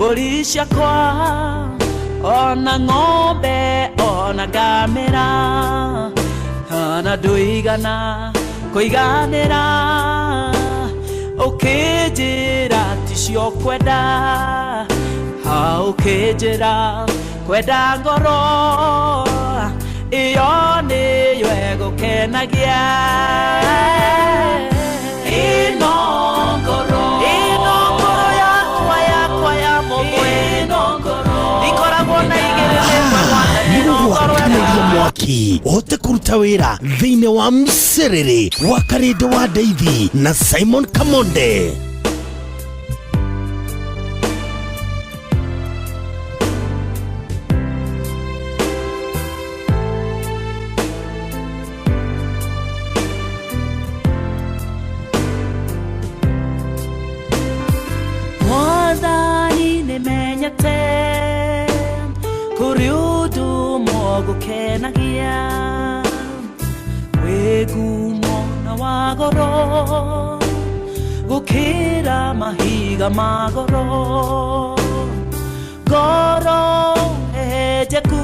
Mbũri ciakwa ona ng'ombe ona ngamĩra ona ndũigana kũiganĩra ũkĩnjĩra ticio kwenda ha ũkĩnjĩra kwenda ngoro ĩyo nĩyo ĩgũkenagia ĩno ngoro ĩno ngoro yakwa yakwa ya mũgwe ĩno ngoro ikoragwo na igĩrĩ nĩmwe mwathani ĩno ngoro Nĩgũgwakanĩria mwaki ũhote kũruta wĩra thĩinĩ wa mcerere wa Karĩndĩ wa Ndeithi na Simon Kamonde. Mwathani nĩmenyete kũrĩ ũndũ mũgũkenagia wĩ ngumo na wa goro gũkĩra mahiga ma goro ngoro hehenjeku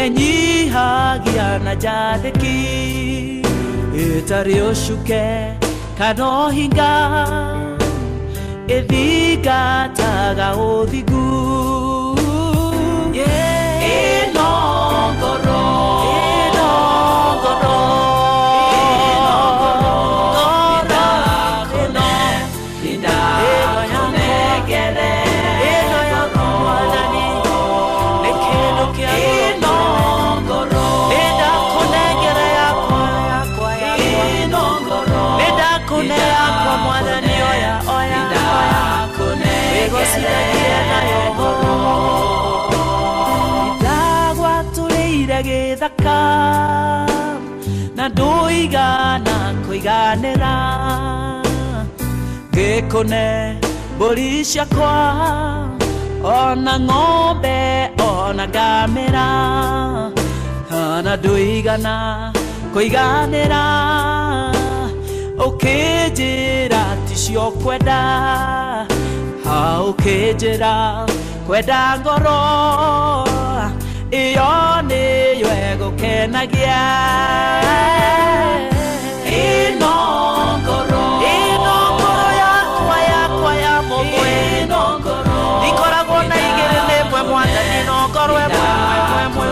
ĩnyihagia na njathĩki ĩtarĩ ũcuke kana ũhinga ĩthingataga ũthingu ĩno ngoro ĩno ngoro ndagwatũrĩire gĩthaka na ndũigana kũiganĩra ngĩkũne mbũri ciakwa ona ng'ombe ona ngamĩra ona ndũigana kũiganĩra ũkĩnjĩra ticio kwenda ha ũkĩnjĩra kwenda ngoro ĩyo nĩyo ĩgũkenagia ĩno ngoro ĩno ngoro yakwa yakwa ya mũgwe ĩno ngoro ikoragwo na igĩrĩ nĩmwe mwathani ĩno ngoro ĩmwe ĩmwe ĩmwe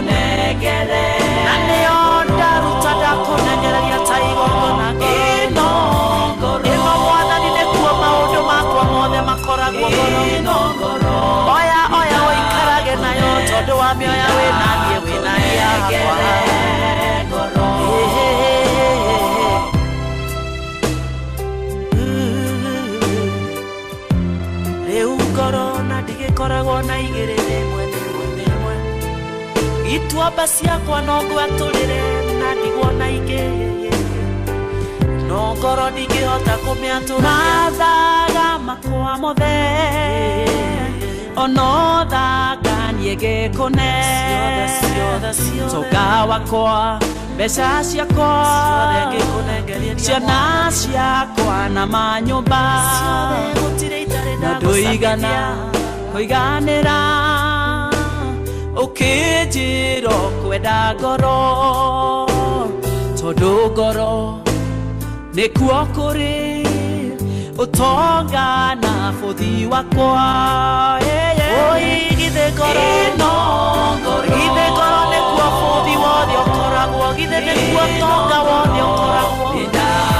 na nĩyo ndaruta ndakũnengereria ta igongona ĩno ngoro ĩno mwathani nĩkuo maũndũ makwa mothe makoragwo ngoro ĩno ngoro oya oya ũikarage nayo tondũ wa mĩoya wĩ naniĩ wĩ naniĩ yakwa rĩu ngoro na ndigĩkoragwo na igĩrĩ rĩmwe rĩmwe rĩmwe ituamba ciakwa no ngwatũrĩre na ndigwo na ingĩ no ngoro ndingĩhota kũmĩatũra mathaga makwa mothe ono thaka niĩ ngĩkũne ũtonga wakwa mbeca ciakwa ciana ciakwa na manyũmba na ndũigana kũiganĩra ũkĩnjĩra ũkwenda ngoro tondũ ngoro nĩkuo kũrĩ ũtonga na bũthi wakwa oi githĩ ngoro ĩno ngoro githĩ ngoro nĩkuo bũthi wothe ũkoragwo githĩ nĩkuo ũtonga wothe ũkoragwo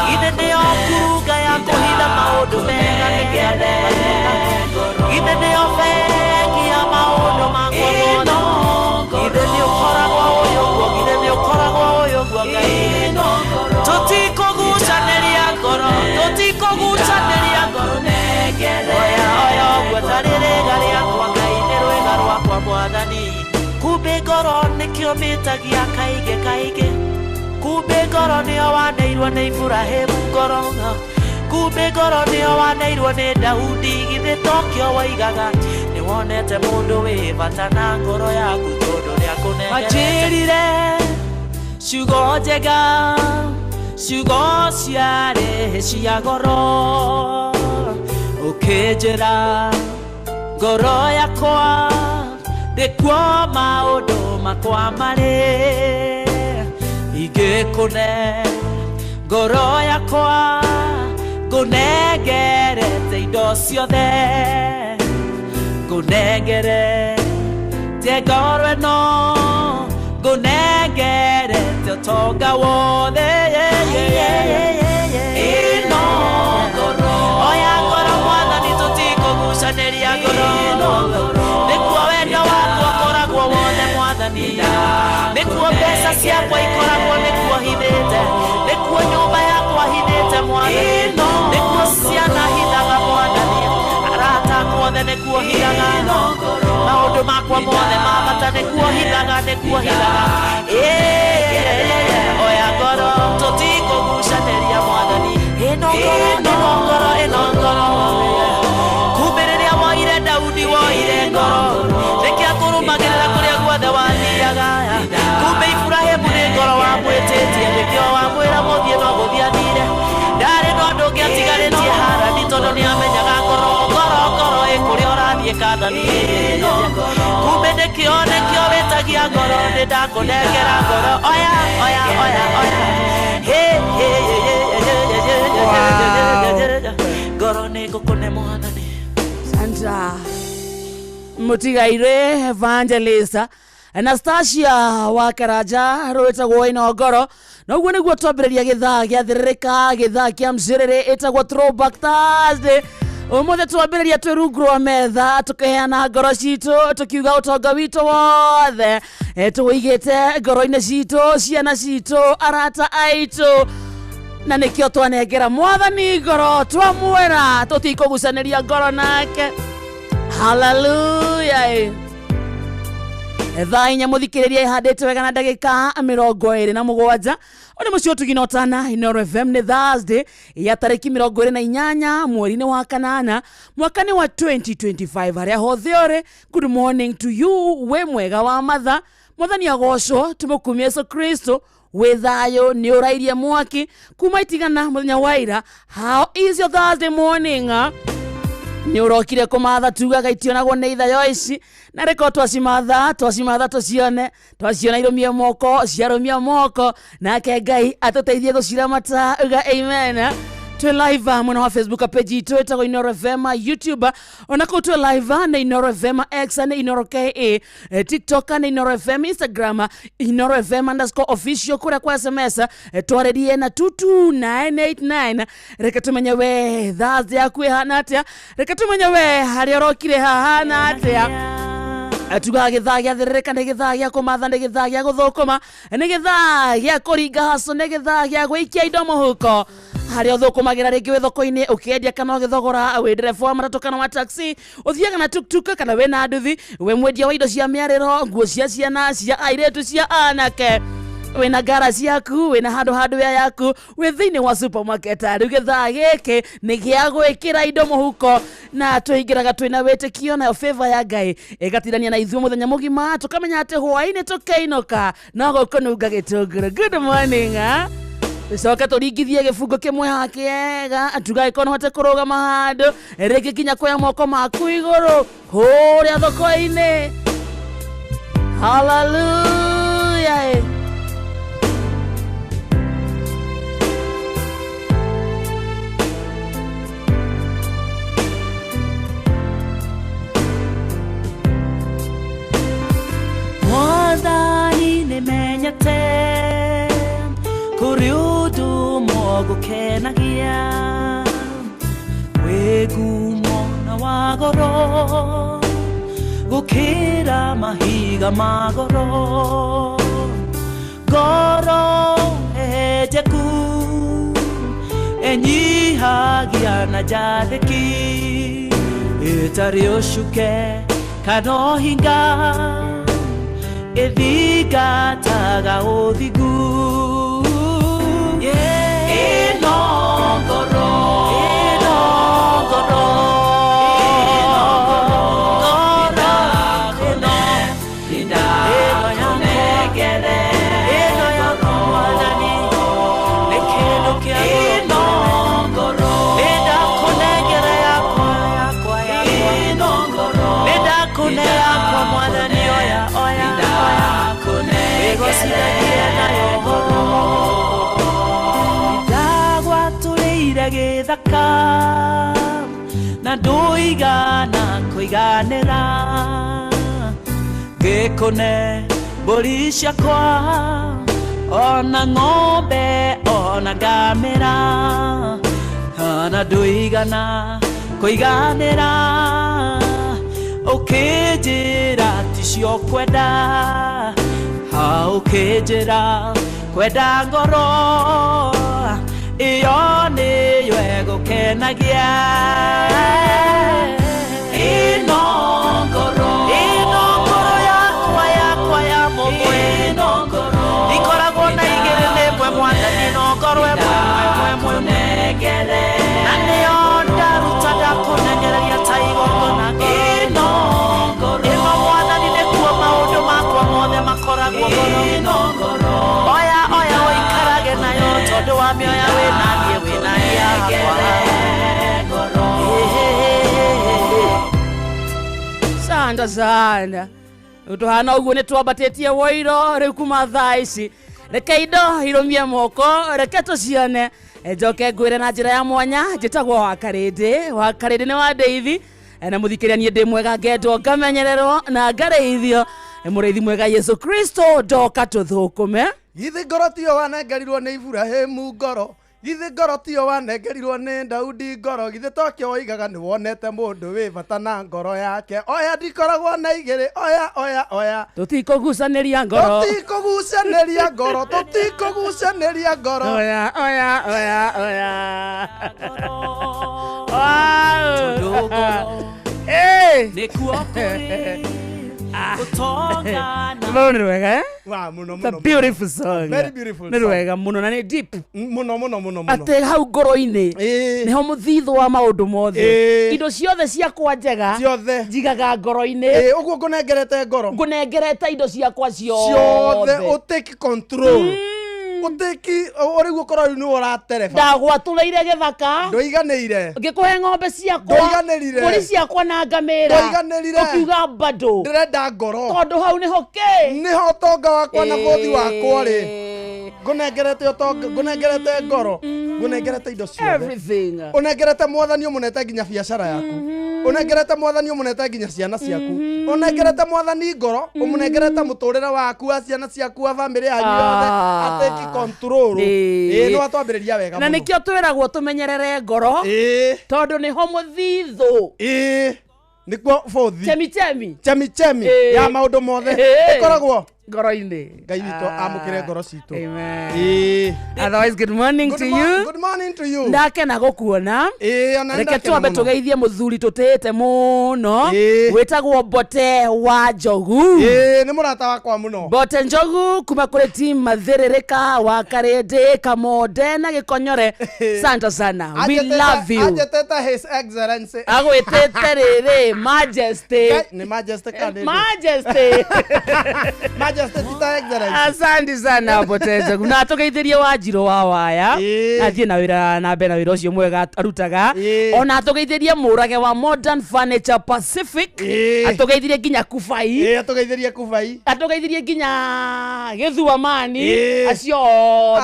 githĩ nĩyo ngurunga ya kũhitha maũndũ mega nĩkĩo githĩ nĩyo bengi ya maũndũ makwa mothe githĩ nĩ ũkoragwo ũyũ ũguo githĩ nĩ ũkoragwo ũyũ ũguo Ngai tũtikũgucanĩria ngoro tũtikũgucanĩria ngoro oya oya ũguo tarĩ rĩga rĩakwa Ngai nĩ rwĩga rwakwa mwathani kumbĩ ngoro nĩkĩo mĩtagia kaingĩ kaingĩ kumbĩ ngoro nĩyo waneirwo nĩ Iburahĩmu ngoro kumbĩ ngoro nĩyo waneirwo nĩ Daudi githĩ tokĩo woigaga nĩwonete mũndũ wĩ bata na ngoro yaku tondũ nĩakũnengerete wanjĩrire ciugo njega ciugo ciarĩ cia goro ũkĩnjĩra Ngoro yakwa nĩkuo maũndũ makwa marĩ ingĩkũne ngoro yakwa ngũnengerete indo ciothe ngũnengerete ngoro ĩno ngũnengerete ũtonga wothe ĩno ngoro oya ngoro mwathani tũtikũgucanĩria ngoro nĩkuo wendo wakwa ũkoragwo wothe mwathani nĩkuo mbeca ciakwa ikoragwo nĩkuo hithĩte nĩkuo nyũmba yakwa hithĩte mwathani nĩkuo ciana hithaga mwathani arata akwa othe nĩkuo hithaga maũndũ makwa mothe ma bata nĩkuo hithaga nĩkuo hithaga oya ngoro tũtikũgucanĩria mwathani ĩno ngoro ĩno ngoro ĩno ngoro kumbe rĩrĩa woire Daudi woire ngoro nĩkĩo akũrũmagĩrĩra kũrĩa guothe wathiaga kumbe Iburahĩmu nĩ ngoro wamwĩtĩtie nĩkĩo wamwĩra mũthiĩ no gũthiĩ athire ndarĩ na ũndũ ũngĩ atigarĩtie Harani tondũ nĩamenyaga ngoro ngoro ngoro ĩ kũrĩa ũrathiĩ Kathani kumbe nĩkĩo nĩkĩo wĩtagia ngoro nĩ ndakũnengera ngoro oya oya oya oya hey hey ngoro nĩ ngũkũne mwathani. Sandra Mutigaire Evangelist Anastasia wa Karaja rwĩtagwo ĩno ngoro noguo nĩguo twambĩrĩria gĩthaa gĩathĩrĩrĩka gĩthaa kĩa mcĩrĩrĩ ĩtagwo Throwback Thursday. Ũmũthĩ twambĩrĩria twĩ rungu rwa metha tũkĩheana ngoro citũ tũkiuga ũtonga witũ wothe tũwĩigĩte ngoro-inĩ citũ ciana citũ arata aitũ na nĩkĩo twanengera mwathani ngoro twamwĩra tũtikũgucanĩria ngoro nake. Hallelujah. Thaa inya mũthikĩrĩria ĩhandĩte wega na ndagĩka 27 ũrĩ mũciĩ ũtugina ũtana Inooro FM nĩ Thursday ya tarĩki 28 mweri-inĩ wa kanana mwaka-inĩ wa 2025 harĩa hothe ũrĩ. Good morning to you wĩ mwega wa matha mwathani agocwo tũmũkumie Yesu Kristo wĩ thayũ nĩ ũrairie mwaki kuma itigana mũthenya wa ira. How is your Thursday morning? Nĩ ũrokire kũmatha tugaga itionagwo nĩ ithayo ici na reko twacimatha twacimatha tũcione twaciona irũmie moko ciarũmia moko nake Ngai atũteithie gũciramata uga amen. Twĩ live mwena wa Facebook page itũ ĩtagwo Inooro FM, YouTube ona kũu twĩ live na Inooro FM, X na Inooro KA, TikTok na Inooro FM, Instagram Inooro FM underscore official kũrĩa kwa SMS twarĩrie na 22989. Reke tumenye we Thursday yaku ĩhana atĩa, reke tumenye we harĩa ũrokire hahana atĩa. Tugaga gĩthaa gĩathĩrĩrĩka nĩ gĩthaa gĩa kũmatha nĩ gĩthaa gĩa gũthũkũma nĩ gĩthaa gĩa kũringa haco nĩ gĩthaa gĩa gwĩikia indo mũhuko harĩa ũthũkũmagĩra rĩngĩ wĩ thoko-inĩ ũkĩendia kana ũgĩthogora wĩ ndereba wa matatũ kana wa taxi ũthiaga na tuktuk kana wĩ na nduthi wĩ mwendia wa indo cia mĩarĩro nguo cia ciana cia airĩtu cia anake wĩna ngara ciaku wĩna handũ hardware yaku wĩ thĩinĩ wa supermarket. Rĩu gĩthaa gĩkĩ nĩ gĩa gwĩkĩra indo mũhuko na tũingĩraga twĩna wĩtĩkio nayo favor ya Ngai ĩgatirania na ithuĩ mũthenya mũgima tũkamenya atĩ hwaĩ-inĩ tũkĩinũka no gũkũnunga gĩtũngũrũ. Good morning. Coka tũringithie gĩbungo kĩmwe haha kĩega tugagĩkorwo no hote kũrũgama handũ rĩngĩ nginya kuoya moko maku igũrũ kũrĩa thoko-inĩ. Hallelujah. Mwathani nĩmenyete kũrĩ ũndũ mũgũkenagia wĩ ngumo na wa goro gũkĩra mahiga ma goro ngoro hehenjeku ĩnyihagia na njathĩki ĩtarĩ ũcuke kana ũhinga ĩthingataga ũthingu. Ĩno ngoro ĩno ngoro ĩno ndakũnengere ĩno yakwa mwathani nĩ kĩndũ kĩa ĩno ngoro nĩ ndakũnengere yakwa yakwa ĩno ngoro Ndakũne yakwa mwathani, oya oya oya, wĩgocithagie nayo ngoro. Ndagwatũrĩire gĩthaka na ndũigana kũiganĩra, ngĩkũne mbũri ciakwa ona ng'ombe ona ngamĩra, ona ndũigana kũiganĩra, ũkĩnjĩra ticio kwenda, ha ũkĩnjĩra kwenda ngoro ĩyo nĩyo ĩgũkenagia. Ĩno ngoro, ĩno ngoro yakwa yakwa ya mũmwe, ĩno ngoro ikoragwo na igĩrĩ nĩ ĩmwe mwathani, no ngoro ĩmwe ĩmwe ĩmwe, na nĩyo ndaruta ndakũnengereria ta igongona. Ĩno ngoro, ĩno mwathani nĩkuo maũndũ makwa mothe makoragwo ngoro. Oya oya ũikarage nayo tondũ wa mĩoya wĩna niĩ wĩna niĩ yakwa. Sanda sana tuhana uguo nĩ twambatĩtie woiro rĩu kuma thaa ici, reke indo irũmie moko, reke tũcione. Njoke ngwĩre na njĩra ya mwanya, njĩtagwo Wakarĩndĩ. Wakarĩndĩ nĩ wa ndeithi na mũthikĩria niĩ ndĩ mwega, ngendwo ngamenyererwo na ngarĩithio mũrĩithi mwega Yesu Kristo ndoka tũthũkũme. Githĩ ngoro tiyo wanengerirwo nĩ Iburahĩmu ngoro, githĩ ngoro tiyo wanengerirwo nĩ Daudi ngoro, githĩ tokĩo woigaga nĩ wonete mũndũ wĩ bata na ngoro yake. Oya ndikoragwo na igĩrĩ, oya oya oya, tũtikũgucanĩria ngoro, tũtikũgucanĩria ngoro, tũtikũgucanĩria ngoro, oya oya oya oya. Tondũ ngoro Eh, nĩkuo kũrĩ ũtonga na Rũrũ nĩ rwega, eh? Wa mũno It's a mũno. beautiful song. Very beautiful Nĩ song. rwega mũno na nĩ deep. Mũno mũno mũno mũno. Atĩ hau ngoro-inĩ Ĩĩ. nĩho mũthithũ wa maũndũ mothe. Ĩĩ. Indo ciothe ciakwa njega Ciothe. njigaga ngoro-inĩ. Ĩĩ, ũguo ngũnengerete ngoro. Ngũnengerete indo ciakwa Ciothe ciothe. ũtake control. Ũtake ũrĩguo ũkorwo rĩu nĩwe ũratereba. Ndagwatũrĩire gĩthaka. Ndũiganĩire. Ngĩkũhe ng'ombe ciakwa, Ndũiganĩrire. mbũri ciakwa na ngamĩra. Ndũiganĩrire. Ũkiuga bado. Ndĩrenda ngoro. Tondũ hau nĩho kĩ? Nĩho ũtonga wakwa na bũthi wakwa rĩ. Ngũnengerete ũtonga, ngũnengerete ngoro, ngũnengerete indo ciothe. Everything. Ũnengerete mwathani ũmũnete nginya biacara yaku. Ũnengerete mwathani ũmũnete nginya ciana ciaku. Ũnengerete mwathani ngoro, ũmũnengerete mũtũrĩre waku wa ciana ciaku wa bamĩrĩ yanyu yothe. Atake control. Ĩĩ. Ĩĩ, nĩ watwambĩrĩria wega Na mũno. nĩkĩo twĩragwo tũmenyerere ngoro. Ĩĩ. Tondũ nĩho mũthithũ. Ĩĩ. Nĩkuo bũthi. Chemi chemi. Chemi chemi Ĩĩ. ya maũndũ mothe. Ĩĩ. Ĩkoragwo ngoro-inĩ. Ngai witũ amũkĩre ngoro citũ. Amen. Ĩĩ. Otherwise, good morning Good to you. Good morning to you. Ndakena gũkuona. Ĩĩ, ona Reke ndakena twambe mũno. tũgeithie mũthuri tũtĩĩte mũno Ĩĩ. wĩtagwo Mbote wa Njogu. Ĩĩ, nĩ mũrata wakwa mũno. Mbote Njogu kuma kũrĩ team Mathĩrĩrĩka wa Karĩndĩ Kamonde na Gĩkonyore. Santa sana, we love you. Anjĩtĩte His Excellency. Agwĩtĩte rĩrĩ Majesty. Ngai, nĩ Majesty kana nĩ ndũ? Majesty. Majesty ti ta Excellency. Asante sana Mbote Njogu. Na tũgeithĩrie Wanjirũ wa Waya. Ĩĩ. Athiĩ na wĩra na mbere na wĩra ũcio mwega arutaga. Ĩĩ. Ona atũgeithĩrie Mũrage wa Modern Furniture Pacific. Ĩĩ. Atũgeithirie nginya Kubai. Ĩĩ, atũgeithĩrie Kubai. Atũgeithirie nginya Gĩthuamani. Ĩĩ. Acio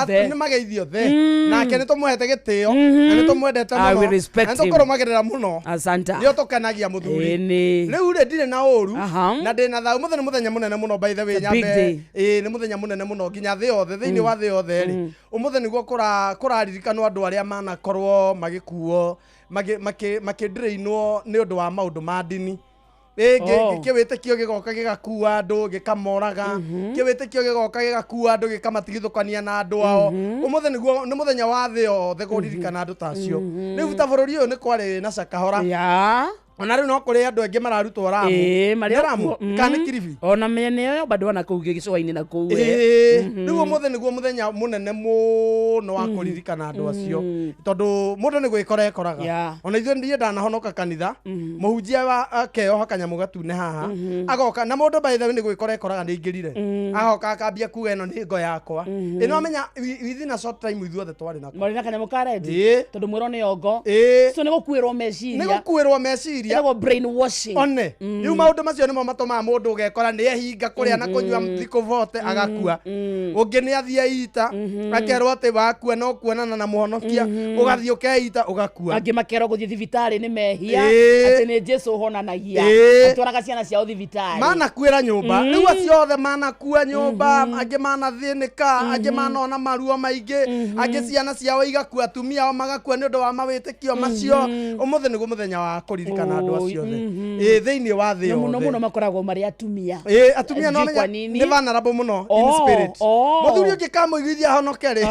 othe. Nĩ mageithio othe. Nake nĩ tũmũhete gĩtĩo na nĩ tũmwendete I mũno. will respect Na nĩ him. tũkũrũmagĩrĩra mũno. Asante. Nĩ ũtũkenagia mũthuri. Ĩĩ nĩ. Rĩu rĩ ndirĩ na ũru Aha. na ndĩ na thayũ. Mũthenya nĩ mũthenya mũnene mũno by the way, It's a big nyambe. day. Ĩĩ, nĩ mũthenya mũnene mũno nginya thĩ yothe, thĩinĩ wa thĩ yothe rĩ. Ũmũthĩ nĩguo kũraririkanwo andũ arĩa manakorwo magĩkuo makĩndĩrĩinwo nĩ ũndũ wa maũndũ ma ndini. Oh. Kĩwĩtĩkio gĩgoka gĩgakua andũ gĩkamoraga, kĩwĩtĩkio gĩgoka gĩgakua andũ gĩkamatigithũkania na andũ ao. Ũmũthĩ nĩguo nĩ mũthenya wa thĩ yothe kũririkana andũ ta acio. Rĩu ta bũrũri ũyũ nĩ kwarĩ na cakahora. Ya. Ona rĩu no kũrĩ andũ aingĩ mararutwo Ramu. Ĩĩ, marĩ Nĩ Ramu okuo. kana nĩ Kilifi? Ona mĩena ĩyo bado ona kũu gĩcũa-inĩ na kũu. Ĩĩ, rĩu ũmũthĩ nĩguo mũthenya mũnene mũno wa kũririkana andũ acio tondũ mũndũ nĩ gwĩkora ekoraga. Yeah. Ona ithuĩ niĩ ndanahonoka kanitha, mũhunjia wa akeoha kanyamũ gatune haha agoka na mũndũ by the way nĩ gwĩkora ekoraga nĩ aingĩrire, agoka akambia kuga ĩno nĩ ngo yakwa ĩno, amenya within a short time ithuothe twarĩ nako. Marĩ na kanyamũ ka red. Ĩĩ. Tondũ mwĩrwo nĩ ongo. Ĩĩ. So nĩ gũkuĩrwo meciria. Nĩ gũkuĩrwo meciria. Ũreciria. Ĩtagwo brainwashing. One rĩu maũndũ macio nĩmo matũmaga mũndũ ũgekora nĩ ehinga kũrĩa na kũnyua thikũ bote agakua. Ũngĩ nĩ athiĩ ita, akerwo atĩ wakua no kuonana na mũhonokia, ũgathiĩ ũkeita ũgakua. Angĩ makerwo gũthiĩ thibitarĩ nĩ mehia, atĩ nĩ Jesu ũhonanagia, atwaraga ciana ciao thibitarĩ. Manakuĩra nyũmba. Rĩu acio othe manakua nyũmba, angĩ manathĩnĩka, angĩ manona maruo maingĩ, angĩ ciana ciao igakua, atumia ao magakua nĩ ũndũ wa mawĩtĩkio macio. Ũmũthĩ nĩguo mũthenya wa kũririkana andũ acio othe, ĩ thĩinĩ wa thĩ Na mũno yothe. Mũno makoragwo marĩ atumia. Ĩ, atumia no Sijui kwa menya nini. nĩ vulnerable mũno in spirit. Mũthuri ũngĩ kamũiguithia honoke rĩ,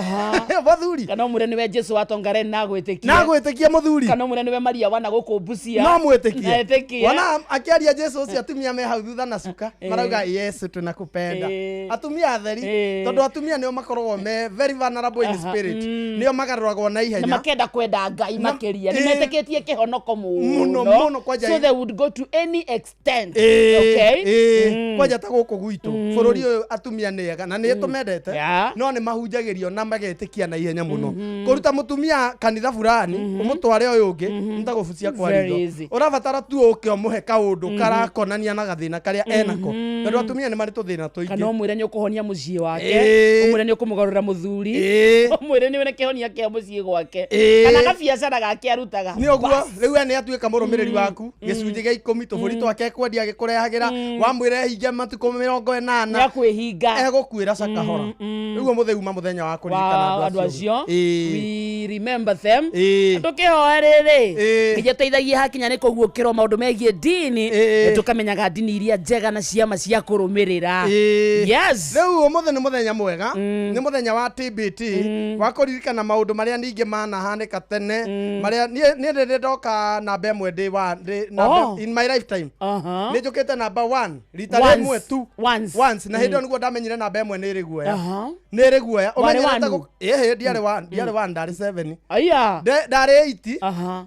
mũthuri Kana ũmwĩre nĩwe Jesu wa Tongaren na gwĩtĩkia. Na gwĩtĩkia mũthuri. Kana ũmwĩre nĩwe Maria wana gũkũ Busia. No mwĩtĩkie. Etĩkie. Wona akĩaria Jesu ũcio, atumia me hau thutha na cuka marauga, "Yesu, tunakupenda." Atumia atheri, tondũ atumia nĩo makoragwo me very vulnerable in spirit, nĩo magarũragwo na Na ihenya. Makenda kwenda Ngai makĩria, nĩ metĩkĩtie kĩhonoko Mũno, mũno, mũno, kwanja so they would go to any extent. Okay. Kwanja ta gũkũ gwitũ bũrũri ũyũ, atumia nĩ ega na nĩ tũmendete, no nĩ mahunjagĩrio na magetĩkia na ihenya mũno. Kũruta mũtumia kanitha fulani ũmũtware ũyũ ũngĩ nĩ ta gũbucia kwa Very ritho. Easy. Ũrabatara tu ũke ũmũhe kaũndũ karakonania na gathĩna karĩa enako, tondũ atumia nĩ marĩ tũthĩna Kana tũingĩ. ũmwĩre nĩ ũkũhonia mũciĩ wake, ũmwĩre nĩ ũkũmũgarũra mũthuri, ũmwĩre nĩ wĩna kĩhonia kĩa mũciĩ gwake, kana gabiacara gake arutaga. Nĩ ũguo rĩu we nĩ atuĩka mũrũmĩrĩri waku, gĩcunjĩ gĩa 10 tũbũri twake kwendia gĩkũrehagĩra, wamwĩra ehinge matukũ 80. Nĩ akwĩhinga. Egũkuĩra cakahora. Rĩu ũmũthĩ uma mũthenya wa kũririkana wa andũ acio. We remember them. Tũkĩhoe rĩrĩ, nĩguo teithagie hakinya nĩ kũguũkĩrwo maũndũ megiĩ ndini, tũkamenyaga ndini iria njega na ciama cia kũrũmĩrĩra. Yes. Rĩu ũmũthĩ nĩ mũthenya mwega, nĩ mũthenya wa TBT, wa kũririkana maũndũ marĩa ningĩ manahanĩka tene, marĩa niĩ rĩrĩ ndoka namba 1 ndĩ wa ndĩ namba in my lifetime, nĩ njũkĩte namba 1 rita Once. rĩmwe tu. Once. Once, na hĩndĩ ĩyo nĩguo ndamenyire namba 1 nĩ ĩrĩ guoya. Nĩ ĩrĩ guoya. Warĩ Ũmenyerete one? Ĩhĩ, ndiarĩ one, ndiarĩ one, ndarĩ 7. Aya. Ndarĩ 8.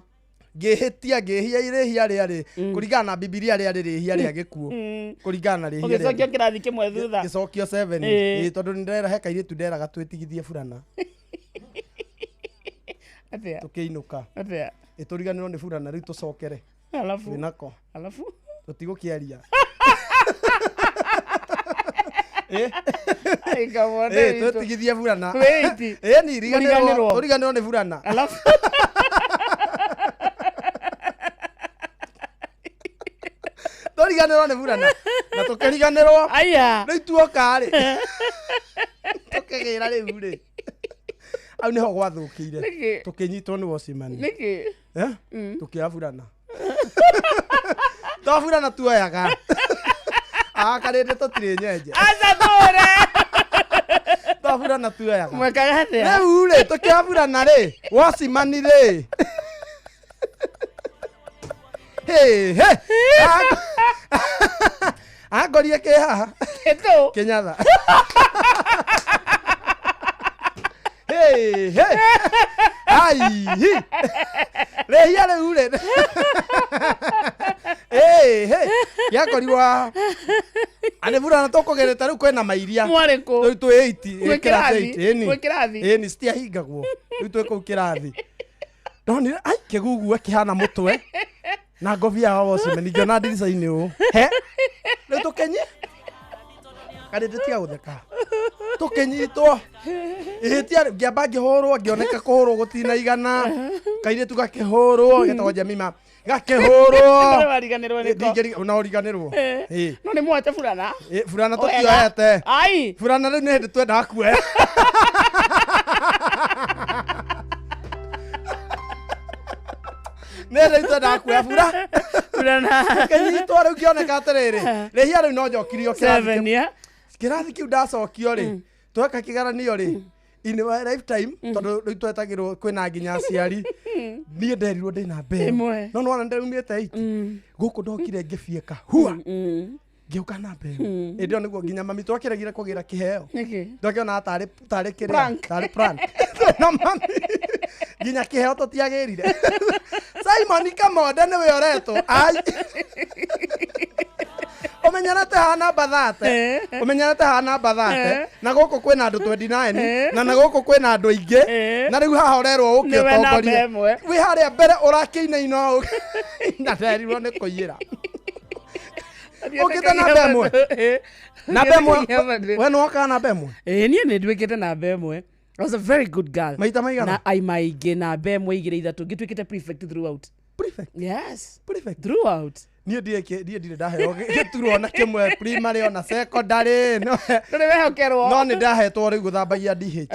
Ngĩhĩtia, ngĩhia irĩhia rĩarĩ kũringana na Bibilia rĩarĩ rĩhia rĩa gĩkuũ, kũringana na rĩhia ũgĩcokio rĩa kĩrathi kĩmwe thutha. Gĩcokio 7. Ĩĩ, tondũ nĩ ndera he kairĩtu nderaga twĩtigithie burana. Atĩa? Tũkĩinũka. Atĩa? Ĩtũriganĩrwo nĩ burana, rĩu tũcokere. Alafu? Twĩnako. Alafu? Tũtigũkĩaria. Ai, kamwana witũ. Twĩtigithie burana. Twĩ eight. Ĩ, ni riganĩrwo. Mũriganĩrwo. Tũriganĩrwo nĩ burana. Alafu? Tũriganĩrwo nĩ burana na tũkĩriganĩrwo. Aya. Rĩu tuoka rĩ, tũkĩgĩra rĩu rĩ, au nĩho gwathũkĩire. Nĩkĩ? Tũkĩnyitwo nĩ wocimani. Nĩkĩ? Eh? Tũkĩoya burana, to burana tuoyaga akarĩndĩ, tũtirĩ nyenje. Aca tũre. To burana tuoyaga. Mwekaga atĩa? Rĩu rĩ, tũkĩoya burana rĩ, wocimani rĩ, hĩ hĩ, angorie kĩ haha. Kĩtũ. Kĩnyatha. Hey, hey. Ai, hi. Rĩhia rĩu rĩ. Hey, hey. Gĩakorirwo haha. Anĩ burana tũkũgerete rĩu kwĩna mairia. Mwarĩ kũ? Rĩu twĩ 8. Mwĩ kĩrathi? Ĩni. Mwĩ kĩrathi? Ĩni, citiahingagwo. Rĩu twĩ kũu kĩrathi. Ndonire ai kĩgugue kĩhana mũtwe na ngobia wa wocimeni ngĩona ndirica-inĩ ũũ. He. Rĩu tũkenye. Karĩ tiga gũtheka. Tũkĩnyitwo. Ihĩtia ngĩamba ngĩhũrwo, ngĩoneka kũhũrwo gũtinaigana. Kairĩtu gakĩhũrwo getagwo Jemima. Gakĩhũrwo. Wariganĩrwo nĩko. No ũriganĩrwo. Ĩ. No nĩ mwate burana? Ĩ, burana Wega. tũtioete. Ai. Burana rĩu nĩ hĩndĩ twendaga kuoya. Nĩ hĩndĩ twendaga kuoya bura. Burana. Kĩnyitwo rĩu ngĩoneka atĩrĩrĩ, rĩhia rĩu no njokirio kĩrathi Seven, ya. Kĩrathi kĩu ndacokio rĩ, tweka kĩgeranio rĩ, in my lifetime, tondũ rĩu twetagĩrwo kwĩna nginya aciari, niĩ nderirwo ndĩ namba ĩmwe. Ĩmwe. No nĩwona ndĩraumĩte 8 gũkũ, ndokire ngĩbiĩka hua, ngĩũka namba 1. Ĩndĩ ĩyo nĩguo nginya mami twakĩregire kũgĩra kĩheo. Nĩkĩ? Twakĩona tarĩ tarĩ kĩrĩa Prank. Tarĩ prank na mami nginya kĩheo tũtiagĩrire. Simon Kamonde nĩwe ũretwo. Ai, ũmenyerete haha namba 30, ũmenyerete haha namba 30, na gũkũ kwĩna andũ 29, na gũkũ kwĩna andũ aingĩ, na rĩu haha ũrerwo ũke Nĩwe namba ũtongorie. 1. Wĩ harĩa mbere ũrakĩinaina ũũ. Na nderirwo nĩ kũiyĩra. Ũkĩte namba ĩmwe? Namba ĩmwe, we nĩwokaga namba ĩmwe? Ĩĩ, niĩ nĩ nduĩkĩte namba ĩmwe. I was a very good girl. Maita maigana? Na ai maingĩ, namba ĩmwe, igĩrĩ, ithatũ, ngĩtuĩkĩte prefect throughout. Prefect? Yes. Prefect? Throughout. Niĩ ndirĩ ndaheo gĩturwa ona kĩmwe primary ona secondary, no. Ndũrĩ wehokerwo? No nĩ ndahetwo rĩu gũthambagia DH.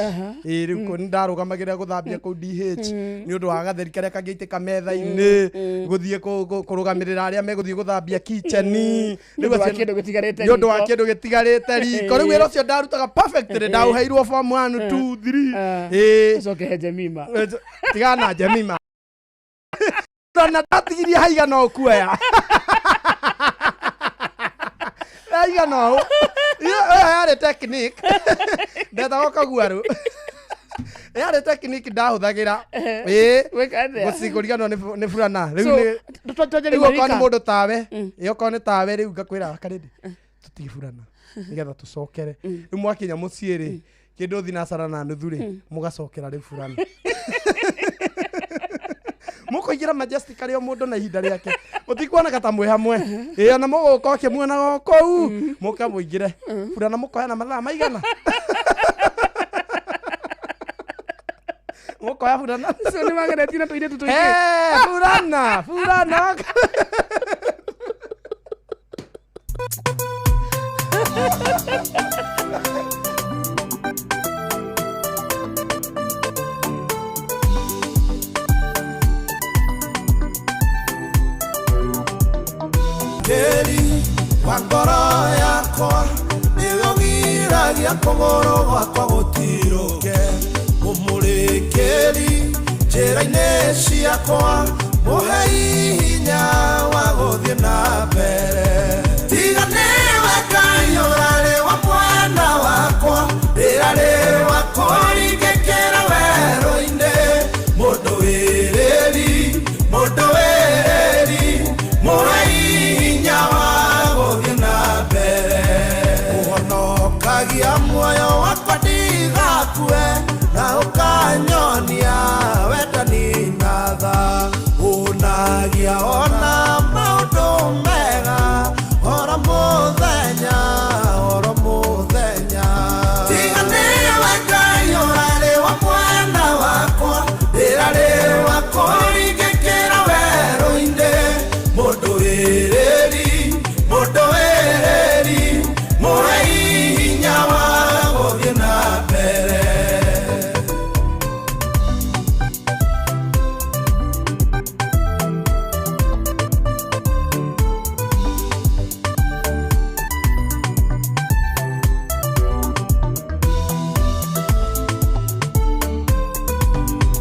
Ĩĩ, rĩu nĩ ndarũgamagĩrĩra gũthambia kũu DH nĩ ũndũ wa gatheri karĩa kangĩitĩka metha-inĩ, gũthiĩ kũrũgamĩrĩra arĩa megũthiĩ gũthambia kitchen. Nĩ ũndũ wa kĩndũ gĩtigarĩte Nĩ ũndũ wa riko. Kĩndũ gĩtigarĩte riko. Rĩu wĩra ũcio ndarutaga perfectly, ndaũheirwo form 1 2 3. Ĩĩ. Ũcoke he Jemima. Tigana na Jemima, na ndatigirie haigana å kuoya haigana å ĩyo yarĩ technique ndetagwo kaguarũ, yarĩ technique ndahũthagĩra, ĩĩ. Gwĩka atĩa? Gũcikũriganwo nĩ burana rĩu. So, Nĩ twanjĩrĩrie rĩu okorwo nĩ wika. mũndũ tawe, ĩ, okorwo nĩ tawe rĩu ngakwĩra karĩndĩ tũtige burana nĩgetha tũcokere. Rĩu mwakinya mũciĩ rĩ, kĩndũ thinacara na nuthu rĩ, mũgacokera rĩu burana, mũkũingĩra Majestic arĩ o mũndũ na ihinda rĩake, mũtikuoneka ta mwĩ hamwe. Ĩ, ona mũgũka ũkĩmuonaga o kũu, mũke mũingĩre burana, mũkoyana mathaa maigana mũkoya burana. So nĩ mageretie na tũirĩtu tũingĩ. Eh, burana burana. Tĩri wa ngoro yakwa nĩwe ũgiragia kũgũrũ gwakwa gũtirũke, mũmũrĩkĩri njĩra-inĩ ciakwa, mũhei hinya wa gũthiĩ na mbere. Tiga nĩwe Ngai ũrarĩ wa mwena wakwa, rĩrarĩ wa kũringĩkĩra werũ-inĩ. Mũndũ wĩrĩri, mũndũ wĩrĩri, mũhei hinya wa gũthiĩ na mbere. Ũhonokagia muoyo wakwa ndigakue, na ũkanyonia wendani na tha, ũnagia ona maũndũ mega oro mũthenya, oro mũthenya. Tiga nĩwe Ngai ũrarĩ wa mwena wakwa, rĩrarĩ wa kũringĩkĩra werũ-inĩ. Mũndũ wĩrĩri, mũndũ wĩrĩri, mũhei hinya wa gũthiĩ na mbere.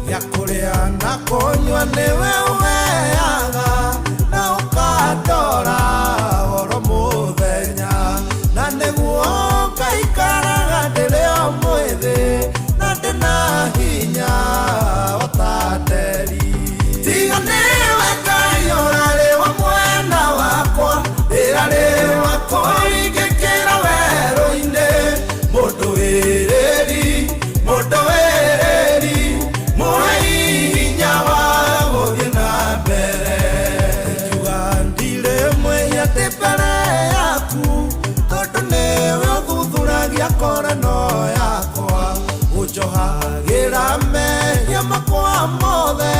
Gĩa kũrĩa na kũnyua nĩwe ũheaga, na ũkandora oro mũthenya, na nĩguo ngaikaraga ndĩrĩ o mwĩthĩ na ndĩna hinya o ta nderi. Tiga nĩwe Ngai ũrarĩ wa mwena wakwa, rĩrarĩ wa kũringĩkĩra werũ-inĩ. Mũndũ wĩrĩri, mũndũ wĩrĩri, mũhei hinya wa gũthiĩ na mbere. Ingiuga ndirĩ mwĩhia ndĩ mbere yaku, tondũ nĩwe ũthuthuragia ngoro yakwa, ũnjohagĩra mehia makwa mothe,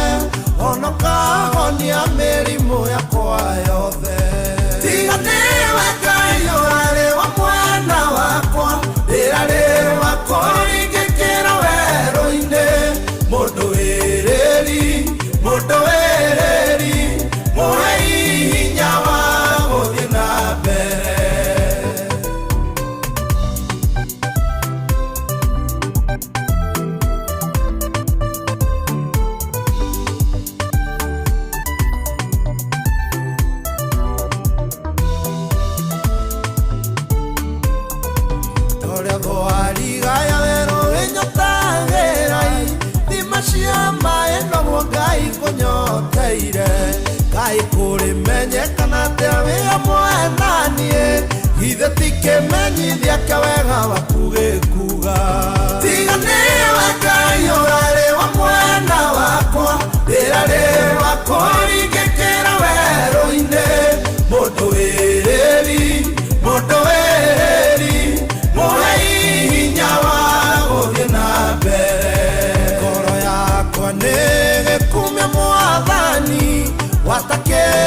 ona ũkahonia mĩrimũ yakwa yothe. Tiga nĩwe Ngai ũrarĩ wa mwena wakwa, rĩrarĩ wa kũringĩkĩra werũ-inĩ. Mũndũ wĩrĩri, mũndũ wĩrĩri, mũhei hinya wa gũthiĩ na mbere. Torĩa thwariga ya werũ ĩnyotagĩrai thima cia maĩ, noguo Ngai kũnyoteire. Ngai kũrĩmenyekana atĩa wĩ hamwe na niĩ? Githĩ ti kĩmenyithia kĩa wega waku gĩkuga? Tiga nĩwe Ngai ũrarĩ wa mwena wakwa, rĩrarĩ wa kũringĩkĩra werũ.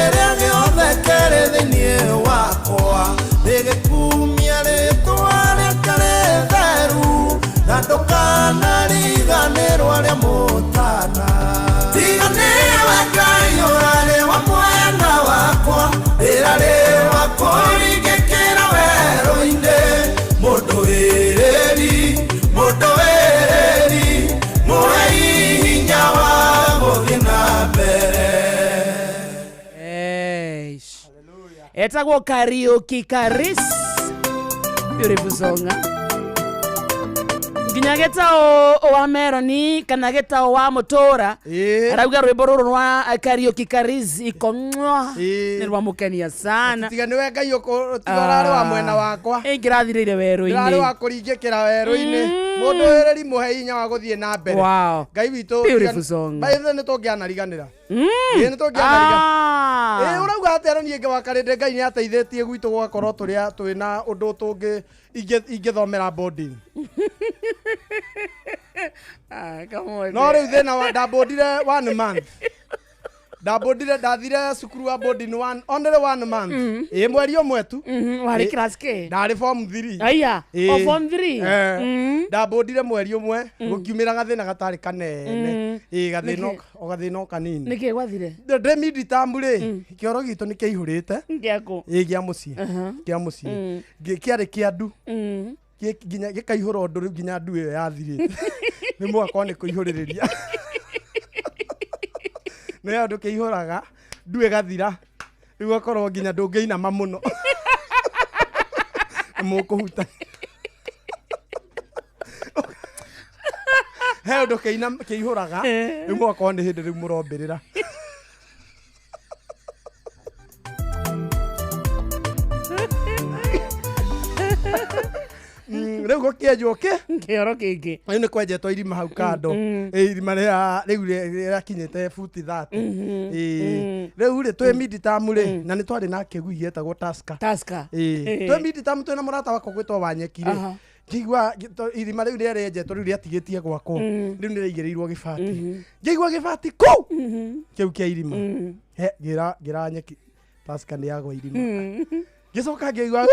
Kĩrĩa gĩothe kĩrĩ thĩinĩ wakwa nĩgĩkumia rĩtwa rĩake rĩtheru na ndũkanariganĩrwo arĩa mũtana. Tiga nĩwe Ngai ũrarĩ wa mwena wakwa, ndĩrarĩ wa kũringĩkĩra werũ-inĩ. Mũndũ wĩrĩri, mũndũ wĩrĩri, mũhei hinya wa gũthiĩ na mbere. Eish. Etagwo Kariuki Karis. Beautiful song. Ah. Nginya gĩtaũ wa Meroni kana gĩtaũ wa mũtũra arauga rwĩmbo rũrũ rwa Kariuki Karis iko mwa nĩ rwamũkenia sana. Tiga nĩwe Ngai tiga ũrarĩ wa mwena wakwa. Ĩngĩrathirĩire ndĩrarĩ werũ-inĩ. Wa kũringĩkĩra werũ-inĩ. Mũndũ wĩrĩri mũhe hinya wa gũthiĩ na mbere. Ngai witũ. Beautiful song. By the way, nĩ tũngĩanariganĩra. Ĩĩ, nĩ tũngĩanariganĩra. Ĩĩ, ũrauga atĩa? Na niĩ ngĩwakarĩte Ngai nĩ ateithĩtie gwitũ gũgakorwo tũrĩa twĩna ũndũ tũngĩ ingĩthomera boarding. Ah, come on. No rĩu thĩna wa ndambũndire one month, ndambũndire, ndathire cukuru wa boarding one only one month, ĩĩ, mweri ũmwe tu. Warĩ Ĩ, class K? Ndarĩ form 3. Aya, Ĩĩ. o form 3. Eh, ndambũndire mweri ũmwe, gũkiumĩra gathĩna gatarĩ kanene, ĩĩ, gathĩna o gathĩna o kanini. Nĩkĩ gwathire? Ndĩ midterm rĩ, kĩoro gitũ nĩ kĩaihũrĩte. Gĩakũ? Ĩĩ, gĩa mũciĩ, kĩa mũciĩ. Kĩarĩ kĩa ndu. Nginya gĩkaihũra ũndũ rĩu nginya ndu ĩyo yathirĩte nĩ mwaka nĩ kũihũrĩrĩria nĩ ũndũ kĩihũraga ndu ĩgathira, rĩu ũgakorwo nginya ndũngĩinama mũno mũkũhuta he ũndũ kĩihũraga, rĩu mũgakorwo nĩ hĩndĩ rĩu mũrombĩrĩra. Rĩu gũkĩenjwo kĩ Kĩoro kĩngĩ. Rĩu nĩ kwenjetwo irima hau kando. Ĩ, irima rĩa rĩu rĩrakinyĩte buti 30. Ĩ, rĩu rĩ twĩ midterm rĩ, na nĩ twarĩ na kĩgui gĩetagwo Tusker. Tusker. Ĩ, twĩ midterm twĩna mũrata wakwa gwĩtwo Wanyeki rĩ, ngĩigua irima rĩu rĩarĩ rĩenjetwo, rĩu rĩatigĩtie gwakwo, rĩu nĩ rĩaigĩrĩirwo gĩbati. Ngĩigua gĩbati kũu kĩu kĩa irima. He, ngĩra ngĩra Nyeki, Tusker nĩ yagwa irima. Ngĩcoka ngĩigua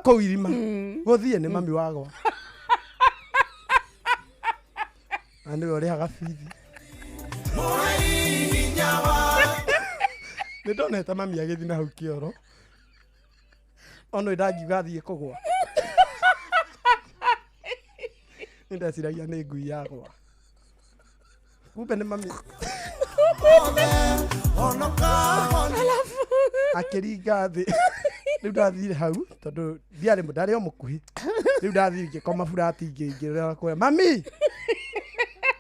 kũu irima gũthiĩ nĩ mami wagwa na nĩwe ũrĩhaga bithi. Nĩ ndonete mami agĩthiĩ na hau kĩoro ona ndangiuga athiĩ kũgwa, nĩ ndeciragia nĩ ngui yagwa, kumbe nĩ mami akĩringa thĩ. Rĩu ndathire hau tondũ ndiarĩ ndarĩ o mũkuhĩ. Rĩu ndathire ngĩkoma burati ngĩrora kũrĩa mami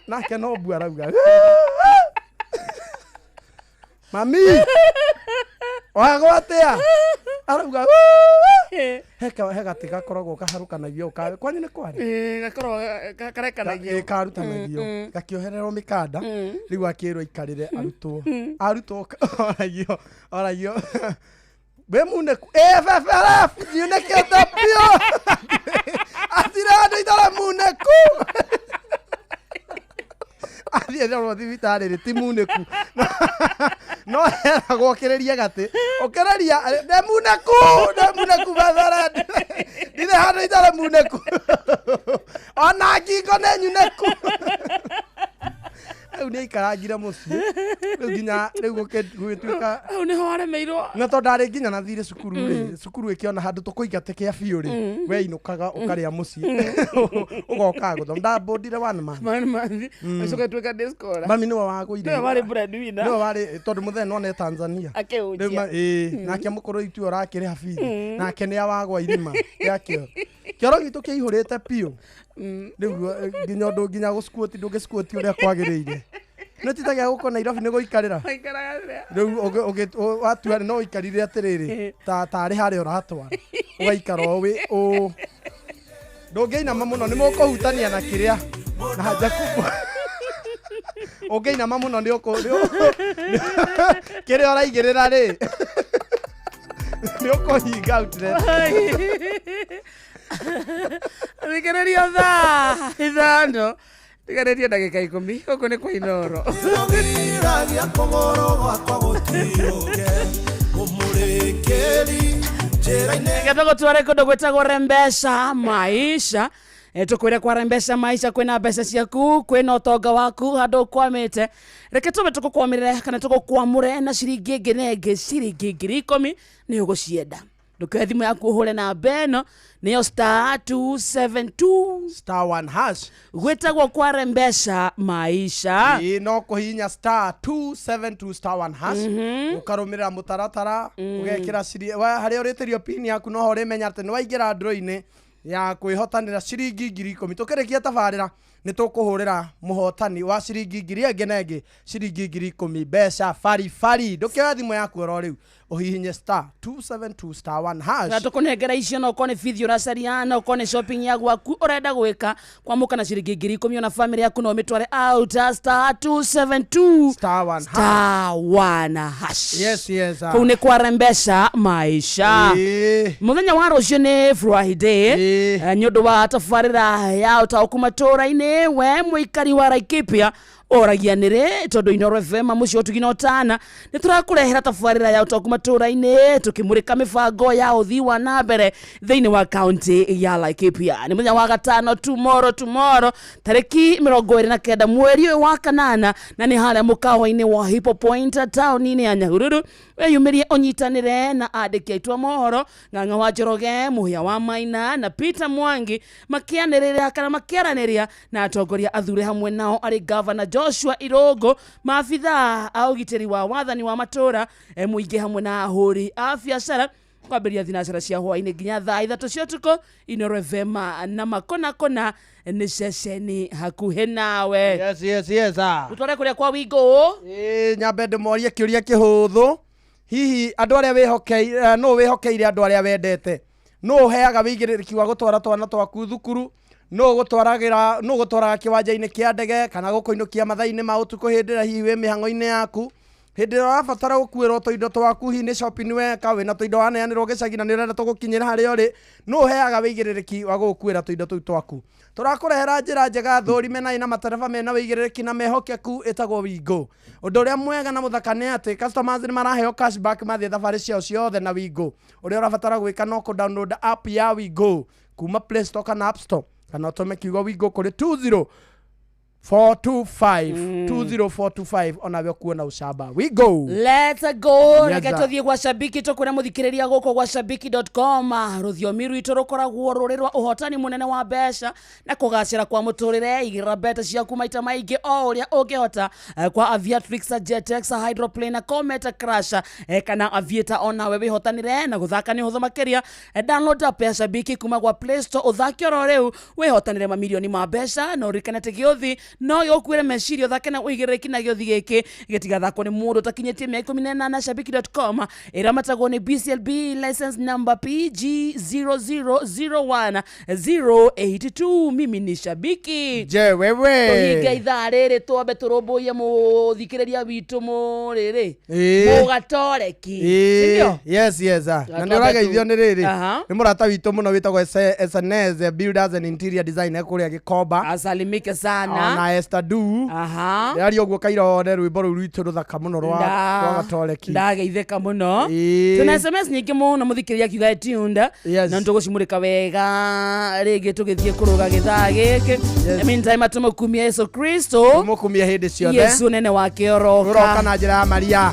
nake no mbu arauga, "Mami, wagwa atĩa?" Arauga he gatĩ gakoragwo kaharũkanagio kwanyu nĩ kwarĩ. Gakorwo karekanagio. Karutanagio gakĩohererwo mĩkanda, rĩu akĩrwo aikarĩre arutwo arutwo oragio oragio, "Wĩ munĩku?" "Ĩ beberef, nyunĩkĩte biũ, atire andũ itarĩ munĩku." Athiĩ rorwo thibitarĩ rĩ ti munĩku, no heragwo ũkĩrĩrie gatĩ ũkĩrĩria, "Ndĩ munĩku, ndĩ munĩku bebere, ndirĩ handũ itarĩ munĩku, ona ngingo nĩ nyunĩku." Rĩu nĩ aikarangire mũciĩ rĩu nginya rĩu gũgĩtuĩka Hau nĩho waremeirwo. Na tondũ ndarĩ nginya na thirĩ cukuru rĩ, cukuru ĩkĩona handũ tũkũingate kĩa biũ rĩ, we inũkaga ũkarĩa mũciĩ ũgokaga gũthoma. Ndambũndire one month. Mani mathi ũcoke tuĩka day scholar. Mami nĩwe wagũire. Nĩwe warĩ breadwinner. Nĩwe warĩ, tondũ mũthee none Tanzania. Akĩhunjia. Rĩu ĩĩ, nake mũkũrũ itue ũrakĩrĩha bithi nake nĩ awagwa irima rĩa kĩoro. Kĩoro gitũ kĩihũrĩte biũ rĩu nginya ũndũ nginya gũsquat ndũngĩsquat ũrĩa kwagĩrĩire, nĩ titagia gũkũ Nairobi nĩ gũikarĩra. Waikaraga atĩa? Rĩu watua no ũikarire atĩrĩrĩ ta tarĩ harĩa ũratwara ũgaikara o wĩ ũ ndũngĩinama mũno nĩ mũkũhutania na kĩrĩa na haja kubwa. Ũngĩinama mũno nĩ ũkũ kĩrĩa ũraigĩrĩra rĩ nĩ ũkũhinga outlet. Thikĩrĩria, thaa 5. Tigarĩrie ndagĩka 10 gũkũ nĩ kwa Inoro. Giragia kũgũrũ gwakwa gũtirũke ũmũrĩkĩri njĩra-inĩ. Reke tũgũtware kũndũ gwĩtagwo Rembesha Maisha. Tũkwĩre kwa Rembesha Maisha kwĩna mbeca ciaku, kwĩna ũtonga waku handũ ũkwamĩte. Reke tũbe tũgũkwamĩrĩre kana tũgũkwamũre na ciringi ĩngĩ na ĩngĩ, ciringi 10,000 nĩ ũgũcienda. Ndũkĩoe thimũ yaku ũhũre namba ĩno nĩyo star 272 star 1 hash. Gwĩtagwo kwa Rembesha Maisha. Ĩĩ, no kũhihinya star 272 star 1 hash, ũkarũmĩrĩra mũtaratara, ũgekĩra harĩa ũrĩtĩrio pin yaku, noho ũrĩmenya atĩ nĩ waingĩra draw-inĩ ya kwĩhotanĩra ciringi 10,000. Tũkĩrĩkia tabarĩra nĩ tũkũhũrĩra mũhotani wa ciringi ngiri ĩngĩ na ĩngĩ ciringi 10,000 mbeca baribari. Ndũkĩoya thimũ yaku oro rĩu ũhihinye star 272 star 1 hash. Na tũkũnengera icio, no ũkorwo nĩ bithi ũracaria, no ũkorwo nĩ shopping ya gwaku ũrenda gwĩka, kwamũka na ciringi 10,000 ona family yaku no ũmĩtware out. Star 272 star 1 hash. Star 1 hash. Yes, yes. Kũu nĩ kwa Rembesha Maisha. Mũthenya wa rũciũ nĩ Friday. Nĩ ũndũ wa tabarĩra ya ũtaũku matũũra-inĩ, we mũikari wa Laikipia oragia nĩrĩ, tondũ Inoro FM mũciĩ ũtugi na ũtana nĩ tũrakũrehera tabarĩra ya ũtaũku matũũra-inĩ, tũkĩmũrĩka mĩbango ya ũthii wa na mbere thĩinĩ wa kaunti ya Laikipia. Nĩ mũthenya wa gatano, tomorrow, tomorrow, tarĩki 29 mweri ũyũ wa kanana, na nĩ harĩa mũkawa-inĩ wa Hippo Point taũni-inĩ ya Nyahururu. Wĩyumĩrie ũnyitanĩre na andĩki aitũ a mohoro Ng'ang'a wa Njoroge, Mũhĩa wa Maina na Peter Mwangi makĩanĩrĩra kana makĩaranĩria na atongoria athure, hamwe nao arĩ Gavana Joshua Irũngũ, maabithaa a ũgitĩri wa wathani wa matũũra, mũingĩ hamwe na ahũri a biacara, kwambĩrĩria thinacara cia hwaĩ-inĩ nginya thaa 3 cia ũtukũ. Inoro FM na makona kona nĩ ceceni hakuhĩ nawe. Yes, yes, yes. Ũtware kũrĩa kwa Wingũ. Ĩĩ, nyambe ndĩmorie kĩũria kĩhũthũ. Hihi andũ arĩa wĩhokeire, nũ wĩhokeire andũ arĩa wendete? Nũ ũheaga wĩigĩrĩrĩki wa gũtwara twana twaku thukuru? Nũ ũgũtwaragĩra, nũ ũgũtwaraga kĩwanja-inĩ kĩa ndege kana gũkũinũkia mathaa-inĩ ma ũtukũ hĩndĩ ĩrĩa hihi wĩ mĩhang'o-inĩ yaku? Hĩndĩ ĩrĩa ũrabatara gũkuĩrwo tũindo twaku, hihi nĩ shopping weka, wĩna tũindo waneanĩrwo gĩcagi na nĩ ũrenda tũgũkinyĩra harĩa ũrĩ, nũ ũheaga wĩigĩrĩrĩki wa gũgũkuĩra tũindo tũu twaku? Tũrakũrehera njĩra njega thũrime na ĩna matereba mena wĩigĩrĩrĩki na mehokeku ĩtagwo Wingo. Ũndũ ũrĩa mwega na mũthaka nĩ atĩ customers nĩ maraheo cashback mathiĩ thabarĩ ciao ciothe na Wingo. Ũrĩa ũrabatara gwĩka no kũ download app ya Wingo kuma Play Store kana App Store, kana ũtũme kiugo Wingo kũrĩ 20425, 20425, onawe kuona ucamba. We go. Let's go. Yes, Reke sir. tũthiĩ gwa Shabiki, tũkwĩra mũthikĩrĩria gũkũ gwa shabiki.com rũthiomi rwitũ rũkoragwo rũrĩ rwa ũhotani mũnene wa mbeca na kũgacĩra kwa mũtũrĩre. Igĩrĩra mbeca ciaku maita maingĩ o ũrĩa ũngĩhota, kwa Aviatrix, Jetex, Hydroplane na Comet Crash, kana Aviator, onawe wĩhotanĩre na gũthaka nĩ ũhũthũ makĩria. Download app ya Shabiki kuma gwa Play Store, ũthake oro rĩu wĩhotanĩre mamirioni ma mbeca, na ũririkane atĩ gĩũthi no gĩgũkuĩre meciria, ũthake na ũigĩrĩrĩki na gĩũthi gĩkĩ gĩtigathakwo nĩ mũndũ ũtakinyĩtie mĩaka 18. Shabiki.com ĩramatagwo nĩ BCLB license number PG 0001082. Mimi ni Shabiki. Je wewe. Tũhinge ithaa rĩrĩ twambe tũrũmbũiye mũthikĩrĩria witũ mũrĩrĩ Ĩĩ. mũgatoreki. Ĩĩ, Sindio? yes, yes. Na Twambe nĩ ũrageithio nĩ rĩrĩ Aha. nĩ mũrata witũ mũno wĩtagwo SNS Builders and Interior Design kũrĩa Gĩkomba, asalimike sana. Ona Esther Du. Aha. Yaria ũguo kairone rwĩmbo rũu rwitũ rũthaka mũno rwa gatoreki. Ndageithĩka mũno. Ĩĩ. Tuna SMS nyingĩ mũno mũthikĩrĩria akiuga etunda Yes. na nĩtũgũcimũrĩka wega rĩngĩ tũgĩthiĩ kũrũga gĩthaa gĩkĩ. Yes. Meantime tũmũkumia Yesu Kristo, Tũmũkumie hĩndĩ ciothe. Yesu nene wake Ũroka oroka. na njĩra ya Maria.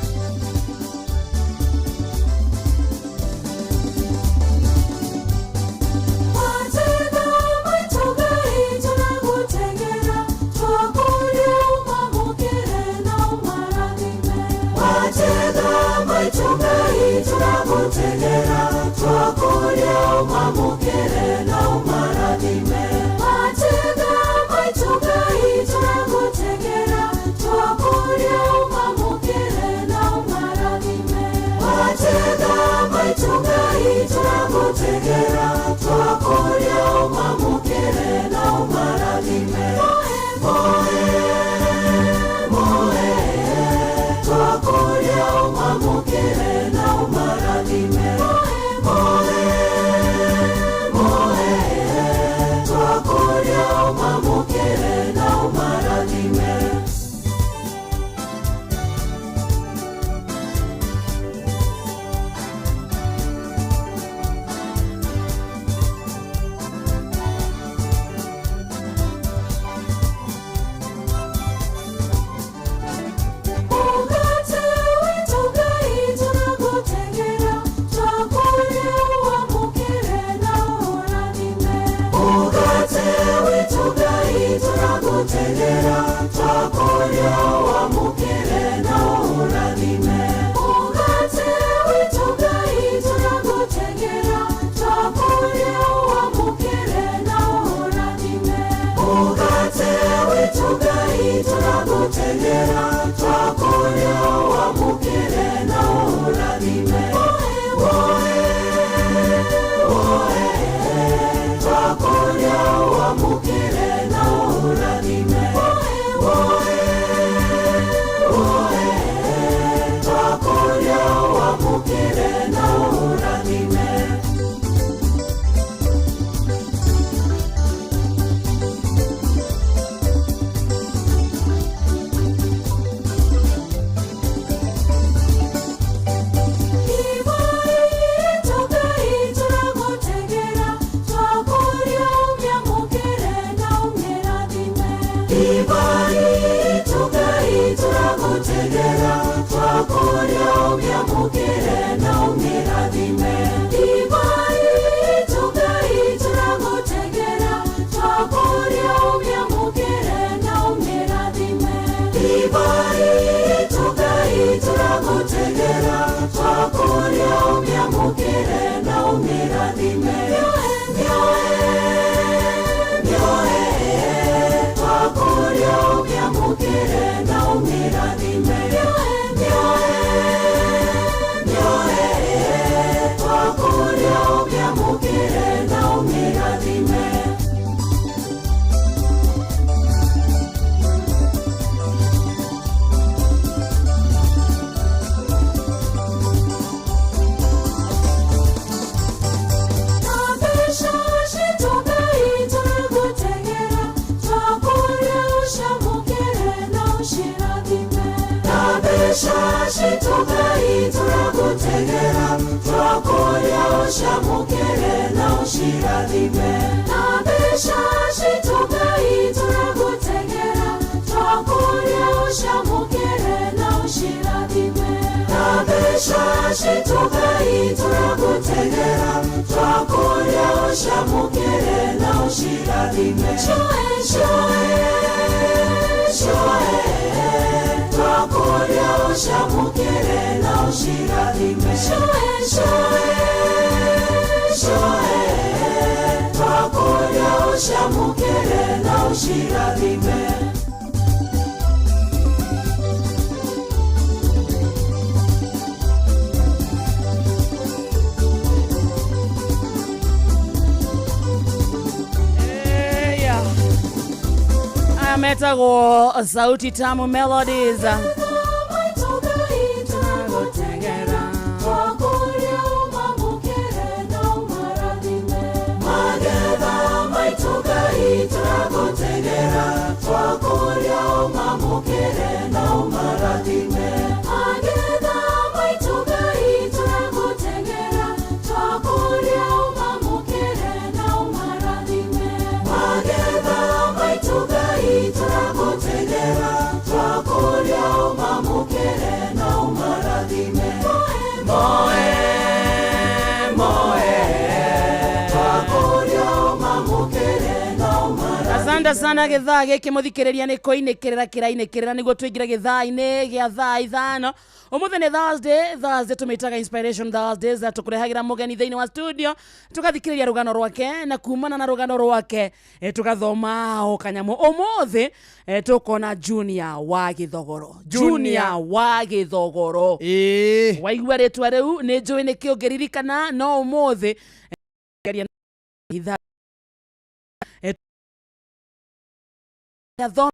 ũcamũkĩre na ũcirathime. Na mbeca citũ Ngai tũragũteng'era, twakũria ũcamũkĩre na ũcirathime. Na mbeca citũ Ngai tũragũteng'era, twakũria ũcamũkĩre na ũcirathime. Cioe, cioe, cioe, twakũria ũcamũkĩre na ũcirathime. Cioe, cioe, cioe, twakũria ũcamũkĩre na ũcirathime. Eya. Aya metagwo Sauti Tamu Melodies. Magetha maitũ Ngai tũragũteng'era, twakũria ũmamũkĩre na ũmarathime. Magetha maitũ Ngai tũragũteng'era, twakũria ũmamũkĩre na ũmarathime. Magetha maitũ Ngai tũragũteng'era, twakũria ũmamũkĩre na ũmarathime. Moe, moe, twakũria ũmamũkĩre na ũmarathime. Asante sana. Githaa gĩkĩ mũthikĩrĩria nĩ kũinĩkĩrĩra kĩrainĩkĩrĩra nĩguo tũingĩre gĩthaa-inĩ gĩa thaa 5. Ũmũthĩ nĩ Thursday. Thursday tũmĩtaga Inspiration Thursdays. Tũkũrehagĩra mũgeni thĩinĩ wa studio, tũgathikĩrĩria rũgano rwake, na kumana na rũgano rwake tũgathoma o kanyamũ. Ũmũthĩ tũkona Junior wa Gĩthogoro. Junior wa Gĩthogoro. Ĩĩ. Waigua rĩtwa rĩu nĩ njũĩ nĩkĩ ũngĩririkana, no ũmũthĩ geria ithaa thoma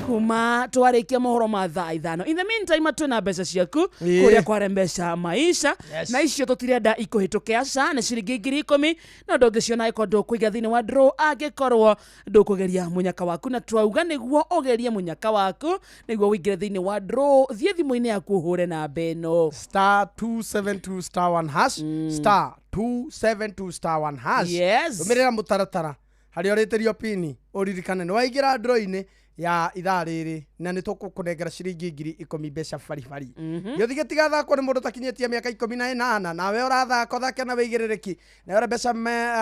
kuma twarĩkia mohoro ma thaa 5. In the meantime, twĩna mbeca ciaku Ĩĩ. kũrĩa kware mbeca maisha. Yes. Na icio tũtirenda ikũhĩtũke, aca. Nĩ ciringi 10,000, no ndũngĩciona angĩkorwo ndũkũiga thĩinĩ wa draw, angĩkorwo ndũkũgeria mũnyaka waku. Na twauga nĩguo ũgerie mũnyaka waku, nĩguo ũingĩre thĩinĩ wa draw, thiĩ thimũ-inĩ yaku ũhũre namba ĩno: Star 272 star 1 hash, star 272 star 1 hash. Yes. Rũmĩrĩra mũtaratara harĩa ũrĩtĩrio pini. Ũririkane nĩ waingĩra draw-inĩ ya ithaa rĩrĩ na nĩ tũkũkũnengera ciringi 10,000 mbeca baribari. Gĩũthi gĩtigathakwo nĩ mũndũ ũtakinyĩtie mĩaka 18. Nawe ũrathaka, ũthake na wĩigĩrĩrĩki. Nayo ũrĩa mbeca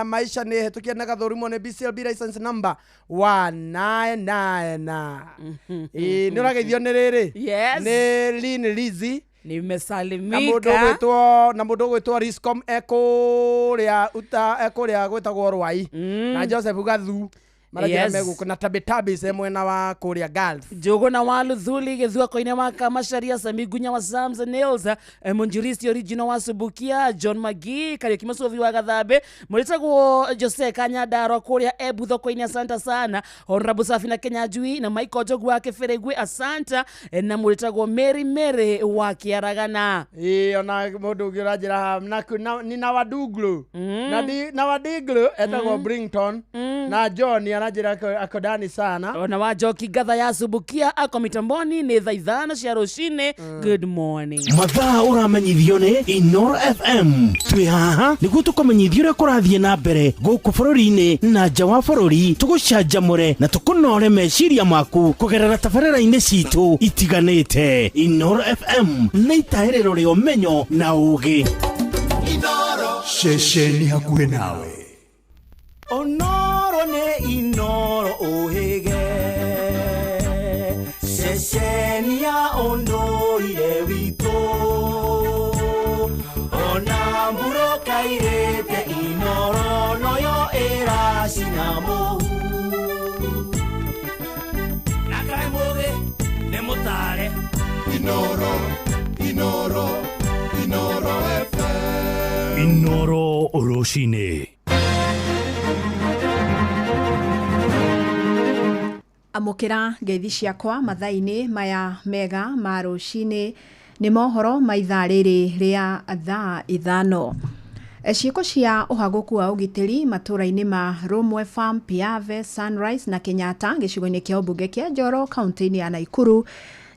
maisha nĩ hĩtũkie na gathũrimwo nĩ BCLB license number 199. Ĩĩ, nĩ ũrageithio nĩ rĩrĩ. Yes. Nĩ Lin Lizi na mũndũ Nimesalimika. ũgwĩtwo na mũndũ ũgwĩtwo Riscom ekũrĩa uta ekũrĩa gwĩtagwo Rwai, na Joseph Gathu maranjĩra megũkũ na Tabitabis e mwena wa kũrĩa Gulf. Njũgũna wa Luthuli gĩthuako-inĩ wa Kamacharia, Samigunya wa Sams Nails, Munjuristi original wa Subukia, John Magi Kariuki, Mũcũvi wa Gathambe, mũrĩtagwo Jose Kanyandarwa kũrĩa Embu thoko-inĩ, asanta sana. Honorable Safi na Kenya Njui na Michael Njogu wa Kĩbĩrĩgwe, asanta. Na mũrĩtagwo Mary Mary wa Kĩaragana. Ĩĩ, ona mũndũ ũngĩ ũranjĩra haha nina waduglu na wadiglu etagwo Brington na John aranjĩra akodani sana. Ona wa Njoki Ngatha ya Subukia ako mitamboni. Nĩ thaa 5 cia rũcinĩ. Good morning. Mathaa ũramenyithio nĩ Inoro FM. Twĩ haha nĩguo tũkũmenyithia ũrĩa kũrathiĩ na mbere gũkũ bũrũri-inĩ na nja wa bũrũri, tũgũcanjamũre na tũkũnore meciria maku kũgerera tabarĩra-inĩ citũ itiganĩte. Inoro FM nĩ itahĩrĩro rĩa ũmenyo na ũũgĩ. Ceceni hakuhĩ nawe. Onoro nĩ Inoro ũhĩge, ceceni ya ũndũire witũ. Ona mburoka irĩte, Inoro noyo ĩracina mũhu. Na kaĩ mũgĩ nĩ mũtare. Inoro, Inoro, Inoro FM. Inoro rũcinĩ. Amũkĩra ngeithi ciakwa mathaa-inĩ maya mega ma rũcinĩ. Nĩ mohoro ma ithaa rĩrĩ rĩa thaa 5. Ciĩko cia ũhagũku wa ũgitĩri matũũra-inĩ ma Rũmwe Farm, Piave, Sunrise na Kenyatta gĩcigo-inĩ kĩa ũmbunge kĩa Njoro kaunti-inĩ ya Naikuru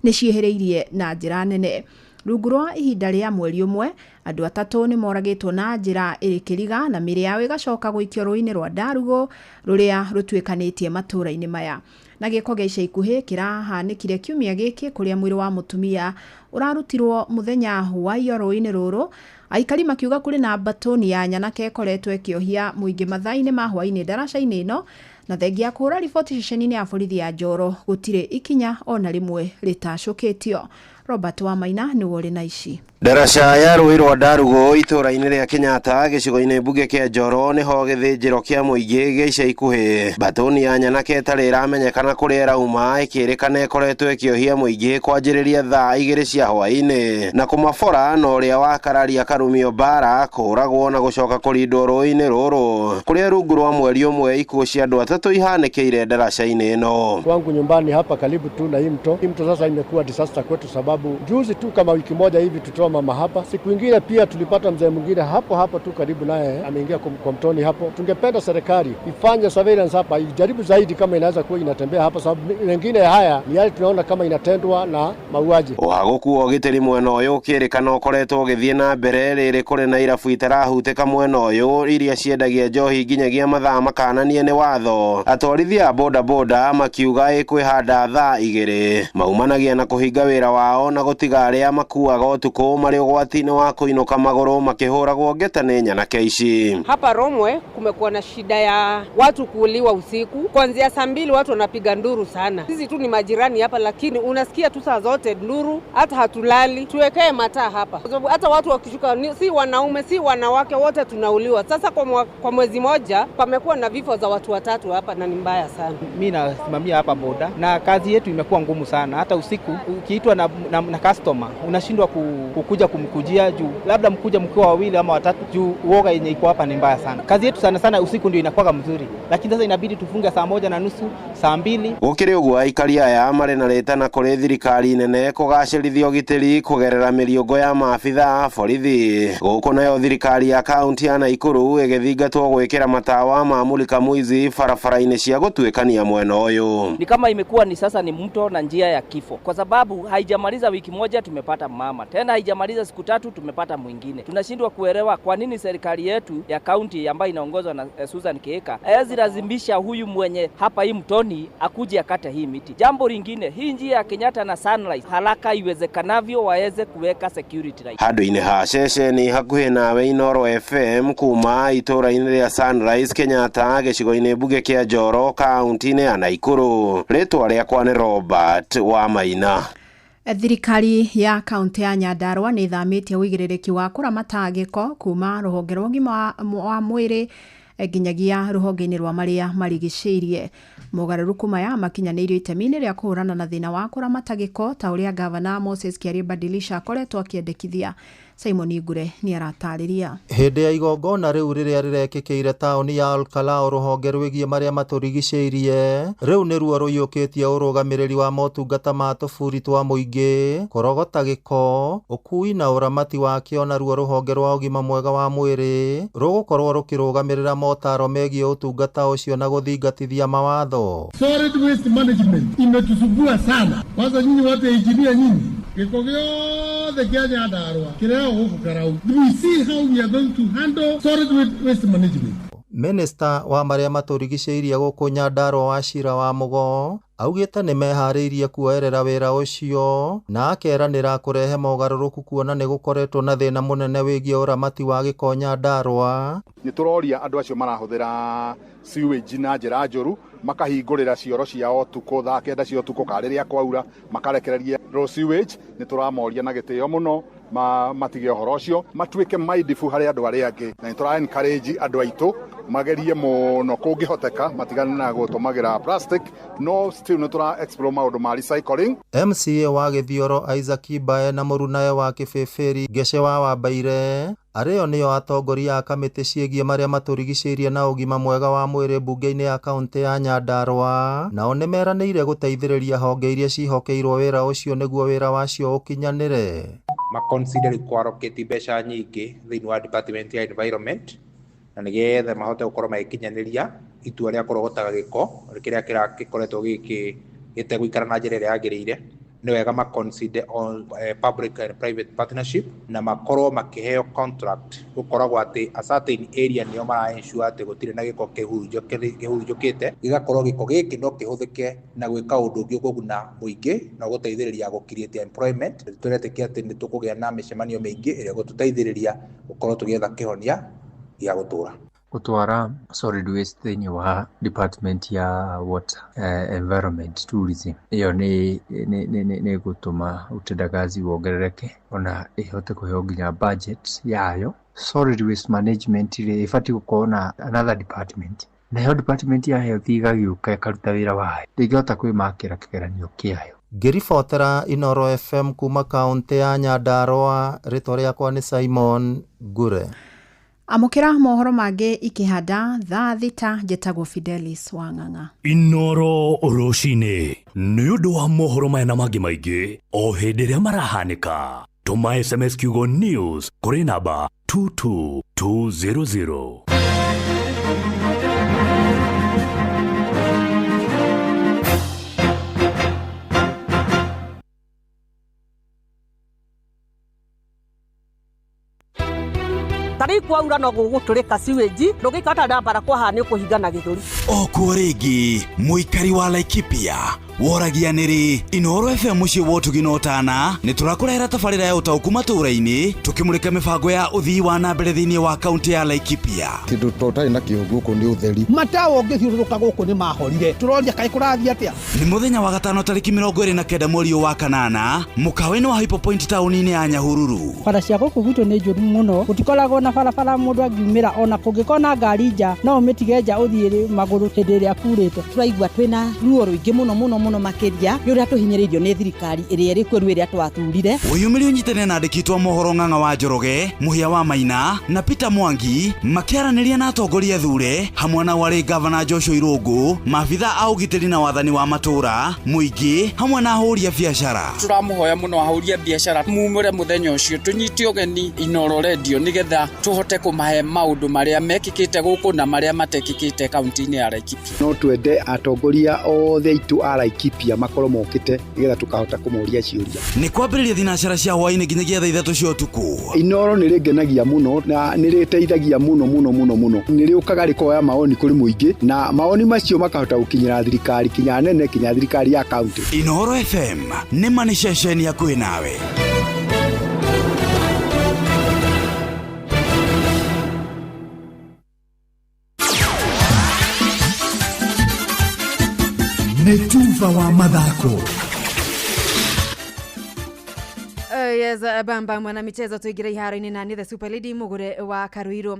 nĩ ciĩhĩrĩirie na njĩra nene. Rungu rwa ihinda rĩa mweri ũmwe, andũ atatũ nĩ moragĩtwo na njĩra ĩrĩ kĩriga na mĩĩrĩ yao ĩgacoka gũikio rũĩ-inĩ rwa Ndarugo rũrĩa rũtuĩkanĩtie matũũra-inĩ maya. Na gĩko gĩa ica ikuhĩ kĩrahanĩkire kiumia gĩkĩ kũrĩa mwĩrĩ wa mũtumia ũrarutirwo mũthenya wa iyo rũĩ-inĩ rũrũ. Aikari makiuga kũrĩ na mbatũni ya nyanake ĩkoretwo ĩkĩohia mũingĩ mathaa-inĩ ma hwaĩ-inĩ ndaraca-inĩ ĩno, na thengia ya kũhũra riboti ceceni-inĩ ya borithi ya Njoro gũtirĩ ikinya ona rĩmwe rĩtacũkĩtio. Robert Wamaina nĩwe ũrĩ na ici. Ndaraca ya rũĩ rwa Ndarugo itũũra-inĩ rĩa Kenyatta gĩcigo-inĩ mbunge kĩa Njoro nĩho gĩthĩnjĩro kĩa mũingĩ gĩa ica ikuhĩ. Mbatũni ya nyanake ĩtarĩ ĩramenyekana kũrĩa ĩrauma ĩkĩrĩkana ĩkoretwo ĩkĩohia mũingĩ kwanjĩrĩria thaa 2 cia hwaĩ-inĩ na kũmabora na ũrĩa wakararia karumio mbara kũragwo na gũcoka kũrindwo rũĩ-inĩ rũrũ kũrĩa rungu rwa mweri ũmwe ikuũ cia andũ atatũ ihanĩkĩire ndaraca-inĩ ĩno. Kwangu nyumbani hapa karibu tu na hii mto. Hii mto sasa imekuwa disaster kwetu sababu juzi tu kama wiki moja hivi tutoa mama hapa. Siku ingine pia tulipata mzee mwingine hapo hapo tu karibu naye ameingia kwa mtoni hapo. Tungependa serikali ifanye surveillance hapa, ijaribu zaidi kama inaweza kuwa inatembea hapa sababu wengine haya ni yale tunaona kama inatendwa na mauaji. Ũhagũku wa ũgitĩri mwena ũyũ ũkĩrĩkana ũkoretwo ũgĩthiĩ na mbere rĩrĩ kũrĩ na irabu itarahutĩka mwena ũyũ iria ciendagia njohi nginyagia mathaa makananie nĩ watho. Atwarithia a bodaboda makiuga ĩkwĩhanda thaa 2 maumanagia na kũhinga wĩra wao na gũtiga arĩa makuaga ũtukũ marĩ ũgwati-inĩ wa kũinũka magũrũ makĩhũragwo ngeta nĩ nyanake ici. Hapa Romwe kumekuwa na shida ya watu kuuliwa usiku. Kuanzia saa 2 watu wanapiga nduru sana. Sisi tu ni majirani hapa lakini unasikia tu saa zote nduru, hata hatulali. Tuwekee mataa hapa. Kwa sababu hata watu wakishuka, si wanaume si wanawake, wote tunauliwa. Sasa kwa mwezi moja pamekuwa na vifo za watu watatu hapa na ni mbaya sana. Mimi nasimamia hapa boda na kazi yetu imekuwa ngumu sana. Hata usiku ukiitwa na customer unashindwa kukuja kumkujia juu labda mkuja mkiwa wawili ama watatu juu uoga yenye iko hapa ni mbaya sana. Kazi yetu sana sana usiku ndio inakuwa mzuri, lakini sasa inabidi tufunge saa 1:30, saa 2. Gũkĩrĩ ũguo aikari aya marĩ na rĩtana kũrĩ thirikari nene kũgacĩrithia ũgitĩri kũgerera mĩriũngũ ya maabitha a borithi. Gũkũ nayo thirikari ya kaunti ya Naikuru ĩgĩthingatwo gwĩkĩra matawa ma mulika mwizi barabara-inĩ cia gũtuĩkania mwena ũyũ. Ni kama imekuwa ni sasa ni mto na njia ya kifo, kwa sababu haijamaliza wiki moja tumepata mama tena, haijamaliza siku 3 tumepata mwingine. Tunashindwa kuelewa kwa nini serikali yetu ya kaunti ambayo inaongozwa na Susan Kihika hazilazimisha huyu mwenye hapa hii mtoni akuje akate hii miti. Jambo lingine, hii njia ya Kenyatta na Sunrise haraka iwezekanavyo waweze kuweka security light. Handũ-inĩ ha ceceni hakuhĩ nawe Inooro FM kuma itũũra-inĩ rĩa Sunrise Kenyatta gĩcigo-inĩ mbunge kĩa Njoro kaunti-inĩ ya Naikuru. Rĩtwa rĩakwa nĩ Robert Wamaina. Thirikari ya kaunti ya Nyandarua nĩ ĩthamĩtie ũigĩrĩrĩki wa kũramata gĩko kuma rũhonge rwa ũgima wa mwĩrĩ nginyagia rũhonge-inĩ rwa marĩa marigicĩirie. Mogarũrũku maya makinyanĩirio itemi-inĩ rĩa kũhũrana na thĩna wa kũramata gĩko ta ũrĩa gavana Moses Kiarie Badilisha akoretwo akĩendekithia. Simon Ngure nĩ aratarĩria. Hĩndĩ ya igongona rĩu rĩrĩa rĩrekĩkĩire taũni ya Olkalou rũhonge rwĩgiĩ marĩa matũrigicĩirie rĩu nĩruo rũiyũkĩtie ũrũgamĩrĩri wa motungata ma tũburi twa mũingĩ, kũrogota gĩko, ũkui na ũramati wakĩo, naruo rũhonge rwa ũgima mwega wa mwĩrĩ rũgũkorwo rũkĩrũgamĩrĩra motaro megiĩ ũtungata ũcio na gũthingatithia mawatho. Solid waste management imetusumbua sana. Kwanza nyinyi watu engineer nyinyi, gĩko gĩothe kĩa Nyandarua kĩrehagwo gũkũ Karau. We see how we are going to handle solid waste management. Minister wa marĩa matũrigicĩirie gũkũ Nyandarua Wachira wa Mũgo augĩte nĩ meharĩirie kuoerera wĩra ũcio na akeranĩra kũrehe mogarũrũku kuona nĩ gũkoretwo na thĩna mũnene wĩgiĩ ũramati wa gĩko Nyandarua. Nĩ tũroria andũ acio marahũthĩra sewage na njĩra njũru makahingũrĩra cioro ciao ũtukũ thaa 9 cia ũtukũ ka rĩrĩa kwaura makarekereria raw sewage. Nĩ tũramoria na gĩtĩo mũno matige ũhoro ũcio, matuĩke mindful harĩ andũ arĩa angĩ, na nĩ tũra encourage andũ aitũ magerie mũno kũngĩhoteka matigane na gũtũmagĩra plastic, no still nĩ tũra explore maũndũ ma recycling. MCA wa Gĩthioro Isaac Mbae na mũrunae wa Kĩbĩbĩri Ngece wa Wambaire arĩo nĩo atongoria a kamĩtĩ ciĩgiĩ marĩa matũrigicĩirie na ũgima mwega wa mwĩrĩ mbunge-inĩ ya kaũntĩ ya Nyandarua, nao nĩmeranĩire gũteithĩrĩria honge iria ciĩhokeirwo wĩra ũcio nĩguo wĩra wacio ũkinyanĩre. Maconsider kwaroketi mbeca nyingĩ thĩinĩ wa department ya environment na nĩgetha mahote gũkorwo magĩkinyanĩria itua rĩa kũrogotaga gĩko kĩrĩa kĩrakoretwo gĩtegũikara na njĩra ĩrĩa yagĩrĩire. Nĩ wega ma consider all, public and private partnership na makorwo makĩheo contract gũkoragwo atĩ a certain area nĩo mara ensure atĩ gũtirĩ na gĩko kĩhurunjũkĩte, gĩgakorwo gĩko gĩkĩ no kĩhũthĩke na gwĩka ũndũ ũngĩ ũkũguna mũingĩ na ũgũteithĩrĩria gũ create employment. Tũretĩkia atĩ nĩ tũkũgĩa na mĩcemanio mĩingĩ ĩrĩa ĩgũtũteithĩrĩria gũkorwo tũgĩetha kĩhonia gĩa gũtũra. Gũtwara solid waste thĩinĩ wa department ya water, environment, tourism, ĩyo nĩ ĩgũtũma utendakazi wongerereke ona ĩhote kũheo nginya budget yayo. Solid waste management rĩ, ĩbatiĩ gũkorwo na another department, nayo department ya health ĩgagĩũka ĩkaruta wĩra wayo, ndĩngĩhota kwĩmakĩra kĩgeranio kĩayo. Ngĩribotera Inoro FM kuma kaũntĩ ya Nyandarua, rĩtwa rĩakwa nĩ Simon Ngure. Amũkĩra mohoro mangĩ ikĩhanda thaa 6. Njĩtagwo Fidelis Wang'ang'a. Inoro rũcinĩ nĩ ũndũ wa mohoro maya na mangĩ maingĩ o hĩndĩ ĩrĩa marahanĩka, tũma SMS kiugo news kũrĩ namba 22200. Tarĩu kwaura no gũgũtũrĩka sewage, ndũngĩikara ũtarĩ na mbara haha, nĩ ũkũhingana gĩthũri. Okuo rĩngĩ mũikari wa Laikipia woragia nĩrĩ Inoro FM mũciĩ wa ũtugi na ũtana nĩ tũrakũrehera tabarĩra ya ũtaũku matũũra-inĩ, tũkĩmũrĩka mĩbango ya ũthii wa na mbere thĩinĩ wa kaunti ya Laikipia. Kĩndũ to ũtarĩ nakĩo gũkũ nĩ ũtheri. Matawa ũngĩthiũrũrũka gũkũ nĩ mahorire, tũroria kaĩ kũrathiĩ atĩa. Nĩ mũthenya wa gatano tarĩki 29 mweri ũyũ wa kanana, mũkawa-inĩ wa Hypo Point taũni-inĩ ya Nyahururu. Bara cia gũkũ gwitũ nĩ njũru mũno, gũtikoragwo na barabara mũndũ angiumĩra, ona kũngĩkorwo na ngari nja no ũmĩtige nja ũthiĩ magũrũ hĩndĩ ĩrĩa kurĩte. Tũraigua twĩna ruo rũingĩ mũno mũno mũno, makĩria nĩ ũrĩa tũhinyĩrĩirio nĩ thirikari ĩrĩa ĩrĩ kuo rĩu ĩrĩa twathurire. Wĩyumĩrie ũnyitane na andĩki twa mohoro Ng'ang'a wa Njoroge, Mũhĩa wa Maina na Peter Mwangi makĩaranĩria na atongoria thure hamwe na warĩ gavana Joshua Irũngũ, maabitha a ũgitĩri na wathani wa matũũra, mũingĩ hamwe na ahũri a biacara. Tũramũhoya mũno ahũri a biacara mumĩre mũthenya ũcio, tũnyite ũgeni Inoro Radio nĩgetha tũhote kũmahe maũndũ marĩa mekĩkĩte gũkũ na marĩa matekĩkĩte kaunti-inĩ ya Laikipia. No twende atongoria othe aitũ a Laikipia makorwo mokĩte nĩgetha tũkahota kũmoria ciũria. Nĩ kwambĩrĩria thinacara cia hwaĩ-inĩ nginyagia thaa 3 cia ũtukũ. Inoro nĩ rĩngenagia mũno na nĩ rĩteithagia mũno mũno mũno mũno. Nĩ rĩũkaga rĩkoya maoni kũrĩ mũingĩ na maoni macio makahota gũkinyĩra thirikari kinya nene, kinya thirikari ya kaunti. Inoro FM nĩ ma nĩ ceceni hakuhĩ nawe. Nĩ tuba wa mathako. Yes, bamba mwana michezo, tuingire iharo-inĩ na nĩ the super lady Mugure wa Karuiru.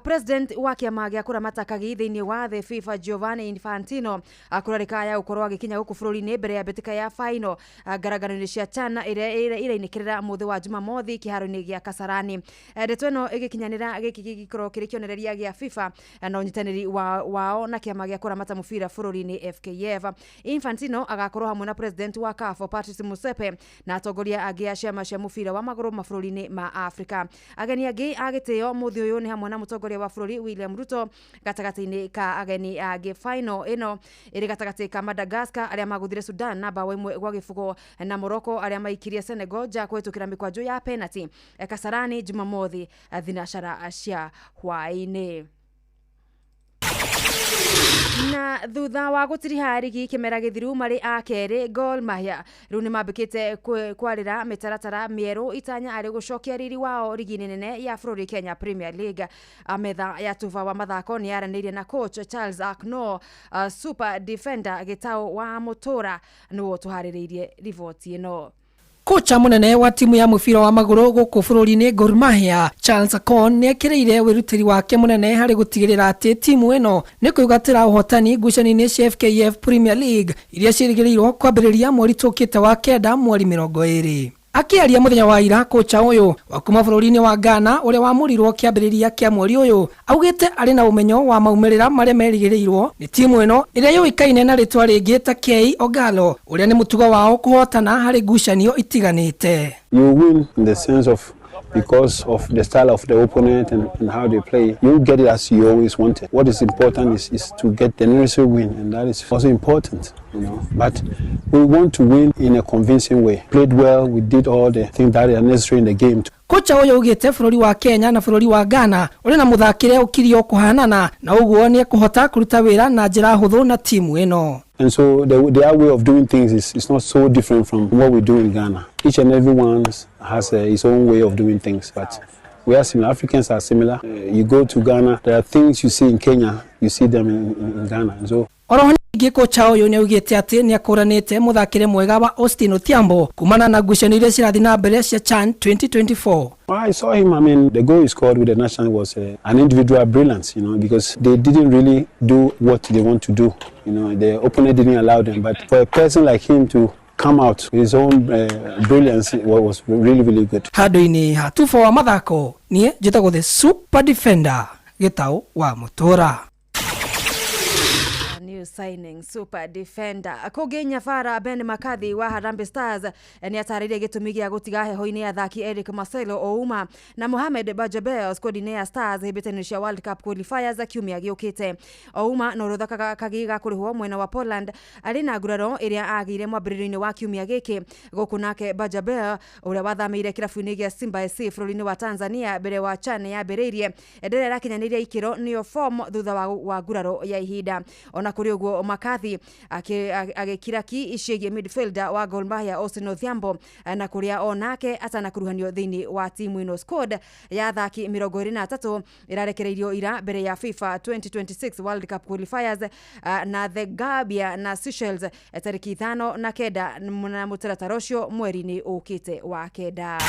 President wa kĩama gĩa kũramata kagi thĩinĩ wa thĩ FIFA Giovanni Infantino kũrarĩka ya gũkorwo agĩkinya gũkũ bũrũri-inĩ mbere ya mbĩtĩka ya final ngarangano-inĩ cia CHAN ĩrĩa ĩrainĩkĩrĩra mũthĩ wa Jumamothi kĩharo-inĩ gĩa Kasarani. Ndeto ĩno ĩgĩkinyanĩra gĩkĩ gĩgĩkorwo kĩrĩ kĩonereria gĩa FIFA na ũnyitanĩri wao na kĩama gĩa kũramata mũbira bũrũri-inĩ FKF. Infantino agakorwo hamwe na president wa CAF Patrice Motsepe na atongoria angĩ a ciama cia mũbira wa magũrũ mabũrũri-inĩ ma Afrika. Ageni angĩ a gĩtĩo mũthĩ ũyũ nĩ hamwe na mũtongoria wa bũrũri William Ruto gatagatĩ-inĩ ka ageni angĩ. Final ĩno ĩrĩ gatagatĩ ka Madagascar arĩa magũthire Sudan na bao 1-0 na Morocco arĩa maikirie Senegal nja kũhĩtũkĩra mĩkwanjo ya penalty Kasarani Jumamothi thinacara cia hwaĩ-inĩ. Na thutha wa gũtiriha rigi kĩmera gĩthiru marĩ a kerĩ, Gor Mahia rĩu nĩ mambĩkĩte kwarĩra mĩtaratara mĩerũ, itanya arĩ gũcokia riri wao rigi-inĩ nene ya bũrũri Kenya Premier League. Metha ya tuba wa mathako nĩ yaranĩirie na coach Charles Akno, super defender gĩtaũ wa mũtũra, nĩwo tũharĩrĩirie riboti ĩno. Kocha munene wa timu ya mũbira wa magũrũ gũkũ bũrũri-inĩ Gor Mahia Charles Akon nĩ ekĩrĩire wĩrutĩri wake mũnene harĩ gũtigĩrĩra atĩ timu ĩno nĩ kwĩgwatĩra ũhotani ngucanio-inĩ cia FKF Premier League iria ciĩrĩgĩrĩirwo kwambĩrĩria mweri tũkĩte wa kenda mweri 20. Akĩaria mũthenya wa ira, kocha ũyũ wa kuma bũrũri-inĩ wa Ghana ũrĩa wamũrirwo kĩambĩrĩria kĩa mweri ũyũ augĩte arĩ na ũmenyo wa maumĩrĩra marĩa merĩgĩrĩirwo nĩ timu ĩno ĩrĩa yũĩkaine na rĩtwa rĩngĩ ta K Ogalo, ũrĩa nĩ mũtugo wao kũhotana harĩ ngucanio itiganĩte. You win in the sense of because of the style of the opponent and how they play, you get it as you always wanted. What is important is to get the necessary win, and that is also important, you know. But we want to win in a convincing way. Played well, we did all the things that are necessary in the game. Kocha ũyũ augĩte bũrũri wa Kenya na bũrũri wa Ghana ũrĩ na mũthakĩre ũkirie kũhanana na ũguo nĩ ekũhota kũruta wĩra na njĩra hũthũ na timu ĩno. And so their way of doing things is not so different from what we do in Ghana. Each and every one has his own way of doing things, but we are similar. Africans are similar. You go to Ghana, there are things you see in Kenya, you see them in Ghana. And so Oroho ningĩ kocha ũyũ nĩaugĩte atĩ nĩakũranĩte mũthakĩre mwega wa Austin Odhiambo kumana na ngucanio iria cirathiĩ na mbere cia CHAN 2024. I saw him. I mean, the goal he scored with the national was an individual brilliance, you know, because they didn't really do what they want to do. You know, the opponent didn't allow them. But for a person like him to come out with his own brilliance was really, really good. Handũ-inĩ ha tuba wa mathako niĩ njĩtagwo the super defender Gĩtaũ wa Mũtũra. New signing super defender kũngĩ nyabara Ben McCarthy wa Harambee Stars nĩ atarĩirie gĩtũmi gĩa gũtiga heho-inĩ athaki Eric Marcelo Ouma na Mohamed Bajabel squad-inĩ ya Stars hĩmbĩtano cia World Cup qualifiers kiumia gĩũkĩte. Ouma na ũrĩa ũthakaga kagĩ ga kũrĩhwo mwena wa Poland arĩ na nguraro ĩrĩa agĩire mwambĩrĩrio-inĩ wa kiumia gĩkĩ, gũkũ nake Bajabel ũrĩa wathamĩire kĩrabu-inĩ gĩa Simba SC bũrũri-inĩ wa Tanzania mbere wa CHAN yambĩrĩirie ndĩrĩa ĩrakinyanĩria ikĩro nĩyo form thutha wa nguraro ya ihinda. Ona kũrĩ ũguo McCarthy agĩkira ki ciĩgiĩ midfielder wa Gor Mahia Austin Odhiambo na kũrĩa onake atanakuruhanio thĩinĩ wa timu ĩno. Squad ya athaki 23 ĩrarekereirio ira mbere ya FIFA 2026 World Cup qualifiers na the Gambia na Seychelles tarĩki 5 na 9 na mũtaratara ũcio mweri-inĩ ũkĩte wa 9.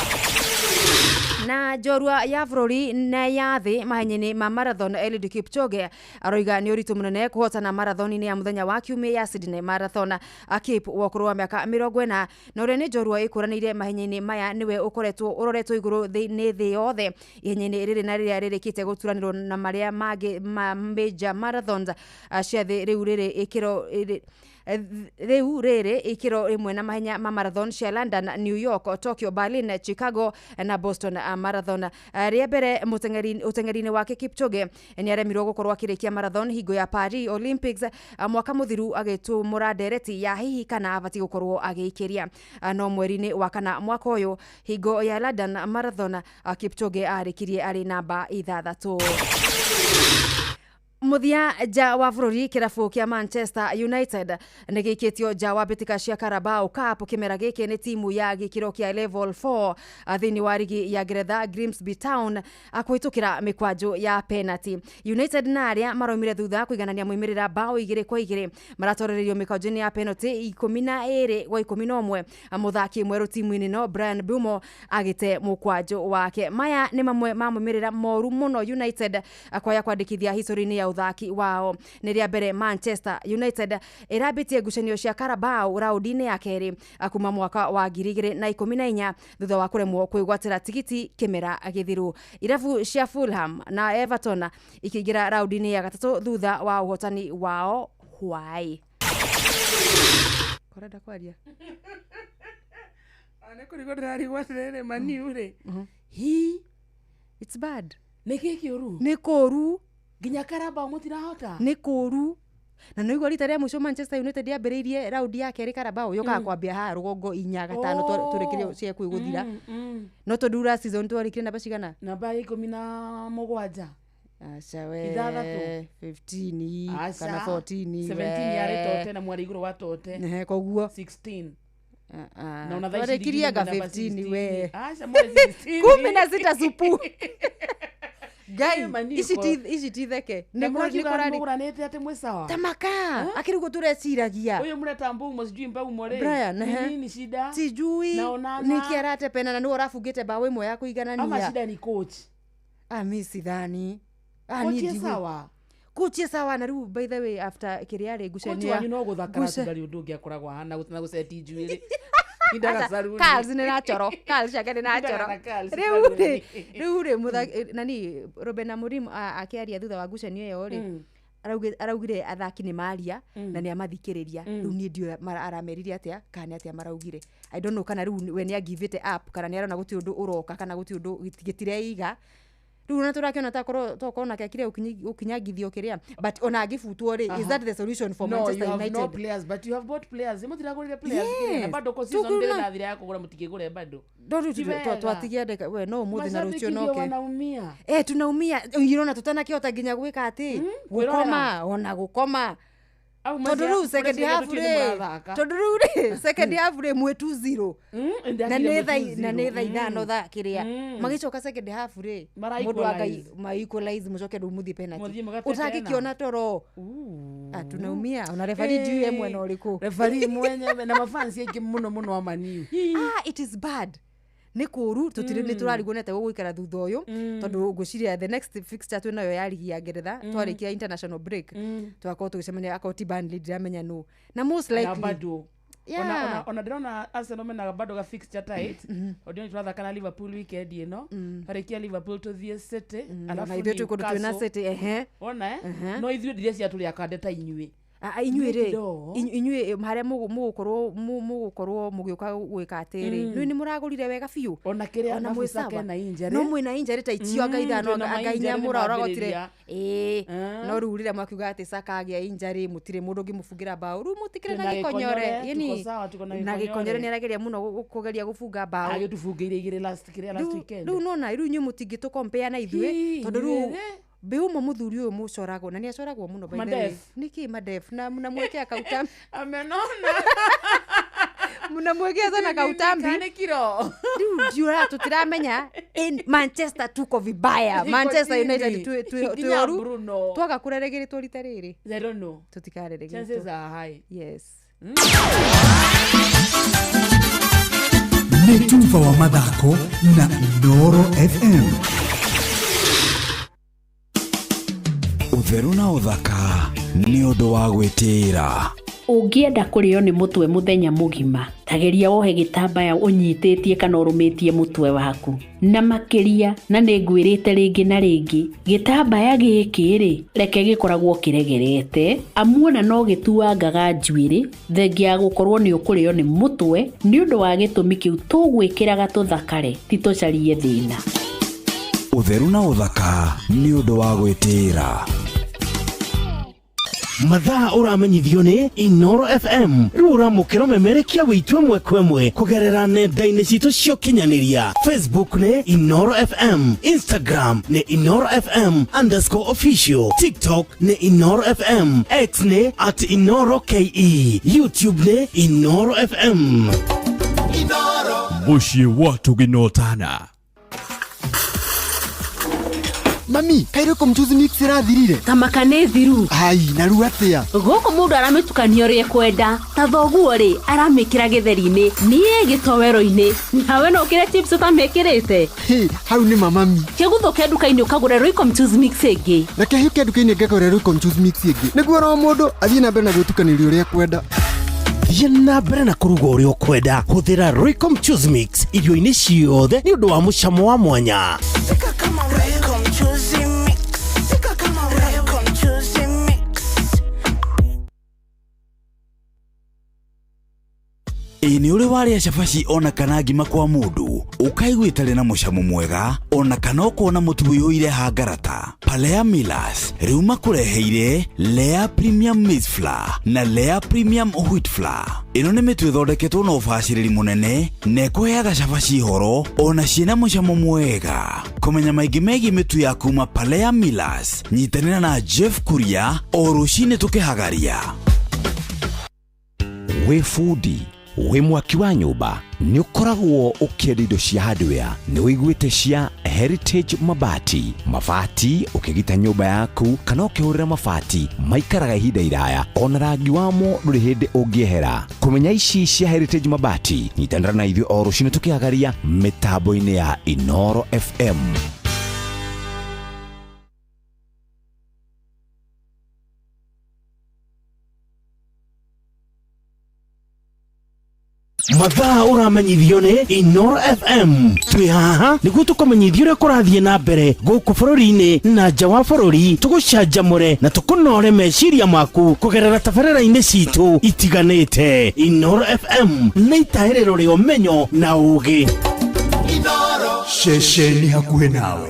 Na njorua ya bũrũri na ya thĩ mahenya-inĩ ma marathon Eliud Kipchoge aroiga nĩ ũritũ mũnene kũhotana marathon-inĩ ya mũthenya wa kiumia ya Sydney Marathon. Kip wa ũkũrũ wa mĩaka 40 na ũrĩa nĩ njorua ĩkũranĩire mahenya-inĩ maya nĩwe ũkoretwo ũroretwo igũrũ nĩ thĩ yothe ihenya-inĩ rĩrĩ na rĩrĩa rĩrĩkĩte gũturanĩrwo na marĩa mangĩ ma major marathons cia thĩ rĩu rĩrĩ ĩkĩro rĩu rĩrĩ ikĩro ĩmwe na mahenya ma marathon cia London, New York, Tokyo, Berlin, Chicago na Boston Marathon. Rĩa mbere ũteng'eri-inĩ wake Kipchoge nĩaremirwo gũkorwo akĩrĩkia marathon hingo ya Paris Olympics mwaka mũthiru agĩtũmũra ndereti ya hihi kana abatiĩ gũkorwo agĩikĩria. No mweri-inĩ wa 4 mwaka ũyũ hingo ya London Marathon Kipchoge arĩkirie arĩ namba 6. Muthia nja wa bũrũri kĩrabu kĩa Manchester United nĩ gĩikĩtio nja wa mbĩtĩka cia Carabao Cup kĩmera gĩkĩ nĩ timu ya gĩkĩro kĩa level 4 thĩinĩ wa rigi ya Ngeretha Grimsby Town kũhĩtũkĩra mĩkwanjũ ya penalty. United na arĩa maraumire thutha kũiganania moimĩrĩra bao 2-2 maratorereirio mĩkwanjũ-inĩ ya penalty 12 gwa 11. Mũthaki mwerũ timu-inĩ no Brian Mbeumo agĩte mũkwanjũ wake. Maya nĩ mamwe ma moimĩrĩra moru mũno United kwaya kwandĩkithia history-inĩ ya ũthaki wao. Nĩ rĩa mbere Manchester United ĩrambĩtie ngucanio cia Carabao raũndi-inĩ ya kerĩ kuma mwaka wa 2014 thutha wa kũremwo kwĩgwatĩra tigiti kĩmera gĩthiru. Irabu cia Fulham na Everton ikĩingĩra raũndi-inĩ ya gatatũ thutha wa ũhotani wao hwaĩ. Korenda kwaria nĩ kũrigwo ndĩrarigwo atĩrĩrĩ maniu rĩ hi it's bad. Nĩ kĩ kĩũru? Nĩ kũũru nginya Carabao mũtirahota nĩ kũũru na nĩ igua rita rĩa mũico Manchester United yambĩrĩirie raundi ya kerĩ Carabao yũkaga kwambia haha rũgongo 4 5 tũrĩkĩrie cia kwĩ gũthira no tondũ last season twarĩkire namba cigana? Namba 17. Aca we 6 15 kana 14 17 yarĩ tote na mwarĩ igũrũ wa tote. Ehe koguo 16 twarĩkirie nga 15 we aca mwarĩ 16 16 supu. Ngai ici ti theke nĩkũranĩte atĩ mwĩ sawa tamaka akĩrĩ ũguo tũreciragia ũyũ mũreta Mbeumo sijui Mbeumo rĩ Brian ni nini shida sijui nĩkĩ arate pena na nĩwe ũrabungĩte bao ĩmwe ya kũiganania ama shida ni coach mi sidhani coach ye sawa coach ye sawa na rĩu by the way after kĩrĩa rĩ ngucanio coach wanyu no gũthakara tu ndarĩ ũndũ ũngĩ akoragwo ahana na gũceti njuĩrĩ Carls nĩ nachoro Carls ciake nĩ nachoro rĩu rĩ nani Ruben Amorim akĩaria thutha wa ngucanio ĩyo rĩ Araugire athaki nĩ maria na nĩ amathikĩrĩria. Rĩu niĩ ndiũĩ aramerire atĩa kana nĩ atĩa maraugire. I don't know kana rĩu we nĩ agivĩte up, kana nĩ arona gũtirĩ ũndũ ũroka, kana gũtirĩ ũndũ gĩtireiga. Rĩu ona tũrakĩona takorwo tokorwo nake akire gũkinyangithio kĩrĩa, but ona angĩbutwo rĩ, is that the solution for No, Manchester you have United? no players, but you have bought players. Mutiragũrire players. Yes. Na bado ko season Tũkuna- mbere na thira ya kũgũra mũtingĩgũre bado. Ndoru Ti wega. twatigia ndeka we no ũmũthĩ na rũciũ Mashabiki ndio noke. wanaumia. Eh, tunaumia irona tutanakĩhota nginya gwĩka atĩ Kwĩrorera. gũkoma, ona gũkoma. Au Tondũ rĩu second half rĩ, tondũ rĩu rĩ, second half rĩ, mwĩ 2-0 na nĩ thaa na nĩ thaa 5 thaa kĩrĩa magĩcoka second half rĩ, Mara mũndũ wa Ngai, equalize. ma equalize, mũcoke rĩu mũthiĩ penalty. Mũthiĩ mũgatete. Ũtangĩkĩona toro. Ah, tunaumia. Ona referee ndiũĩ e mwena ũrĩkũ. Referee mwenyewe na mafansi aingĩ mũno mũno a Maniu. Ah, it is bad, nĩ kũru tũtirĩ nĩ tũrarigwo nĩ atĩa gũgũikara thutha ũyũ, tondũ ngwĩciria the next fixture twĩ nayo ya ligi ya Ngeretha twarĩkia international break, tũgakorwo tũgĩcemania akorwo ti Burnley, ndiramenya nũ, na most Na likely bado ona ndĩrona Arsenal menaga bado ga fixture tight, tondũ nĩ tũrathaka na Liverpool weekend ĩno. Twarĩkia Liverpool tũthiĩ City, na ithuĩ twĩ kũndũ twĩna City, ehe. Wona, eh? No ithuĩ ndirecia tũrĩ akande ta inyuĩ. Ah, ah, inyuĩ rĩ, Kidogo. inyuĩ harĩa mũgũkorwo mũgĩũka gwĩka atĩrĩ, nĩ mũragũrire wega biũ. Ona kĩrĩa Ona na mwĩ Busa sawa. kena injury. No mwĩna injury ta icio, anga 5, twĩna anga ma 4 injury mũrorogotire. nĩmambĩrĩria. Ĩĩ, no rĩu rĩrĩa mwakiuga atĩ Saka agĩa injury, mũtirĩ mũndũ ũngĩmũbungĩra bao, rĩu mũtikĩrĩ na Twĩna gĩkonyore. gĩkonyore, Yani, tuko sawa, tuko na na gĩkonyore. gĩkonyore nĩ arageria mũno kũgeria gũbunga bao. Agĩtũbungĩire igĩrĩ last kĩrĩa last weekend. Rĩu nona rĩu inyuĩ mũtingĩtũkompea na ithuĩ, Hii, tondũ rĩu rĩrĩ. mbĩũmo mũthuri ũyũ mũcoragwo na nĩ acoragwo mũno, by the way. Madef. Nĩkĩ madef na mweke akauta Amenona. Mnamwekea sana kautambi. Kane kiro. Rĩu ndiũra tũtiramenya in Manchester tuko vibaya. Iko Manchester chini. United twĩ Nginya oru. Bruno. Twaga kũreregeretwo rita rĩrĩ, I don't know. tũtikareregetwo. Chances are high. Yes. Nĩ tuba wa mathako na Inooro FM. Ũtheru na ũthaka nĩ ũndũ wa gwĩtĩĩra. Ũngĩenda kũrĩo nĩ mũtwe mũthenya mũgima, tageria wohe gĩtambaya ũnyitĩtie kana ũrũmĩtie mũtwe waku na makĩria, na nĩ ngwĩrĩte rĩngĩ na rĩngĩ, gĩtambaya gĩkĩ rĩ, reke gĩkoragwo kĩregerete, amu ona no gĩtuangaga njuĩrĩ, thengia ya gũkorwo nĩ ũkũrĩo nĩ mũtwe. Nĩ ũndũ wa gĩtũmi kĩu tũgwĩkĩraga tũthakare, ti tũcarie thĩna. Ũtheru na ũthaka nĩ ũndũ wa gwĩtĩĩra. Mathaa ũramenyithio nĩ Inoro FM. Rĩu ũramũkĩra ũmemerekia wĩitũ ĩmwe kwa ĩmwe kũgerera nenda-inĩ citũ cia ũkinyanĩria. Facebook nĩ Inoro FM, Instagram nĩ Inoro FM_official, TikTok nĩ Inoro FM, X nĩ @InoroKE, YouTube nĩ Inoro FM. Mũciĩ wa tũginotana. Mami, kairĩ mchuzi mix ĩrathirire. Tamaka nĩ thiru. Ai, na rĩu atĩa? Gũkũ mũndũ aramĩtukania ũrĩa ekwenda, ta thoguo rĩ, aramĩkĩra gĩtheri-inĩ, niĩ gĩtowero-inĩ, nawe no ũkĩre chips ũtamĩkĩrĩte. Hĩ, hau nĩ mamami. Kĩguthũke nduka-inĩ ũkagũre Royco mchuzi mix ĩngĩ. Reke hĩke nduka-inĩ ngagũre Royco mchuzi mix ĩngĩ, nĩguo oro mũndũ athiĩ na mbere na gwĩtukanĩria ũrĩa ekwenda. Thiĩ na mbere na kũruga ũrĩa ũkwenda. Hũthĩra Royco mchuzi mix irio-inĩ ciothe nĩ ũndũ wa mũcamo wa mwanya. Royco mchuzi mix. Royco mchuzi mix. Ĩ nĩ ũrĩ warĩa cabaci ona kana ngima kwa mũndũ ũkaigua ĩtarĩ na mũcamo mwega, ona kana ũkona mũtu ũiyũire hangarata? Palea Millers rĩu makũreheire Lea Premium Maize Flour na Lea Premium Wheat Flour. Ĩno nĩ mĩtu ĩthondeketwo na ũbacĩrĩri mũnene na ĩkũheaga cabaci horo ona ciĩna mũcamo mwega. Kũmenya maingĩ megiĩ mĩtu ya kuma Palea Millers, nyitanĩra na Jeff Kuria o rũcinĩ tũkĩhagaria. Wĩ bundi, wĩ mwaki wa nyũmba, nĩ ũkoragwo ũkĩenda indo cia hardware, nĩ ũiguĩte cia Heritage Mabati. Mabati ũkĩgita nyũmba yaku kana ũkĩhũrĩra mabati maikaraga ihinda iraya, ona rangi wamo ndũrĩ hĩndĩ ũngĩehera. Kũmenya ici cia Heritage Mabati, nyitanĩra na ithuĩ o rũcinĩ tũkĩhagaria mĩtambo-inĩ ya Inoro FM. Mathaa ũramenyithio nĩ Inoro FM. Twĩ haha nĩguo tũkũmenyithia ũrĩa kũrathiĩ na mbere gũkũ bũrũri-inĩ na nja wa bũrũri, tũgũcanjamũre na tũkũnore meciria maku kũgerera tabarĩra-inĩ citũ itiganĩte. Inoro FM nĩ itahĩrĩro rĩa ũmenyo na ũũgĩ. Ceceni hakuhĩ nawe.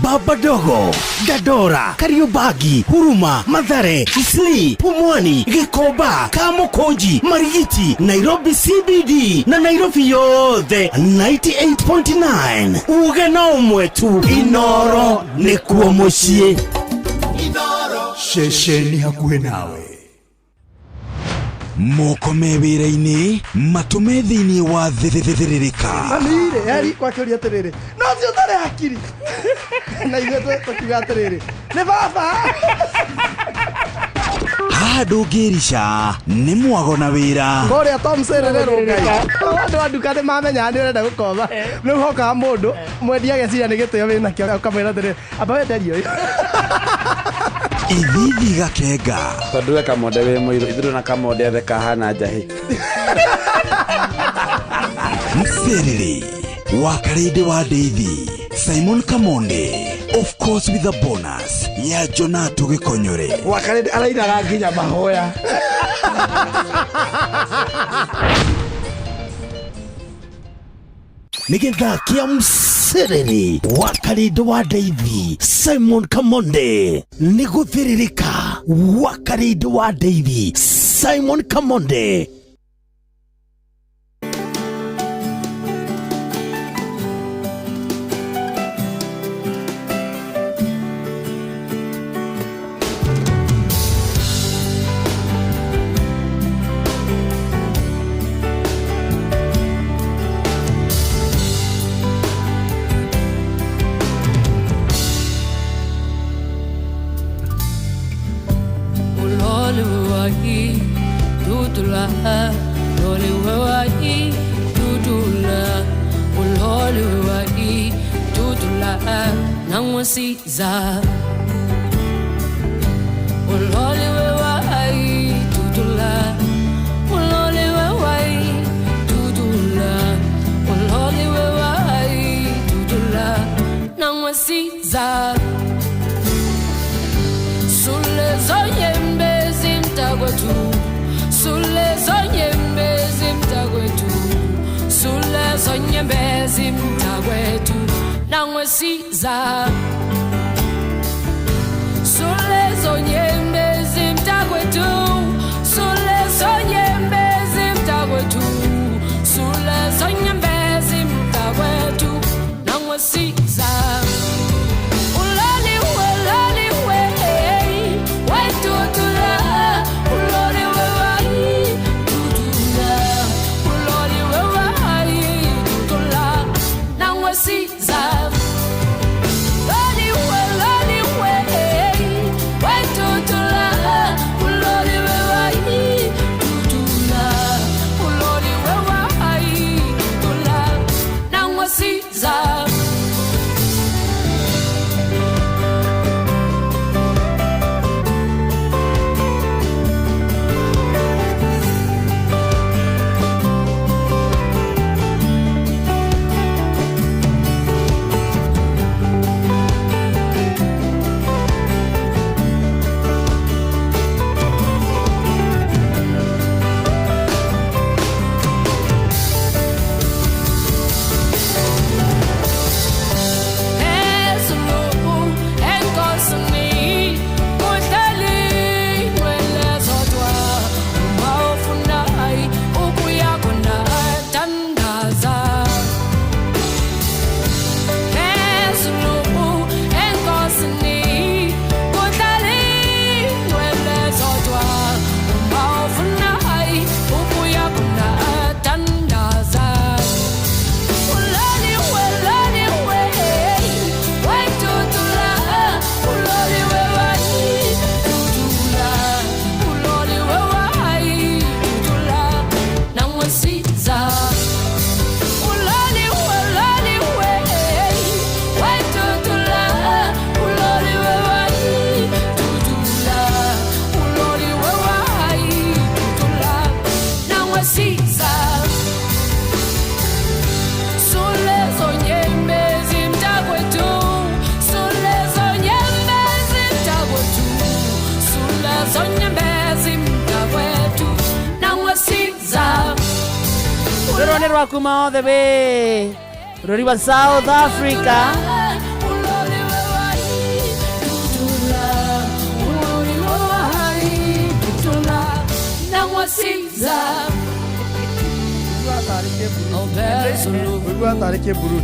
Baba Dogo, Dandora, Kariobangi, Huruma, Mathare, Isli, Pumwani, Gikomba, Kamukunji, Marigiti, Nairobi CBD na Nairobi yothe 98.9. Uge na ũmwe tu, Inoro nĩkuo mũciĩ. Ceceni hakuhĩ nawe. Moko me wĩra-inĩ, matũ me thĩinĩ wa thĩthĩrĩrĩka. Mami-rĩ eri kwakĩũria atĩrĩrĩ, no ũcio ũtarĩ hakiri, na ithuĩ tũkiuga atĩrĩrĩ, nĩ baba. Haha ndũngĩrica nĩ mwago na wĩra. Kũrĩa Tom Serere Rũngai, andũ a nduka nĩ mamenyaga nĩ ũrenda gũkomba. Rĩu hokaga mũndũ mwendia ageciria nĩ gĩtĩo wĩnakĩo, ũkamwĩra atĩrĩrĩ, amba wenderie ũyũ. Ithithi gakenga. Tondũ we kamonde wĩ mũirũ, ithuĩ na kamonde othe kahana njahĩ. Mserere wa Karĩndĩ wa Ndeithi, Simon Kamonde, of course with a bonus ya Jonato Gĩkonyore. Wakarĩndĩ arainaga nginya mahoya. Nĩ gĩthaa kĩa mserere wa Karĩndĩ wa Ndeithi, Simon Kamonde. Nĩ gũthĩrĩrĩka wa Karĩndĩ wa Ndeithi, Simon Kamonde. Nangwasiza uloliwe wai tutula, uloliwe wai tutula, uloliwe wai tutula, nangwasiza sule zonyembezi mtakwethu, sule zonyembezi mtakwethu, sule zonyembezi mtakwethu, nangwasiza sule zonyembezi mtakwethu, sule zonyembezi mtakwethu, sule zonyembezi mtakwethu, nangwasiza uloliwe loliwe waitutula, uloliwe waitutula, uloliwe waitutula, nangwasiza. Rũrũ nĩ rwa kuma all the way bũrũri wa South Africa. Ũigua tarĩ kĩmburu.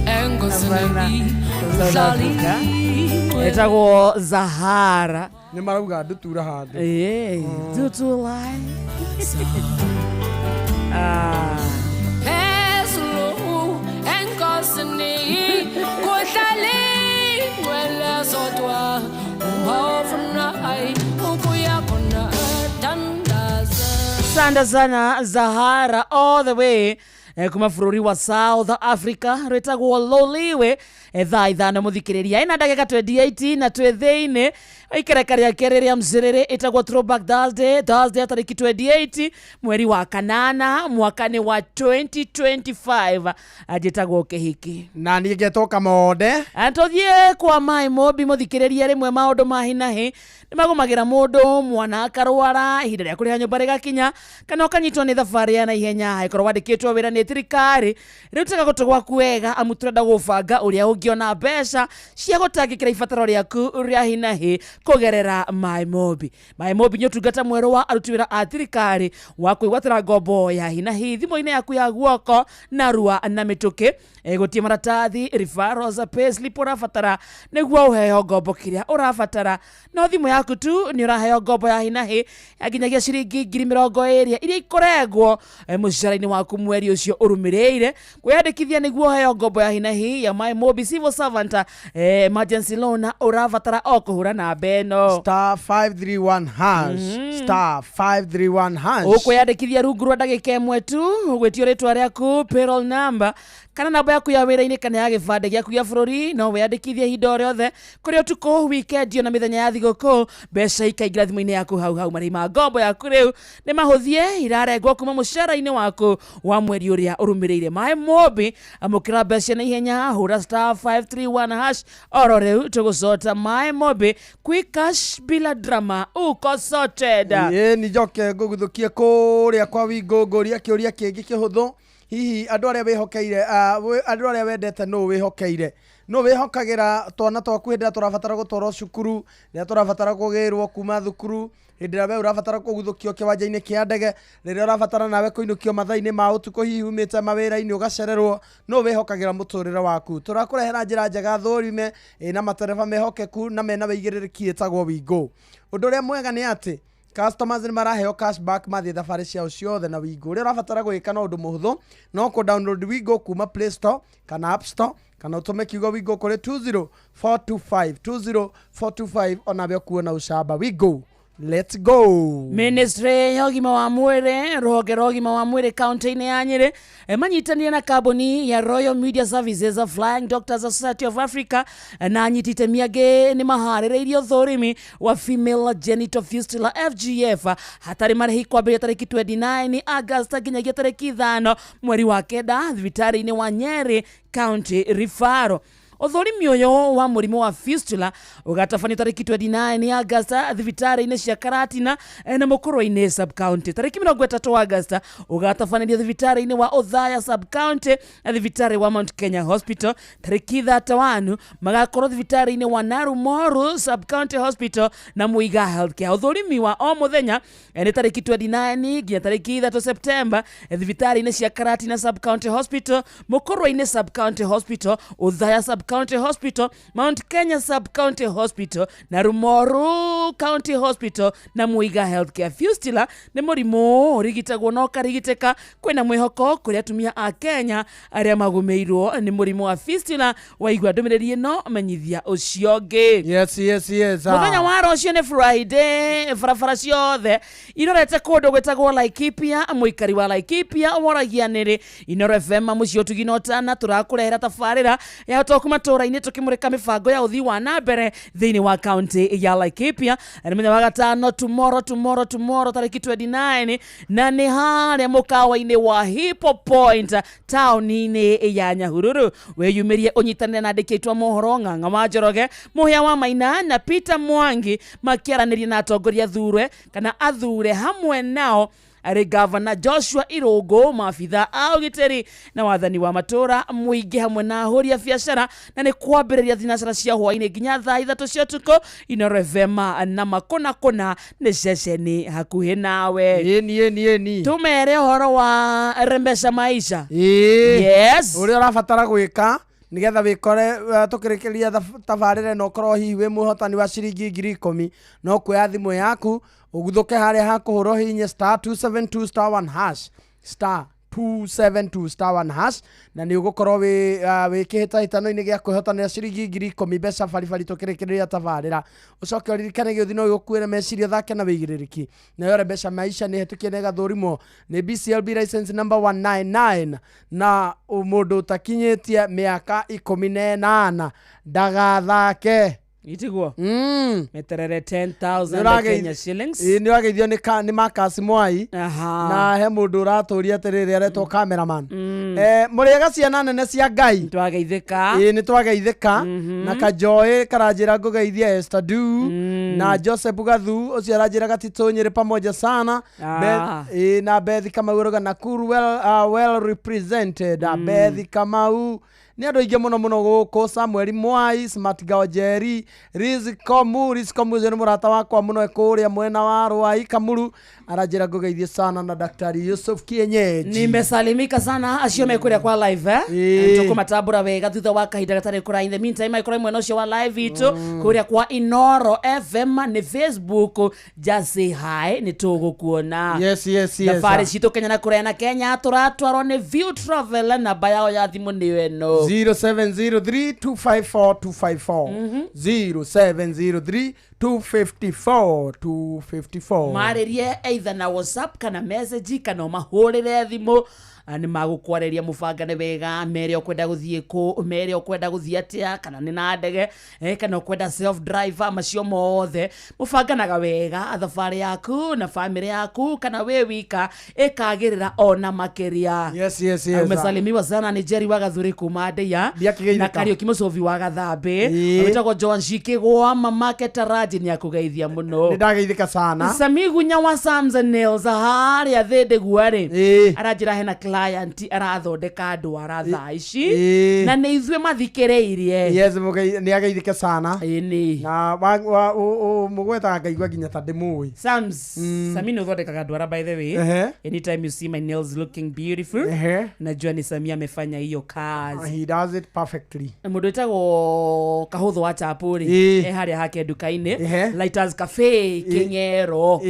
South Africa. Ĩtagwo Zahara. Nĩ marauga ndutura handũ. Ĩĩ, ndutura. Ah. Sanda sana Zahara all the way kuma bũrũri wa South Africa rwĩtagwo Loliwe thaa 5 mũthikĩrĩria ĩna ndagĩka 28 na twĩ thĩinĩ ikereka rĩa kerĩ rĩa mzĩrĩrĩ ĩtagwo Throwback Thursday, Thursday tarĩki 28 mweri wa kanana mwaka-inĩ wa 2025. Njĩtagwo Kĩhiki na niĩ ngetwo Kamonde. Tũthiĩ kwa Mai Mobi mũthikĩrĩria, rĩmwe maũndũ ma hinahi nĩ magũmagĩra mũndũ, mwana akarwara, ihinda rĩa kũrĩha nyũmba rĩgakinya, kana ũkanyitwo nĩ thabarĩ ya naihenya angĩkorwo wandĩkĩtwo wĩra nĩ thirikari. Rĩu tega gũtũ gwaku wega amu tũrenda gũbanga ũrĩa ũngĩona mbeca cia gũtangĩkĩra ibataro rĩaku rĩa hinahi kũgerera Mai Mobi. Mai Mobi nĩ ũtungata mwerũ wa aruti wĩra a thirikari wa kwĩgwatĩra ngombo ya hinahi thimũ-inĩ yaku ya guoko narua na mĩtũkĩ. Gũtirĩ maratathi, referrals, payslip ũrabatara nĩguo ũheo ngombo kĩrĩa ũrabatara, no thimũ yaku tu nĩ ũraheo ngombo ya hinahi ya nginyagia ciringi 20,000 iria ikũrengwo mũcara-inĩ waku mweri ũcio ũrũmĩrĩire. Kwĩyandĩkithia nĩguo ũheo ngombo ya hinahi ya Mai Mobi Civil Servant Emergency Loan ũrabatara o kũhũra namba ĩno star 531 hash, star 531 hash. Ũkwĩyandĩkithia rungu rwa ndagĩka ĩmwe tu, ũgwĩtio rĩtwa rĩaku, payroll number kana namba yaku ya wĩra-inĩ kana ya gĩbandĩ gĩaku gĩa bũrũri. No wĩyandĩkithie ihinda o rĩothe kũrĩ ũtukũ, weekend ona mĩthenya ya thigũkũ, mbeca ikaingĩra thimũ-inĩ yaku hau hau. Marĩhi ma ngombo yaku rĩu nĩ mahũthie, irarengwo kuma mũcara-inĩ waku wa mweri ũrĩa ũrũmĩrĩire. Mai Mobi, amũkĩra mbeca na ihenya, hũra star 531 hash oro rĩu tũgũcota. Mai Mobi, quick cash bila drama, uko sorted. Ĩĩ ni njoke ngũguthũkie kũrĩa kwa Wingo ngũria kĩũria kĩngĩ kĩhũthũ. Hihi andũ arĩa wĩhokeire, andũ arĩa wendete nũ wĩhokeire? Nũ wĩhokagĩra twana twaku hĩndĩ ĩrĩa tũrabatara gũtwarwo cukuru, rĩrĩa tũrabatara kũgĩrwo kuma thukuru, hĩndĩ ĩrĩa we ũrabatara kũguthũkio kĩwanja-inĩ kĩa ndege, rĩrĩa ũrabatara nawe kũinũkio mathaa-inĩ ma ũtukũ, hihi umĩte mawĩra-inĩ ũgacererwo, nũ wĩhokagĩra mũtũrĩre waku? Tũrakũrehera njĩra njega thũrime ĩna matereba mehokeku na mena wĩigĩrĩrĩki ĩtagwo Wingo. Ũndũ ũrĩa mwega nĩ atĩ customers nĩ maraheo cashback mathiĩ thabarĩ ciao ciothe na Wingo. Ũrĩa ũrabatara gwĩka no ũndũ mũhũthũ, no kũ download Wingo kuma Play Store kana App Store, kana ũtũme kiugo Wingo kũrĩ 20425 20425, onawe ũkuona ũcamba. Wingo, let's go. Ministry ya ũgima wa mwĩrĩ, rũhonge rwa ũgima wa mwĩrĩ kaunti-inĩ ya Nyĩrĩ manyitanire na kambuni ya Royal Media Services, Flying Doctors Society of Africa na anyiti itemi angĩ nĩ maharĩrĩirie ũthũrimi wa female genital fistula FGF hatarĩ marĩhi kwambĩrĩria tarĩki 29 August nginyagia tarĩki 5 mweri wa 9 thibitarĩ-inĩ wa Nyeri County Referral. Ũthũrimi ũyũ wa mũrimũ wa fistula ũgatabanio tarĩki 29 August thibitarĩ-inĩ cia Karatina na Mũkũrwe-inĩ sub-county. Tarĩki 30 August ũgatabanĩrio thibitarĩ-inĩ wa Othaya sub-county na thibitarĩ wa Mount Kenya Hospital. Tarĩki 31 magakorwo thibitarĩ-inĩ wa Narumoru sub-county hospital na Muiga Healthcare. Ũthũrimi wa o mũthenya nĩ tarĩki 29 nginya tarĩki 3 September thibitarĩ-inĩ cia Karatina sub-county hospital, Mũkũrwe-inĩ sub-county hospital, Othaya sub-county Hospital, Mount Kenya Sub-County Hospital, Narumoru County Hospital na Muiga Healthcare. Fistula nĩ mũrimũ ũrigitagwo na ũkarigitĩka. Kwĩna mwĩhoko kũrĩ atumia a Kenya arĩa magũmĩirwo nĩ mũrimũ wa fistula. Waigua ndũmĩrĩri ĩno, menyithia ũcio ũngĩ. Yes, yes, yes. Mũthenya wa rũciũ nĩ Friday, barabara ciothe irorete kũndũ gwĩtagwo Laikipia. Mũikari wa Laikipia woragia nĩrĩ Inoro FM mũciĩ ũtugi na ũtana tũrakũrehera tabarĩra ya ũtoku matũũra-inĩ tũkĩmũrĩka mĩbango ya ũthii wa na mbere thĩinĩ wa kaunti ya Laikipia. Nĩ mũthenya wa gatano, tomorrow tomorrow tomorrow tarĩki 29, na nĩ harĩa mũkawa-inĩ wa Hippo Point taũni-inĩ ya Nyahururu. Wĩyumĩrie ũnyitanĩre na andĩki aitũ a mohoro Ng'ang'a wa Njoroge, Mũhĩa wa Maina na Peter Mwangi makĩaranĩria na atongoria athure kana athure hamwe nao Arĩ gavana Joshua Irũngũ, maabitha a ũgitĩri na wathani wa matũra, mũingĩ hamwe na ahũri a biacara, na nĩ kwambĩrĩria thinacara cia hwaĩ-inĩ nginya thaa 3 cia ũtukũ. Inooro FM na makũna kũna nĩ ceceni hakuhĩ nawe. Ĩni ĩni ĩni. Tũmere ũhoro wa Rembesha Maisha. Ĩĩ. Yes. Ũrĩa ũrabatara gwĩka nĩgetha wĩkore tũkĩrĩkĩria tabarĩra ĩno ũkorwo hihi wĩ mũhotani wa ciringi 10,000, no kuoya thimũ yaku ũguthũke harĩa ha kũhũra ũhihinye star 272 star 1 hash, star 272 star 1 hash, na nĩ ũgũkorwo wĩ kĩhĩtahĩtano-inĩ gĩa kwĩhotanĩra ciringi 10,000 mbeca baribari tũkĩrĩkĩrĩria tabarĩra. Ũcoke ũririkane gĩũthi no gĩgũkuĩre meciria, ũthake na wĩigĩrĩrĩki. Nayo Rembesha Maisha nĩ hetũkie na ĩgathũrimwo nĩ BCLB license number 199, na mũndũ ũtakinyĩtie mĩaka 18 ndagathake. Itiguo meterere 10,000 Kenya shillings. Ĩĩ, nĩ ũrageithio nĩ Marcus Mwai. Aha. Na he mũndũ ũratũria atĩrĩrĩ aretwo cameraman. Mũrĩega ciana nene cia Ngai. Twageithĩka. Ĩĩ, nĩ twageithĩka. Na Kajoĩ karanjĩra ngũgeithia Esther Du na Joseph Gathu ũcio aranjĩra Gatitũ Nyĩrĩ pamoja sana. Ĩĩ, na Bethi Kamau arauga Nakuru well represented. Bethi Kamau nĩ andũ aingĩ mũno mũno gũkũ. Samuel Mwai, Smart Gawajeri, Rizikomu, Rizikomu ũcio nĩ mũrata wakwa mũno e kũrĩa mwena wa Rwai Kamuru, aranjĩra ngũgeithie sana na Daktari Yusuf Kienyeji. Nimesalimika sana acio mekuria kwa live. Ĩĩ. Tũkũmatambũra wega thutha wa kahinda gatarĩ kũraya. In the meantime, aikorwo mwena ũcio wa live itũ kũrĩa kwa Inooro FM nĩ Facebook, just say hi, nĩ tũgũkuona. Yes, yes, yes. Thabarĩ citũ Kenya na kũraya na Kenya tũratwarwo nĩ View Travel, namba yao ya thimũ nĩyo ĩno. 0703 254 254, 0703 254 254. Marĩrie either na WhatsApp kana message kana ũmahũrĩre thimũ, nĩ magũkwarĩria mũbangane wega, mere ũkwenda gũthiĩ kũ, mere ũkwenda gũthiĩ atĩa, kana nĩ na ndege, kana ũkwenda self driver, macio mothe mũbanganaga wega thabarĩ yaku na family yaku kana wĩ wika ĩkagĩrĩra ona makĩria. Yes, yes, yes. Umesalimiwa sana ni Jerry wa Gathuri kuma Ndeia Ndiakĩgeithĩka. na Kariũki Mũcobi wa Gathambĩ. Ĩĩ. Wĩtagwo John Shikĩgwa, mamake Taraji nĩ akũgeithia mũno. Nĩ ndageithĩka sana. Sami Gunya wa Sams and Nails harĩa thĩndĩ guarĩ aranjĩra hena client arathondeka ndwara thaa ici na nĩ ithuĩ mathikĩrĩirie. Yes, nĩ ageithĩke sana. Ĩni. Na mũgwetaga ngaigua nginya ta ndĩmũĩ. Sams, Sami nĩ ũthondekaga ndwara by the way. Anytime you see my nails looking beautiful, najua ni Sami amefanya hiyo kazi. He does it perfectly. Mũndũ wĩtagwo Kahũthũ wa Chapũ rĩ, e harĩa hake nduka-inĩ Lighters Cafe Kĩng'ero,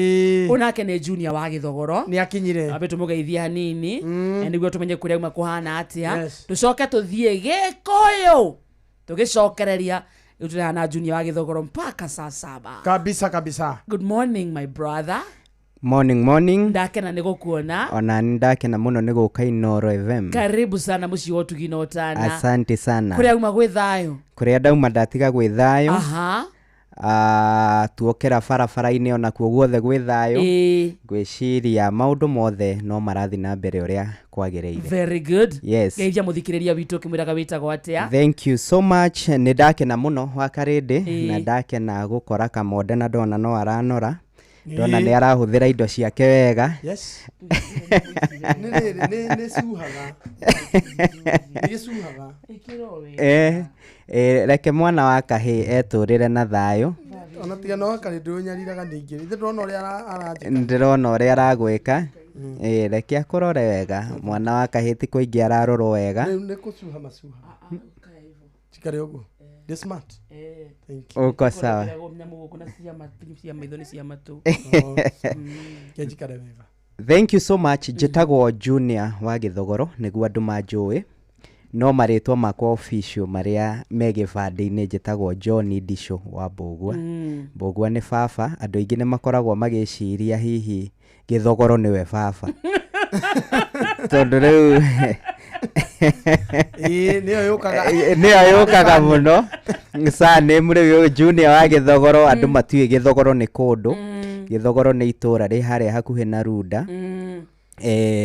onake nĩ junior wa Gĩthogoro. Nĩ akinyire. Ambe tũmũgeithie hanini nĩguo tũmenye kũrĩa auma kũhana atĩa. Yes. Tũcoke tũthiĩ Gĩkũyũ tũgĩcokereria rĩu tũrĩ na junior wa Gĩthogoro mpaka saa 7. Kabisa kabisa. Good morning my brother. Morning, morning. Ndakena nĩ gũkuona. Ona nĩ ndakena mũno nĩ gũka Inooro FM. Karibu sana mũciĩ wa ũtugi na ũtana. Asante sana. Kũrĩa uma gwĩ thayũ? Kũrĩa ndauma ndatiga gwĩ thayũ. Aha. Tuokera barabara-inĩ onakuo guothe gwĩ thayũ. Ĩĩ. Ngwĩciria maũndũ mothe no marathiĩ na mbere ũrĩa kwagĩrĩire. Very good. Yes. Geithia mũthikĩrĩria witũ ũkĩmwĩraga wĩtagwo atĩa? Thank you so much. Nĩ ndakena mũno wa Karĩndĩ Ĩĩ. na ndakena gũkora Kamonde na ndona no aranora. Ndona Ĩĩ. nĩ arahũthĩra indo ciake wega. Yes. Nĩ rĩrĩ, nĩ cuhaga. Nĩ gĩcuhaga. Reke mwana wa kahĩĩ etũrĩre na thayũ. Ona tiga no Karĩndĩ ũnyariraga ningĩ. Ithe ndĩrona ũrĩa aranjĩka. Ndĩrona ũrĩa aragwĩka. Reke akũrore wega. Mwana wa kahĩĩ ti kũingĩ ararorwo wega. Nĩ kũcuha macuha. Cikare ũguo. Ndĩ smart. Thank you. Uko sawa. Nyamũ gũkũ na cia maitho nĩ cia matũ. Ke njikare wega. Thank you so much. Njĩtagwo Junior wa Gĩthogoro nĩguo andũ manjũĩ. No marĩtwa makwa official marĩa me gĩbandĩ-inĩ njĩtagwo John Ndicũ wa Mbũgua. Mbũgua nĩ baba. Andũ aingĩ nĩ makoragwo magĩciria hihi Gĩthogoro nĩwe baba. Tondũ rĩu Ĩĩ, nĩyo yũkaga. Nĩyo yũkaga mũno. Surname rĩu Junior wa Gĩthogoro, andũ matiũĩ Gĩthogoro nĩ kũndũ. Gĩthogoro nĩ itũũra rĩ harĩa hakuhĩ na Runda.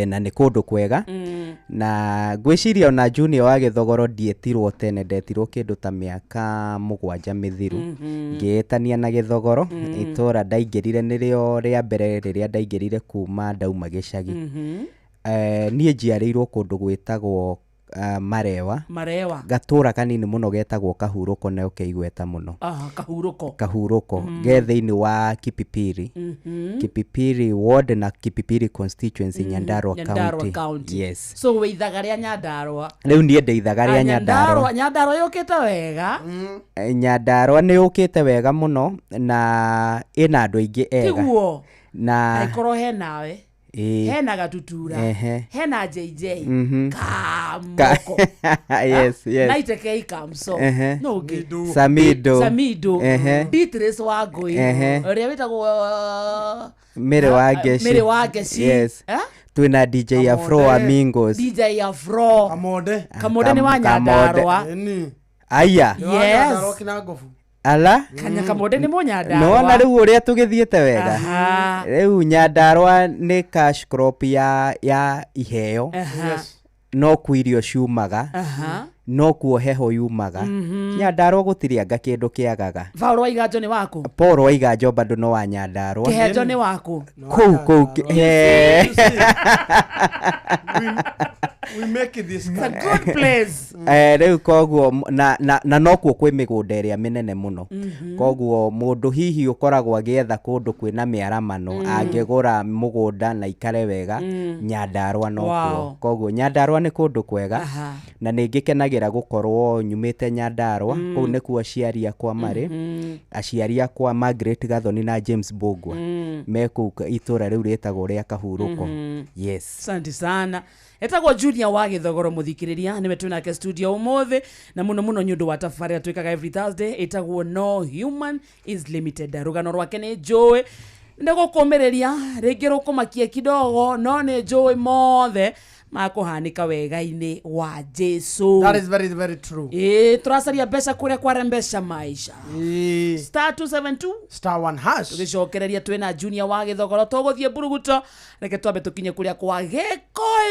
Na nĩ kũndũ kwega. Na ngwĩciria ona Junior wa Gĩthogoro ndietirwo tene, ndetirwo kĩndũ ta mĩaka 7 mĩthiru. Ngĩĩtania na Gĩthogoro. Itũra ndaingĩrire nĩrĩo rĩa mbere rĩrĩa ndaingĩrire kuma ndauma gĩcagi. Niĩ njiarĩirwo kũndũ gwĩtagwo Marewa. Marewa. Gatũra kanini mũno getagwo Kahurũko, na ũkeigweta mũno. Aha, Kahurũko. Kahurũko. Ge thĩinĩ wa Kipipiri. Kipipiri ward na Kipipiri constituency. Nyandarua Nyandarua County. County. Yes. So wĩ ithaga rĩa Nyandarua. Rĩu niĩ ndĩ ithaga Ah, rĩa Nyandarua. Nyandarua yũkĩte wega. Nyandarua nĩ yũkĩte wega mũno na ĩna andũ aingĩ ega. Tiguo. Na Angĩkorwo he nawe. Ĩĩ. Hena Gatutura. Hena JJ. Kamoko. Yes, yes. Naitekei Kamso. No ũngĩ. Samido. Samido. Beatrice Wangũi. Ũrĩa wĩtagwo Mary wa Ngeci. Mary wa Ngeci. Yes. Eh? Twĩna DJ Afro wa Mingos. DJ Afro. Kamonde. Kamonde nĩ wa Kamonde. Nyandarua. Aya. Yes. Ala. Kanya Kamonde nĩ Mũnyandarua. Nĩwona rĩu ũrĩa tũgĩthiĩte wega. Aha. Rĩu Nyandarua nĩ cash crop ya iheo. Aha. No kuo irio ciumaga. Aha. No kuo heho yumaga. Nyandarua gũtirĩ anga kĩndũ kĩagaga. Paul wa Iganjo nĩ waku. Paul wa Iganjo bado no wa Nyandarua. Kĩhenjo nĩ waku. Kũu kũu he. We make this It's a good place. Rĩu koguo na nokuo kwĩ mĩgũnda ĩrĩa mĩnene mũno. Koguo mũndũ hihi ũkoragwo agĩetha kũndũ kwĩna mĩaramano, angĩgũra mũgũnda na ikare wega, Nyandarua nokuo. Koguo Nyandarua nĩ kũndũ kwega. Aha. Na nĩ ngĩkenagĩra gũkorwo nyumĩte Nyandarua. Kũu nĩkuo aciari akwa marĩ. Aciari akwa Margaret Gathoni na James Mbũgua me kũu itũra rĩu rĩtagwo rĩa Kahurũko. Yes. Asante sana. Etagwo Junior wa Gĩthogoro, mũthikĩrĩria nĩwe twĩnake studio ũmũthĩ, na mũno mũno nĩ ũndũ wa tabarĩra twĩkaga every Thursday ĩtagwo No Human is Limited. Rũgano rwake nĩ njũĩ nĩ gũkũmĩrĩria rĩngĩ rũkũmakia kidogo, no nĩ njũĩ mothe makũhanĩka wega-inĩ wa Jesu. That is very very true. Ĩĩ, tũracaria mbeca kũrĩa kwarembesha maisha. Star 272 star 1 hash. Tũgĩcokereria twĩna Junior wa Gĩthogoro, tũgũthiĩ mburuguto. Reke twambe tũkinye kũrĩa kwa Gĩkũyũ.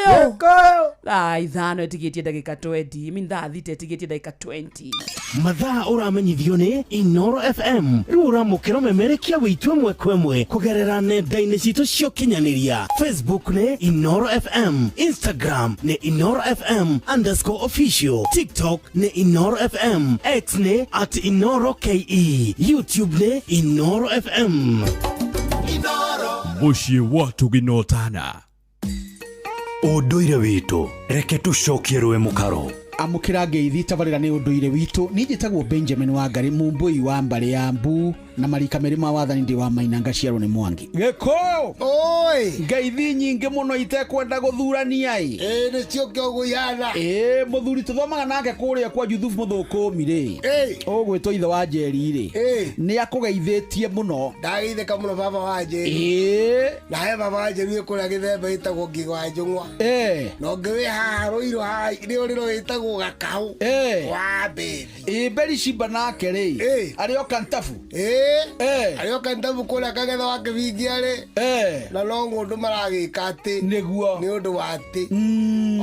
Gĩkũyũ. Thaa 5 ĩtigĩtie ndagĩka 20. I mean thaa 6 ĩtigĩtie ndagĩka 20. Mathaa ũramenyithio nĩ Inoro FM. Rĩu ũramũkĩra ũmemerekia wĩitũ ĩmwe kwa ĩmwe kũgerera nenda-inĩ citũ cia ũkinyanĩria. Facebook nĩ Inoro FM, Instagram nĩ Inoro FM underscore official, TikTok nĩ Inoro FM, X nĩ at Inoro KE, YouTube nĩ Inoro FM. Mũciĩ wa tũginotana ũndũire witũ, reke tũcokie rũĩ mũkaro. Amũkĩra ngeithi, tabarĩra nĩ ũndũire witũ. Niĩ njĩtagwo Benjamin Wangari, mũmbũi wa mbarĩ ya mbu na marika merĩ ma wathani, ndĩ wa Maina, ngaciarwo nĩ Mwangi Gĩkũyũ. Oi. Ngeithi nyingĩ mũno itekwenda gũthurania ĩ. Ĩ nĩcio kĩoguo ihana. Ĩ mũthuri tũthomaga nake kũrĩa kwa Juthubu mũthũkũmi rĩ, ũgwĩtwo ithe wa Njeri rĩ, nĩ akũgeithĩtie mũno. Ndageithĩka mũno baba wa Njeri. Ĩ. Na he baba wa Njeri wĩ kũrĩa gĩthembe ĩtagwo Ngĩgo wa Njũng'wa. Na ũngĩ wĩ haha Rũirũ haha nĩ ũrĩro wĩtagwo Gakaũ. Wa Mbĩthi. Ĩ Berishimba nake rĩ, arĩ o Kantabu. Arĩ o Kantabu kũrĩa Kagetha wa Kĩbingia rĩ. Na no ng'ũndũ maragĩka atĩ. Nĩguo. Nĩ ũndũ wa atĩ.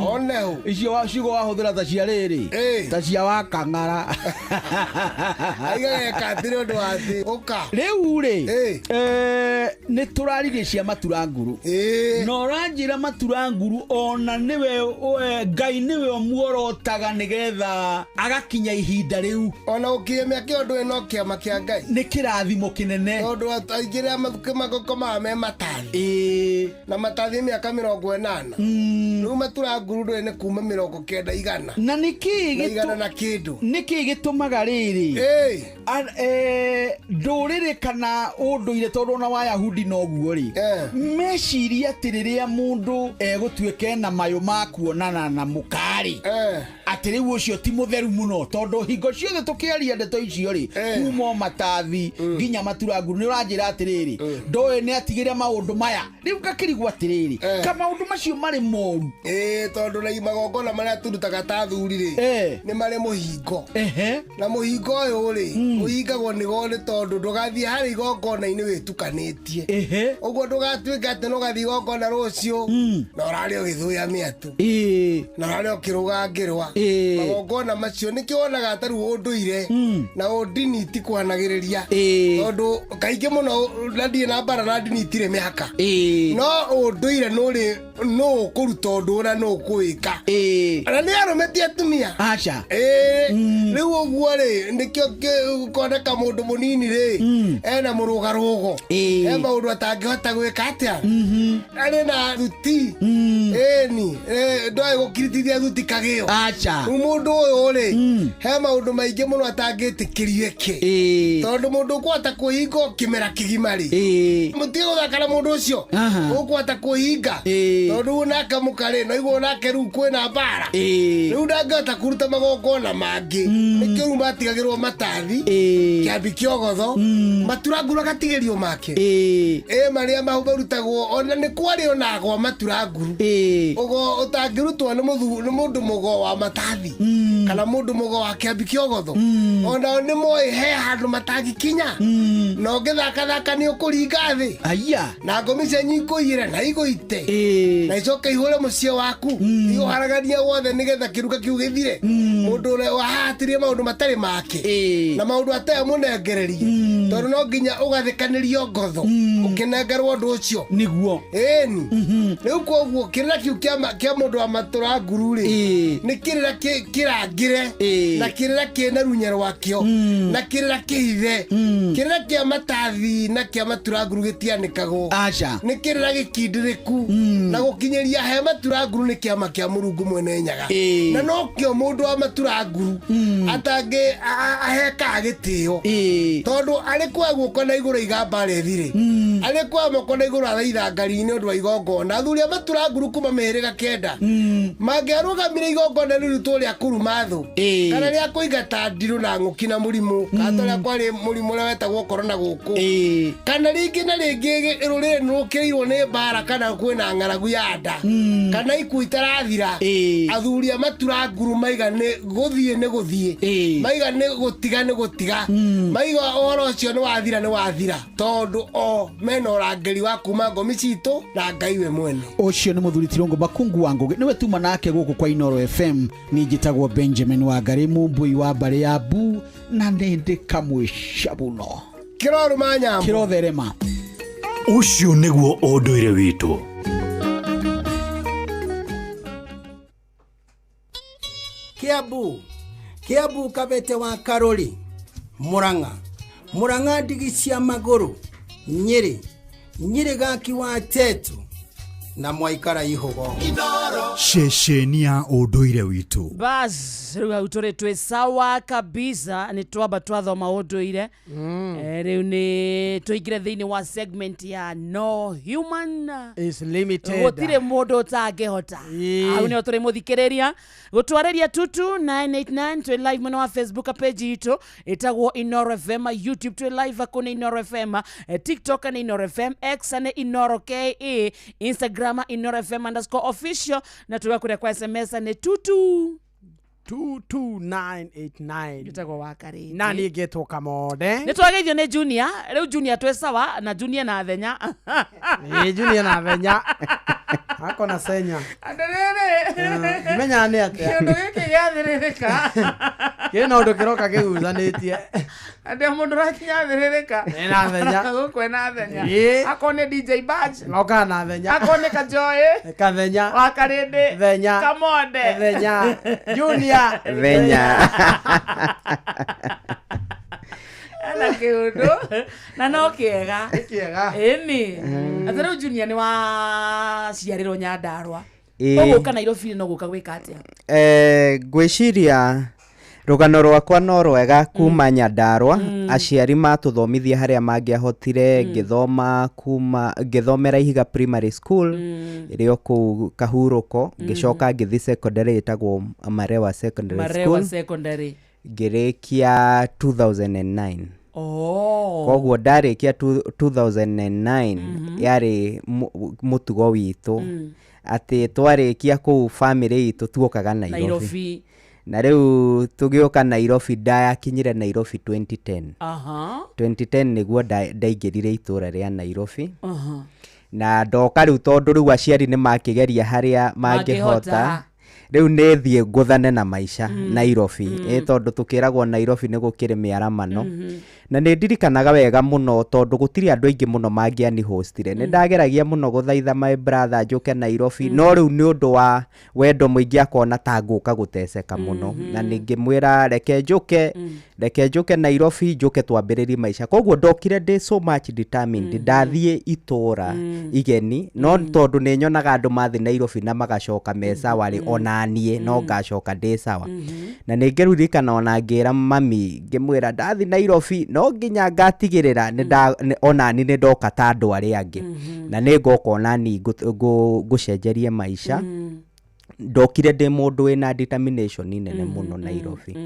Oneho. Icio ciugo wahũthĩra ta cia rĩrĩ, ta cia wakang'ara. Aigageka atĩ nĩ ũndũ wa atĩ. Ũka. Rĩu rĩ, nĩ tũraririe cia maturanguru na ũranjĩra maturanguru ona nĩwe Ngai nĩwe ũmuorotaga nĩgetha agakinya ihinda rĩu. Ona gũkinya mĩaka ĩyo ndũĩ no kĩama kĩa Ngai. Nĩ kĩrathimo kĩnene. Tondũ aingĩ rĩa makomaga me matathi. Na matathi mĩaka 80. Rĩu maturanguru ndũĩ nĩ kuma 90 100. Na nĩkĩĩ Na igana na kĩndũ. Nĩkĩĩ gĩtũmaga rĩrĩ ndũrĩrĩ kana ũndũire, tondũ ona Wayahudi noguo rĩ, meciria atĩ rĩrĩa mũndũ egũtuĩka ena mayũ ma kuonana na mũkarĩ, atĩ rĩu ũcio ti mũtheru mũno, tondũ hingo ciothe tũkĩaria ndeto icio rĩ, kuma o matathi nginya maturanguru, nĩ ũranjĩra atĩrĩrĩ, ndoĩ nĩ atigĩre maũndũ maya. Rĩu ngakĩrigwo atĩrĩrĩ, ka maũndũ macio marĩ moru? Ĩĩ, tondũ na magongona marĩa tũrutaga ta athuri rĩ, nĩ marĩ mũhingo. Na mũhingo ũyũ rĩ, ũhingagwo nĩgo nĩ tondũ ndũgathiĩ harĩ igongona-inĩ wĩtukanĩtie. Ũguo ndũgatuĩke atĩ no ũgathiĩ igongona rũciũ na ũrarĩ ũgĩthũya mĩatũ na ũrarĩ ũkĩrũga ngĩrwa. Magongona macio nĩkĩo wonaga ta rĩu ũndũire na ũndini itikwanagĩrĩria, tondũ kaingĩ mũno na ndirĩ na mbara na ndini itirĩ mĩhaka, no ũndũire nũrĩ nũ ũkũruta ũndũ ũrĩa nũ ũkũwĩka, na nĩ arũme ti atumia. Aca. Ĩĩ, rĩu ũguo rĩ, nĩkĩo koneka mũndũ mũnini rĩ ena mũrũgarũgo, he maũndũ atangĩhota gwĩka atĩa, arĩ na thuti ĩni ndoĩ gũkiritithia thuti kagĩo. Aca. Rĩu mũndũ ũyũ rĩ, he maũndũ maingĩ mũno atangĩtĩkĩrio eke, tondũ mũndũ ũkũhota kwĩhinga o kĩmera kĩgima rĩ, mũtige gũthaka na mũndũ ũcio ũkũhota kwĩhinga, tondũ rĩu nake mũkarĩ no iguo nake rĩu kwĩna mbara, rĩu ndangĩhota kũruta magongona mangĩ. Nĩkĩo rĩu matigagĩrwo matathi, kĩambi kĩogotho, maturanguru agatigĩrio make, ĩ marĩa marutagwo ona nĩ kwarĩ ona agwa maturanguru ũgo ũtangĩrutwo nĩ nĩ mũndũ mũgo wa matathi kana mũndũ mũgo wa kĩambi kĩogotho, onao nĩ moĩ he handũ matangĩkinya, na ũngĩthakathaka nĩ ũkũringa thĩ. Aya. Na ngomi cianyu ikũiyĩre na igũite na icoke ihũre mũciĩ waku, igũharagania wothe nĩgetha kĩruka kĩu gĩthire. Mũndũ ũrĩa wahatirie maũndũ matarĩ make na maũndũ atarĩ mũnengererie, tondũ no nginya ũgathĩkanĩrio ngotho ũkĩnengerwo ũndũ ũcio. Nĩguo. Ĩni, rĩu koguo kĩrĩra kĩu kĩa mũndũ wa matũra nguru rĩ, nĩ kĩrĩra kĩrangĩre na kĩrĩra kĩna runya rwakĩo na kĩrĩra kĩhithe. Kĩrĩra kĩa matathi na kĩa matura nguru gĩtianĩkagwo. Aca. Nĩ kĩrĩra gĩkindĩrĩku, na gũkinyĩria he matura nguru nĩ kĩama kĩa Mũrungu mwene Nyaga, na nokĩo mũndũ wa matura nguru atangĩ ahekaga gĩtĩo, tondũ arĩ kuoya guoko na igũrũ aiga mbara ĩthire, arĩ kuoya moko na igũrũ athaitha ngari nĩ ũndũ wa igongona. Athuri a matura nguru kuma mĩhĩrĩga 9 mangĩarũgamire igongona rĩrutwo rĩa kũruma thũ kana rĩa kũingata ndirũ na ng'ũki na mũrimũ, kana ta ũrĩa kwarĩ mũrimũ ũrĩa wetagwo korona gũkũ, kana rĩngĩ na rĩngĩ rũrĩrĩ nĩ rũkĩrĩirwo nĩ mbara kana kwĩna ng'aragu ya nda kana ikuũ itarathira, athuri a matura nguru maiga nĩ gũthiĩ nĩ gũthiĩ, maiga nĩ gũtiga nĩ gũtiga, maiga ũhoro ũcio nĩ wathira nĩ wathira, tondũ o mena ũrangĩri wa kuma ngomi citũ na Ngai we mwene. Ũcio nĩ mũthuri Tirũngũ Makungu wa Ngũgĩ, nĩwe tuma nake gũkũ kwa Inoro FM. Niĩ njĩtagwo Benjamin Wangari, Mũmbũi wa mbarĩ ya Bu, na nĩ ndĩ kamwe cabuno. Kĩrorũma nyambo. Kĩrotherema. Ũcio nĩguo ũndũire witũ. Kiambu, Kiambu, Kabete wa Karori, Murang'a, Murang'a, ndigi cia magũrũ, Nyĩrĩ, Nyĩrĩ, gaki wa Tetu na mwaikara ihũgo. Ceceni ya ũndũire witũ. Bas, rĩu hau tũrĩ twĩ sawa kabisa, nĩ twamba twathoma ũndũire. Rĩu nĩ tũingĩre thĩinĩ wa segment ya no human is limited. Gũtirĩ mũndũ ũtangĩhota. Hau nĩho tũrĩ mũthikĩrĩria gũtwarĩria 22989. Twĩ live mwena wa Facebook page itũ ĩtagwo Inoro FM, YouTube twĩ live kũ nĩ Inoro FM, TikTok nĩ Inoro FM, X nĩ Inoro KE, Instagram Inoro FM underscore official, na tuga kũrĩa kwa SMS nĩ 22 22989. Njĩtagwo wa Karĩndĩ. Na niĩ ngĩtwo Kamode. Nĩ twageithio nĩ Junior. Rĩu Junior twĩ sawa na Junior na Thenya. Ĩ, Junior na Thenya akona senya. Andũ Ndimenya nĩ atĩa. Kĩũndũ gĩkĩ gĩathĩrĩrĩka. Kĩna ũndũ kĩroka kĩgucanĩtie. Andĩ mũndũ ũrakinya athĩrĩrĩka. Ena Thenya. Gũkũ ena Thenya. Ĩ. Akorwo nĩ DJ Badge. Okaga na Thenya. Akorwo nĩ Kajoĩ. Kathenya. Wa Karĩndĩ. Thenya. Kamonde. Thenya. Junior. Thenya. Ena kĩũndũ na no kĩega. Kĩega. Ĩni atĩ rĩu Junior nĩ waciarĩrwo Nyandarũa. Ĩ. Ũgũka Nairobi no gũka gwĩka atĩa? Ngwĩciria rũgano rwakwa no rwega kuma Nyandarũa. Aciari matũthomithia harĩa mangĩahotire, ngĩthoma kuma ngĩthomera Ihiga Primary School ĩrĩ o kũu Kahurũko, ngĩcoka ngĩthiĩ secondary ĩtagwo Marewa Secondary Marewa School. Secondary. Ngĩrĩkia 2009. Oh. Koguo ndarĩkia 2009, yarĩ mũtugo witũ. Atĩ twarĩkia kũu family itũ tuokaga Nairobi. Nairobi. Na rĩu tũgĩũka Nairobi, ndakinyire Nairobi 2010. 2010 nĩguo ndaingĩrire itũra rĩa Nairobi. Na ndoka rĩu, tondũ rĩu aciari nĩ makĩgeria harĩa mangĩhota, mangĩhota. Rĩu nĩ thiĩ ngũthane na maica Nairobi. Ĩ tondũ tũkĩragwo Nairobi nĩ gũkĩrĩ mĩaramano. Na nĩ ndirikanaga wega mũno, tondũ gũtirĩ andũ aingĩ mũno mangĩanihostire. Nĩ ndageragia mũno gũthaitha my brother njũke Nairobi, no rĩu nĩ ũndũ wa wendo mũingĩ akona ta ngũka gũteceka mũno. Na ningĩmwĩra reke njũke, reke njũke Nairobi, njũke twambĩrĩrie maica. Koguo ndokire ndĩ so much determined. Ndathiĩ itũra igeni, no tondũ nĩ nyonaga andũ mathiĩ Nairobi na magacoka me sawa rĩ, ona niĩ no ngacoka ndĩ sawa. Na nĩ ngĩririkana ona ngĩra mami, ngĩmwĩra ndathiĩ Nairobi no nginya ngatigĩrĩra onani nĩ ndoka ta andũ arĩa angĩ, na nĩ ngoka onani ngũcenjerie maica. Ndokire ndĩ mũndũ wĩna determination nene mũno Nairobi.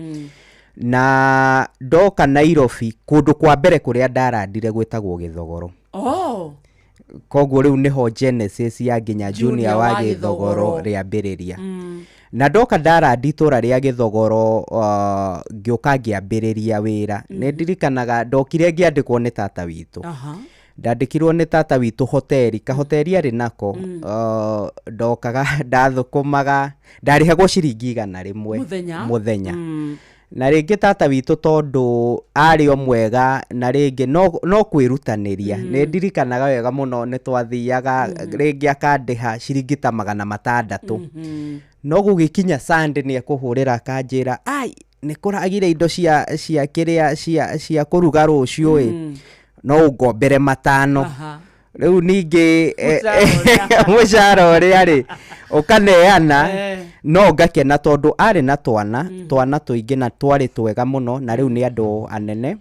Na ndoka Nairobi, kũndũ kwa mbere kũrĩa ndarandire gwĩtagwo Gĩthogoro. Koguo rĩu nĩho genesis ya nginya Junior wa wa Gĩthogoro Gĩthogoro. Rĩambĩrĩria. Na ndoka ndarandi itũra rĩa Gĩthogoro, ngĩũka ngĩambĩrĩria wĩra. Nĩ ndirikanaga ndokire ngĩandĩkwo nĩ tata witũ. Ndandĩkirwo nĩ tata witũ hoteri, kahoteri arĩ nako. Ndokaga ndathũkũmaga, ndarĩhagwo ciringi 100 Mũthenya. Mũthenya. Na rĩngĩ tata witũ tondũ arĩ o mwega, na rĩngĩ no kwĩrutanĩria. Nĩ ndirikanaga wega mũno nĩ twathiaga, rĩngĩ akandĩha ciringi ta 600, no gũgĩkinya Sunday nĩ ekũhũrĩra akanjĩra, ai, nĩ kũragire indo cia kĩrĩa cia kũruga rũciũ ĩ, no ũngombere 5. Rĩu ningĩ mũcara ũrĩa rĩ ũkaneana, no ngakena tondũ arĩ na twana tũingĩ na twarĩ twega mũno, na rĩu nĩ andũ anene.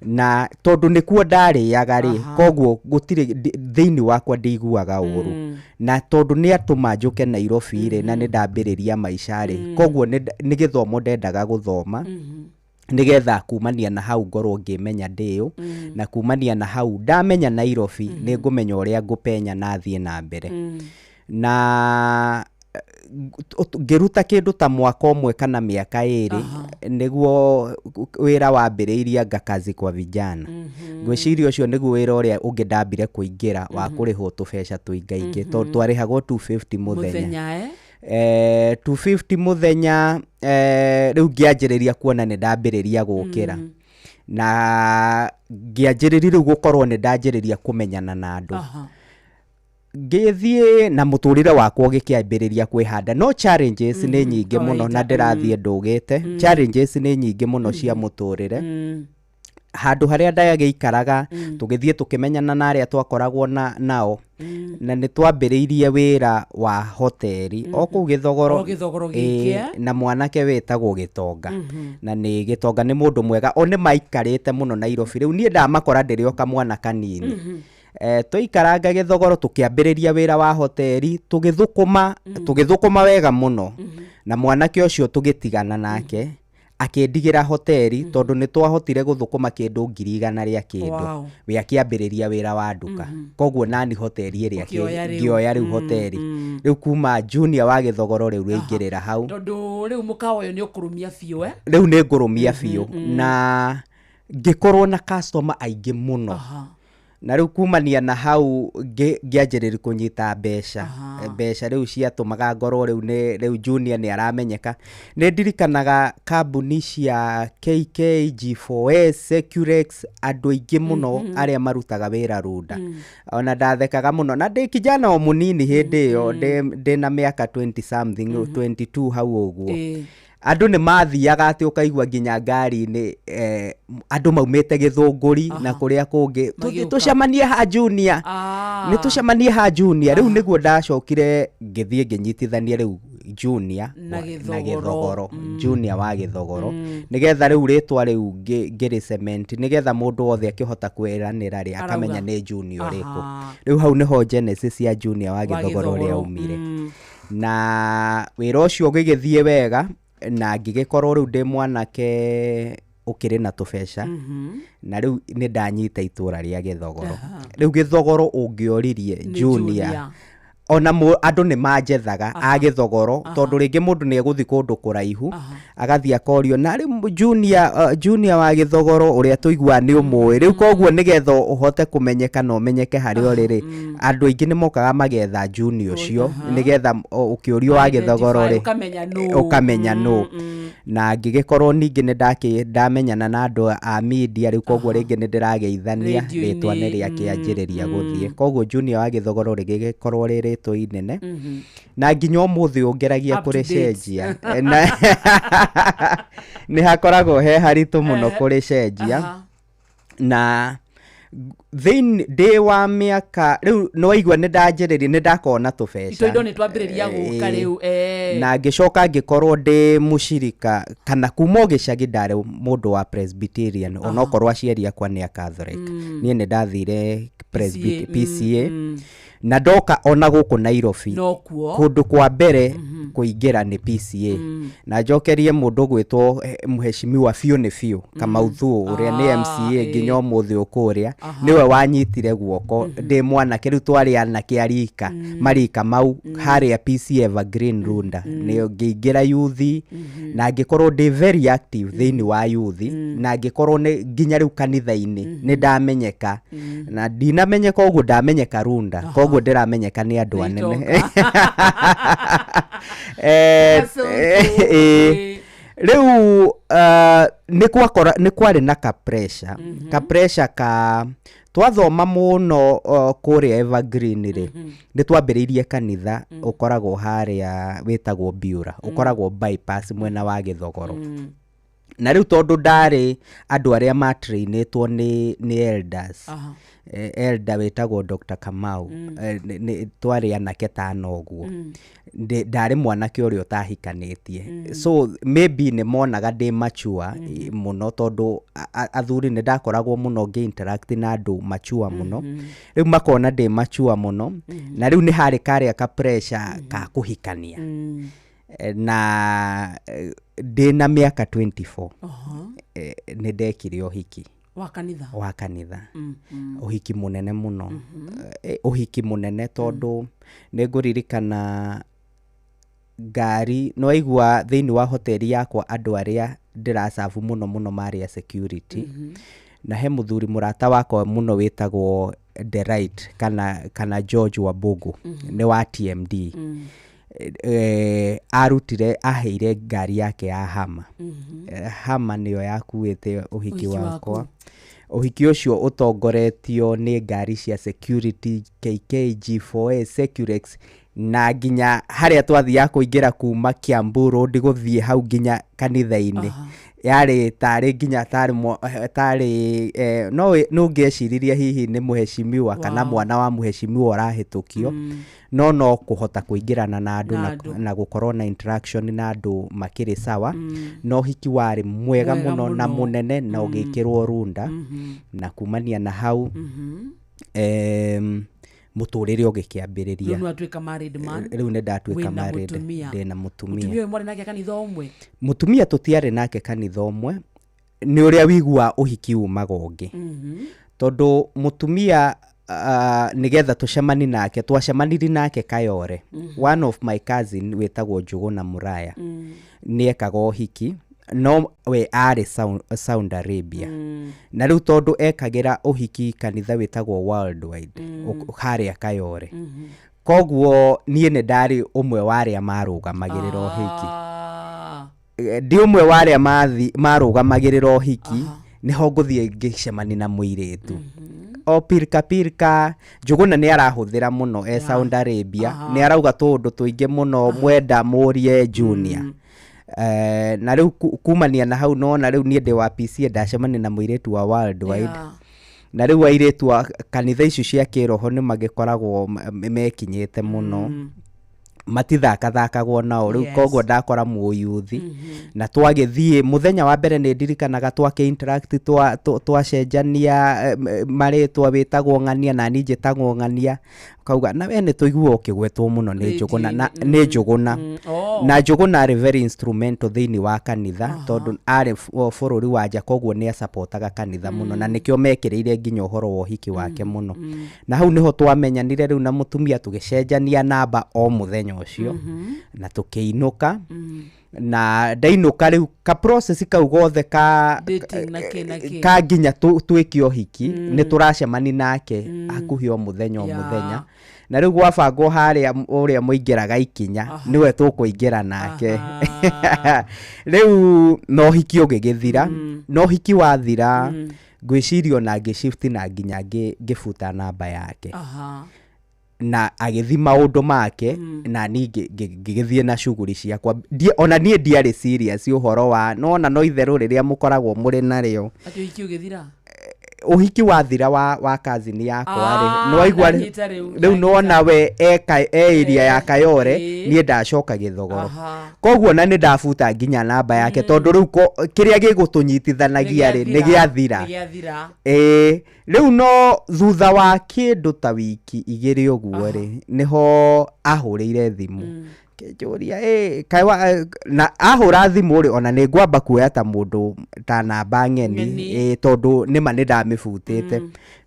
Na tondũ nĩkuo ndarĩaga rĩ, koguo gũtirĩ thĩinĩ wakwa ndiguaga ũru. Na tondũ nĩ atũma njũke Nairobi rĩ, na nĩ ndambĩrĩria maica rĩ, koguo nĩ gĩthomo ndendaga gũthoma, nĩgetha kumania na hau ngorwo ngĩmenya ndĩũ. Na kumania na hau ndamenya Nairobi, nĩ ngũmenya ũrĩa ngũpenya na thiĩ na mbere. Na ngĩruta kĩndũ ta mwaka 1 kana mĩaka 2, nĩguo wĩra wambĩrĩirie anga Kazi kwa Vijana. Ngwĩciria ũcio nĩguo wĩra ũrĩa ũngĩ ndambire kũingĩra wa kũrĩhwo tũbeca tũingaingĩ, tondũ twarĩhagwo 250 mũthenya. Mũthenya, eh? 250 mũthenya. Rĩu ngĩanjĩrĩria kuona nĩ ndambĩrĩria gũkĩra, na ngĩanjĩrĩria rĩu gũkorwo nĩ ndanjĩrĩria kũmenyana na andũ. Ngĩthiĩ na mũtũrĩre wakwa ũgĩkĩambĩrĩria kwĩhanda, no challenges nĩ nyingĩ mũno na Kawaida. Ndĩrathiĩ ndũgĩte. Challenges nĩ nyingĩ mũno cia mũtũrĩre. Handũ harĩa ndagĩikaraga, tũgĩthiĩ tũkĩmenyana na arĩa twakoragwo nao, na nĩ twambĩrĩirie wĩra wa hoteri o kũu Gĩthogoro. O Gĩthogoro gĩkĩ, eh? Na mwanake wĩtagwo Gĩtonga. Na nĩ Gĩtonga nĩ mũndũ mwega, o nĩ maikarĩte mũno Nairobi. Rĩu niĩ ndamakora ndĩrĩ o kamwana kanini. Twaikaranga Gĩthogoro, tũkĩambĩrĩria wĩra wa hoteri, tũgĩthũkũma, tũgĩthũkũma wega mũno. Na mwanake ũcio tũgĩtigana nake, akĩndigĩra hoteri, tondũ nĩ twahotire gũthũkũma kĩndũ 100,000 rĩa kĩndũ. We akĩambĩrĩria wĩra wa nduka. Koguo nani hoteri ĩrĩa Ũkĩoya rĩu. Ngĩoya rĩu hoteri. Rĩu kuma Junior wa Gĩthogoro rĩu rĩingĩrĩra hau. Tondũ rĩu mũkawa ũyũ nĩ ũkũrũmia biũ, eh? Rĩu nĩ ngũrũmia biũ, na ngĩkorwo na customer aingĩ mũno. Na rĩu kumania na hau ngĩanjĩrĩria kũnyita mbeca. Mbeca rĩu ciatũmaga ngorwo rĩu nĩ rĩu Junior nĩ aramenyeka. Nĩ ndirikanaga kambuni cia KK, G4S, Securex, andũ aingĩ mũno arĩa marutaga wĩra Runda. Ona ndathekaga mũno na ndĩ kijana o mũnini hĩndĩ ĩyo, ndĩ na mĩaka 20 something, 22 hau ũguo. Andũ nĩ mathiaga atĩ ũkaigua nginya ngari-inĩ, andũ maumĩte Gĩthũngũri na kũrĩa kũngĩ, tũthiĩ Magĩũka. tũcemanie ha Junior, nĩ tũcemanie ha Junior. Rĩu nĩguo ndacokire ngĩthiĩ ngĩnyitithania rĩu Junior na na Gĩthogoro. Gĩthogoro, Junior wa Gĩthogoro, nĩgetha rĩu rĩtwa rĩu ngĩrĩ cement, nĩgetha mũndũ wothe akĩhota kwĩranĩra rĩ, akamenya Arauga. nĩ Junior ũrĩkũ. Rĩu hau nĩho genesis ya Junior wa wa Gĩthogoro Gĩthogoro. rĩaumire. Na wĩra ũcio ũgĩgĩthiĩ wega, na ngĩgĩkorwo rĩu ndĩ mwanake ũkĩrĩ na tũbeca. Na rĩu nĩ ndanyita itũra rĩa Gĩthogoro. Rĩu Gĩthogoro ũngĩoririe Nĩ Junior Junior. Ona andũ nĩ manjethaga a Gĩthogoro, tondũ rĩngĩ mũndũ nĩ egũthiĩ kũndũ kũraihu, agathiĩ akorio na rĩu Junior, Junior wa Gĩthogoro ũrĩa tũiguaga nĩ ũmũĩ rĩu. Koguo nĩgetha ũhote kũmenyeka na ũmenyeke harĩa ũrĩ rĩ, andũ aingĩ nĩ mokaga magetha Junior ũcio, nĩgetha ũkĩũrio wa Gĩthogoro rĩ, ũkamenya nũ. Ũkamenya nũ. Na ngĩgĩkorwo ningĩ nĩ ndamenyana na andũ a media rĩu, koguo rĩngĩ nĩ ndĩrageithania, Radio-inĩ, rĩtwa nĩ rĩakĩanjĩrĩria gũthiĩ. Koguo Junior wa Gĩthogoro rĩgĩgĩkorwo rĩ rĩtwa inene, na nginya ũmũthĩ ũngeragia Up to date. kũrĩcenjia na nĩ hakoragwo he haritũ mũno kũrĩcenjia. Na thĩinĩ ndĩ wa mĩaka rĩu nĩ waigua nĩ ndanjĩrĩria, nĩ ndakorwo na tũbeca. Itũ indo nĩ twambĩrĩria gũka rĩu. Na ngĩcoka ngĩkorwo ndĩ mũcirika, kana kuma o gĩcagi ndarĩ mũndũ wa Presbyterian, onokorwo aciari akwa nĩ a Catholic. Niĩ nĩ ndathire PCA, na ndoka ona gũkũ Nairobi Nokuo. kũndũ kwa mbere kũingĩra nĩ PCA. Na njokerie mũndũ gwĩtwo mheshimiwa biũ nĩ biũ Kamau Thuo, ũrĩa nĩ MCA nginya ũmũthĩ ũkũrĩa, nĩwe wanyitire guoko ndĩ mwanake. Rĩu twarĩ anake a rika marika mau harĩa PCA Evergreen Runda. Nĩ ngĩingĩra yuthi na ngĩkorwo ndĩ very active thĩinĩ wa yuthi, na ngĩkorwo nĩ nginya rĩu kanitha-inĩ nĩ ndamenyeka, na ndinamenyeka ũguo ndamenyeka Runda, koguo ndĩramenyeka nĩ andũ anene. Rĩu nĩ kwarĩ na ka pressure, ka pressure ka twathoma mũno kũrĩa Evergreen rĩ, nĩ twambĩrĩirie kanitha ũkoragwo harĩa wĩtagwo Biura, ũkoragwo bypass mwena wa Gĩthogoro. Na rĩu tondũ ndarĩ andũ arĩa matrainĩtwo nĩ elders, elder wĩtagwo Dr. Kamau, twarĩ anake tano ũguo. Ndarĩ mwanake ũrĩa ũtahikanĩtie, so maybe nĩ monaga ndĩ mature mũno, tondũ athuri nĩ ndakoragwo mũno ngĩ interact na andũ mature mũno. Rĩu makona ndĩ mature mũno, na rĩu nĩ harĩ karĩa ka pressure ka kũhikania. Na ndĩna mĩaka 24 nĩ ndekire ũhiki. Wa kanitha? Wa kanitha. Ũhiki mũnene mũno. Ũhiki mũnene, tondũ nĩ ngũririkana ngari nĩ waigua thĩinĩ wa hoteli yakwa, andũ arĩa ndĩracabu mũno mũno marĩ a security. Na he mũthuri mũrata wakwa mũno wĩtagwo Delight kana George Wambugu, nĩ wa TMD. Arutire aheire ngari yake ya Hama. Hama nĩyo yakuĩte ũhiki ũhiki wakwa. Waku. Ũhiki ũcio ũtongoretio nĩ ngari cia security, KK, G4S, Securex, na nginya harĩa twathiaga kũingĩra kuma Kiambu Road gũthiĩ hau nginya kanitha-inĩ yarĩ tarĩ nginya tarĩ no ũngĩeciririe hihi nĩ mũheshimiwa kana mwana wa mũheshimiwa ũrahĩtũkio, no kũhota kũingĩrana na andũ na na, andũ. Na gũkorwo na interaction na andũ makĩrĩ sawa. No ũhiki warĩ mwega mwega mũno na mũno. Mũnene na ũgĩkĩrwo Runda. Na kumania na hau mũtũrĩre ũgĩkĩambĩrĩria. Rĩu nĩwatuĩka married man. Rĩu nĩ ndatuĩka Wĩna married. mũtumia. Ndĩna mũtumia. Mũtumia ũyũ mwarĩ nake kanitha ũmwe? Mũtumia tũtiarĩ nake kanitha ũmwe. Nĩ ũrĩa wiguaga ũhiki umaga ũngĩ, tondũ mũtumia nĩgetha tũcemani nake, twacemanirie nake Kayore. One of my cousin wĩtagwo Njũgũna Mũraya nĩ ekaga ũhiki, no we arĩ Saudi Arabia. Na rĩu tondũ ekagĩra ũhiki kanitha wĩtagwo Worldwide harĩa Kayore, koguo niĩ nĩ ndarĩ ũmwe wa arĩa marũgamagĩrĩra ũhiki. Ndĩ ũmwe wa arĩa marũgamagĩrĩra ũhiki, nĩho ngũthiĩ ngĩcemani na mũirĩtu o pirika pirika. Njũgũna nĩ arahũthĩra mũno e Saudi Arabia, nĩ arauga tũũndũ tũingĩ mũno mwenda mũrie Junior. Na rĩu kumania na hau nona rĩu niĩ ndĩ wa PCA, ndacemania na mũirĩtu wa Worldwide. Na rĩu airĩtu a kanitha icio cia kĩroho nĩ magĩkoragwo mekinyĩte mũno, matithakathakagwo nao rĩu. Koguo ndakora mũyuthi na twagĩthiĩ mũthenya wa mbere, nĩ ndirikanaga twakĩ interact, twacenjania marĩtwa, wĩtagwo ng'ania na niĩ njĩtagwo ng'ania. Kauga na we nĩ tũiguaga ũkĩgwetwo mũno nĩ Njũgũna na nĩ Njũgũna. Oh. Na Njũgũna arĩ very instrumental thĩinĩ wa kanitha tondũ arĩ bũrũri wa nja, koguo nĩ acapotaga kanitha mũno na nĩkĩo mekĩrĩire nginya ũhoro wa ũhiki wake mũno. Na hau nĩho twamenyanire rĩu na mũtumia, tũgĩcenjania namba o mũthenya ũcio na tũkĩinũka. Na ndainũka rĩu ka process kau gothe ka dating na kĩ na kĩ. Ka nginya twĩke ũhiki, nĩ tũracemani nake hakuhĩ o mũthenya o mũthenya. Na rĩu gwabangwo harĩa ũrĩa mũingĩraga ikinya nĩwe tũkũingĩra nake rĩu, na ũhiki ũgĩgĩthira. Na ũhiki wathira, ngwĩciria ona ngĩshift na nginya ngĩbuta namba yake. Na agĩthi maũndũ make na niĩ ngĩgĩthiĩ na shughuli ciakwa. Ona niĩ ndiarĩ serious ũhoro wa nona, no itherũ rĩrĩa mũkoragwo mũrĩ narĩo. Atĩ ũhiki ũgĩthira? Ũhiki wathira wa cousin yakwa rĩ, Ah, nĩwaigua. Ndanyita rĩu, Rĩu nona we eka e area ya Kayore, niĩ ndacoka Gĩthogoro. Koguo na nĩ ndabuta nginya namba yake tondũ rĩu kĩrĩa gĩgũtũnyitithanagia rĩ nĩ gĩathira. Nĩgĩathira. Ĩĩ, rĩu no thutha wa kĩndũ ta wiki 2 ũguo rĩ, nĩho ahũrĩire thimũ kĩnjũria ĩ kaĩ na ahũra thimũ rĩ, ona nĩ ngwamba kuoya ta mũndũ ta namba ng'eni. Ng'eni. Ĩ tondũ nĩma nĩ ndamĩbutĩte.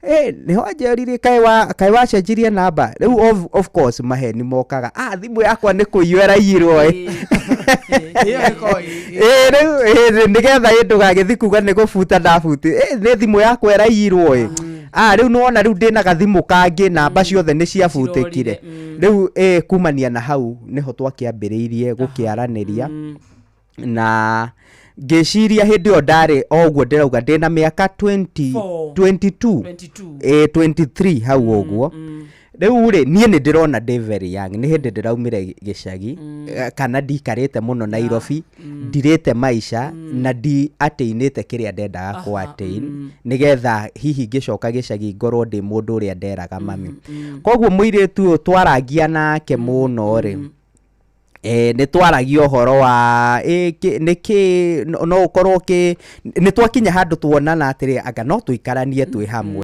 Ĩ nĩho anjĩrire kaĩ wacenjirie namba rĩu. Of course maheni mokaga, ah, thimũ yakwa nĩ kũiywo ĩraiyirwo ĩ. Ĩ rĩu ĩ, nĩgetha ĩ ndũgagĩthi kuga nĩ gũbuta ndabuti ĩ nĩ thimũ yakwa ĩraiyirwo ĩ. Ah, rĩu nĩwona rĩu ndĩna gathimũ kangĩ, namba ciothe nĩ ciabutĩkire rĩu. Ĩ kumania na hau nĩho twakĩambĩrĩirie gũkĩaranĩria na ngĩciria hĩndĩ ĩyo ndarĩ o ũguo ndĩrauga ndĩna mĩaka 20 Four. 22. 22. Ĩ 23 hau ũguo. Rĩu rĩ, niĩ nĩ ndĩrona ndĩ very young, nĩ hĩndĩ ndĩraumire gĩcagi, kana ndikarĩte mũno Nairobi, ndirĩte maica na ndi atĩinĩte kĩrĩa ndendaga kũ attain nĩgetha hihi ngĩcoka gĩcagi ngorwo ndĩ mũndũ ũrĩa nderaga mami. Koguo mũirĩtu ũyũ twaragia nake mũno rĩ, nĩ twaragia ũhoro wa nĩkĩ no ũkorwo nĩ twakinya handũ tuonana atĩrĩ anga no tũikaranie twĩ hamwe.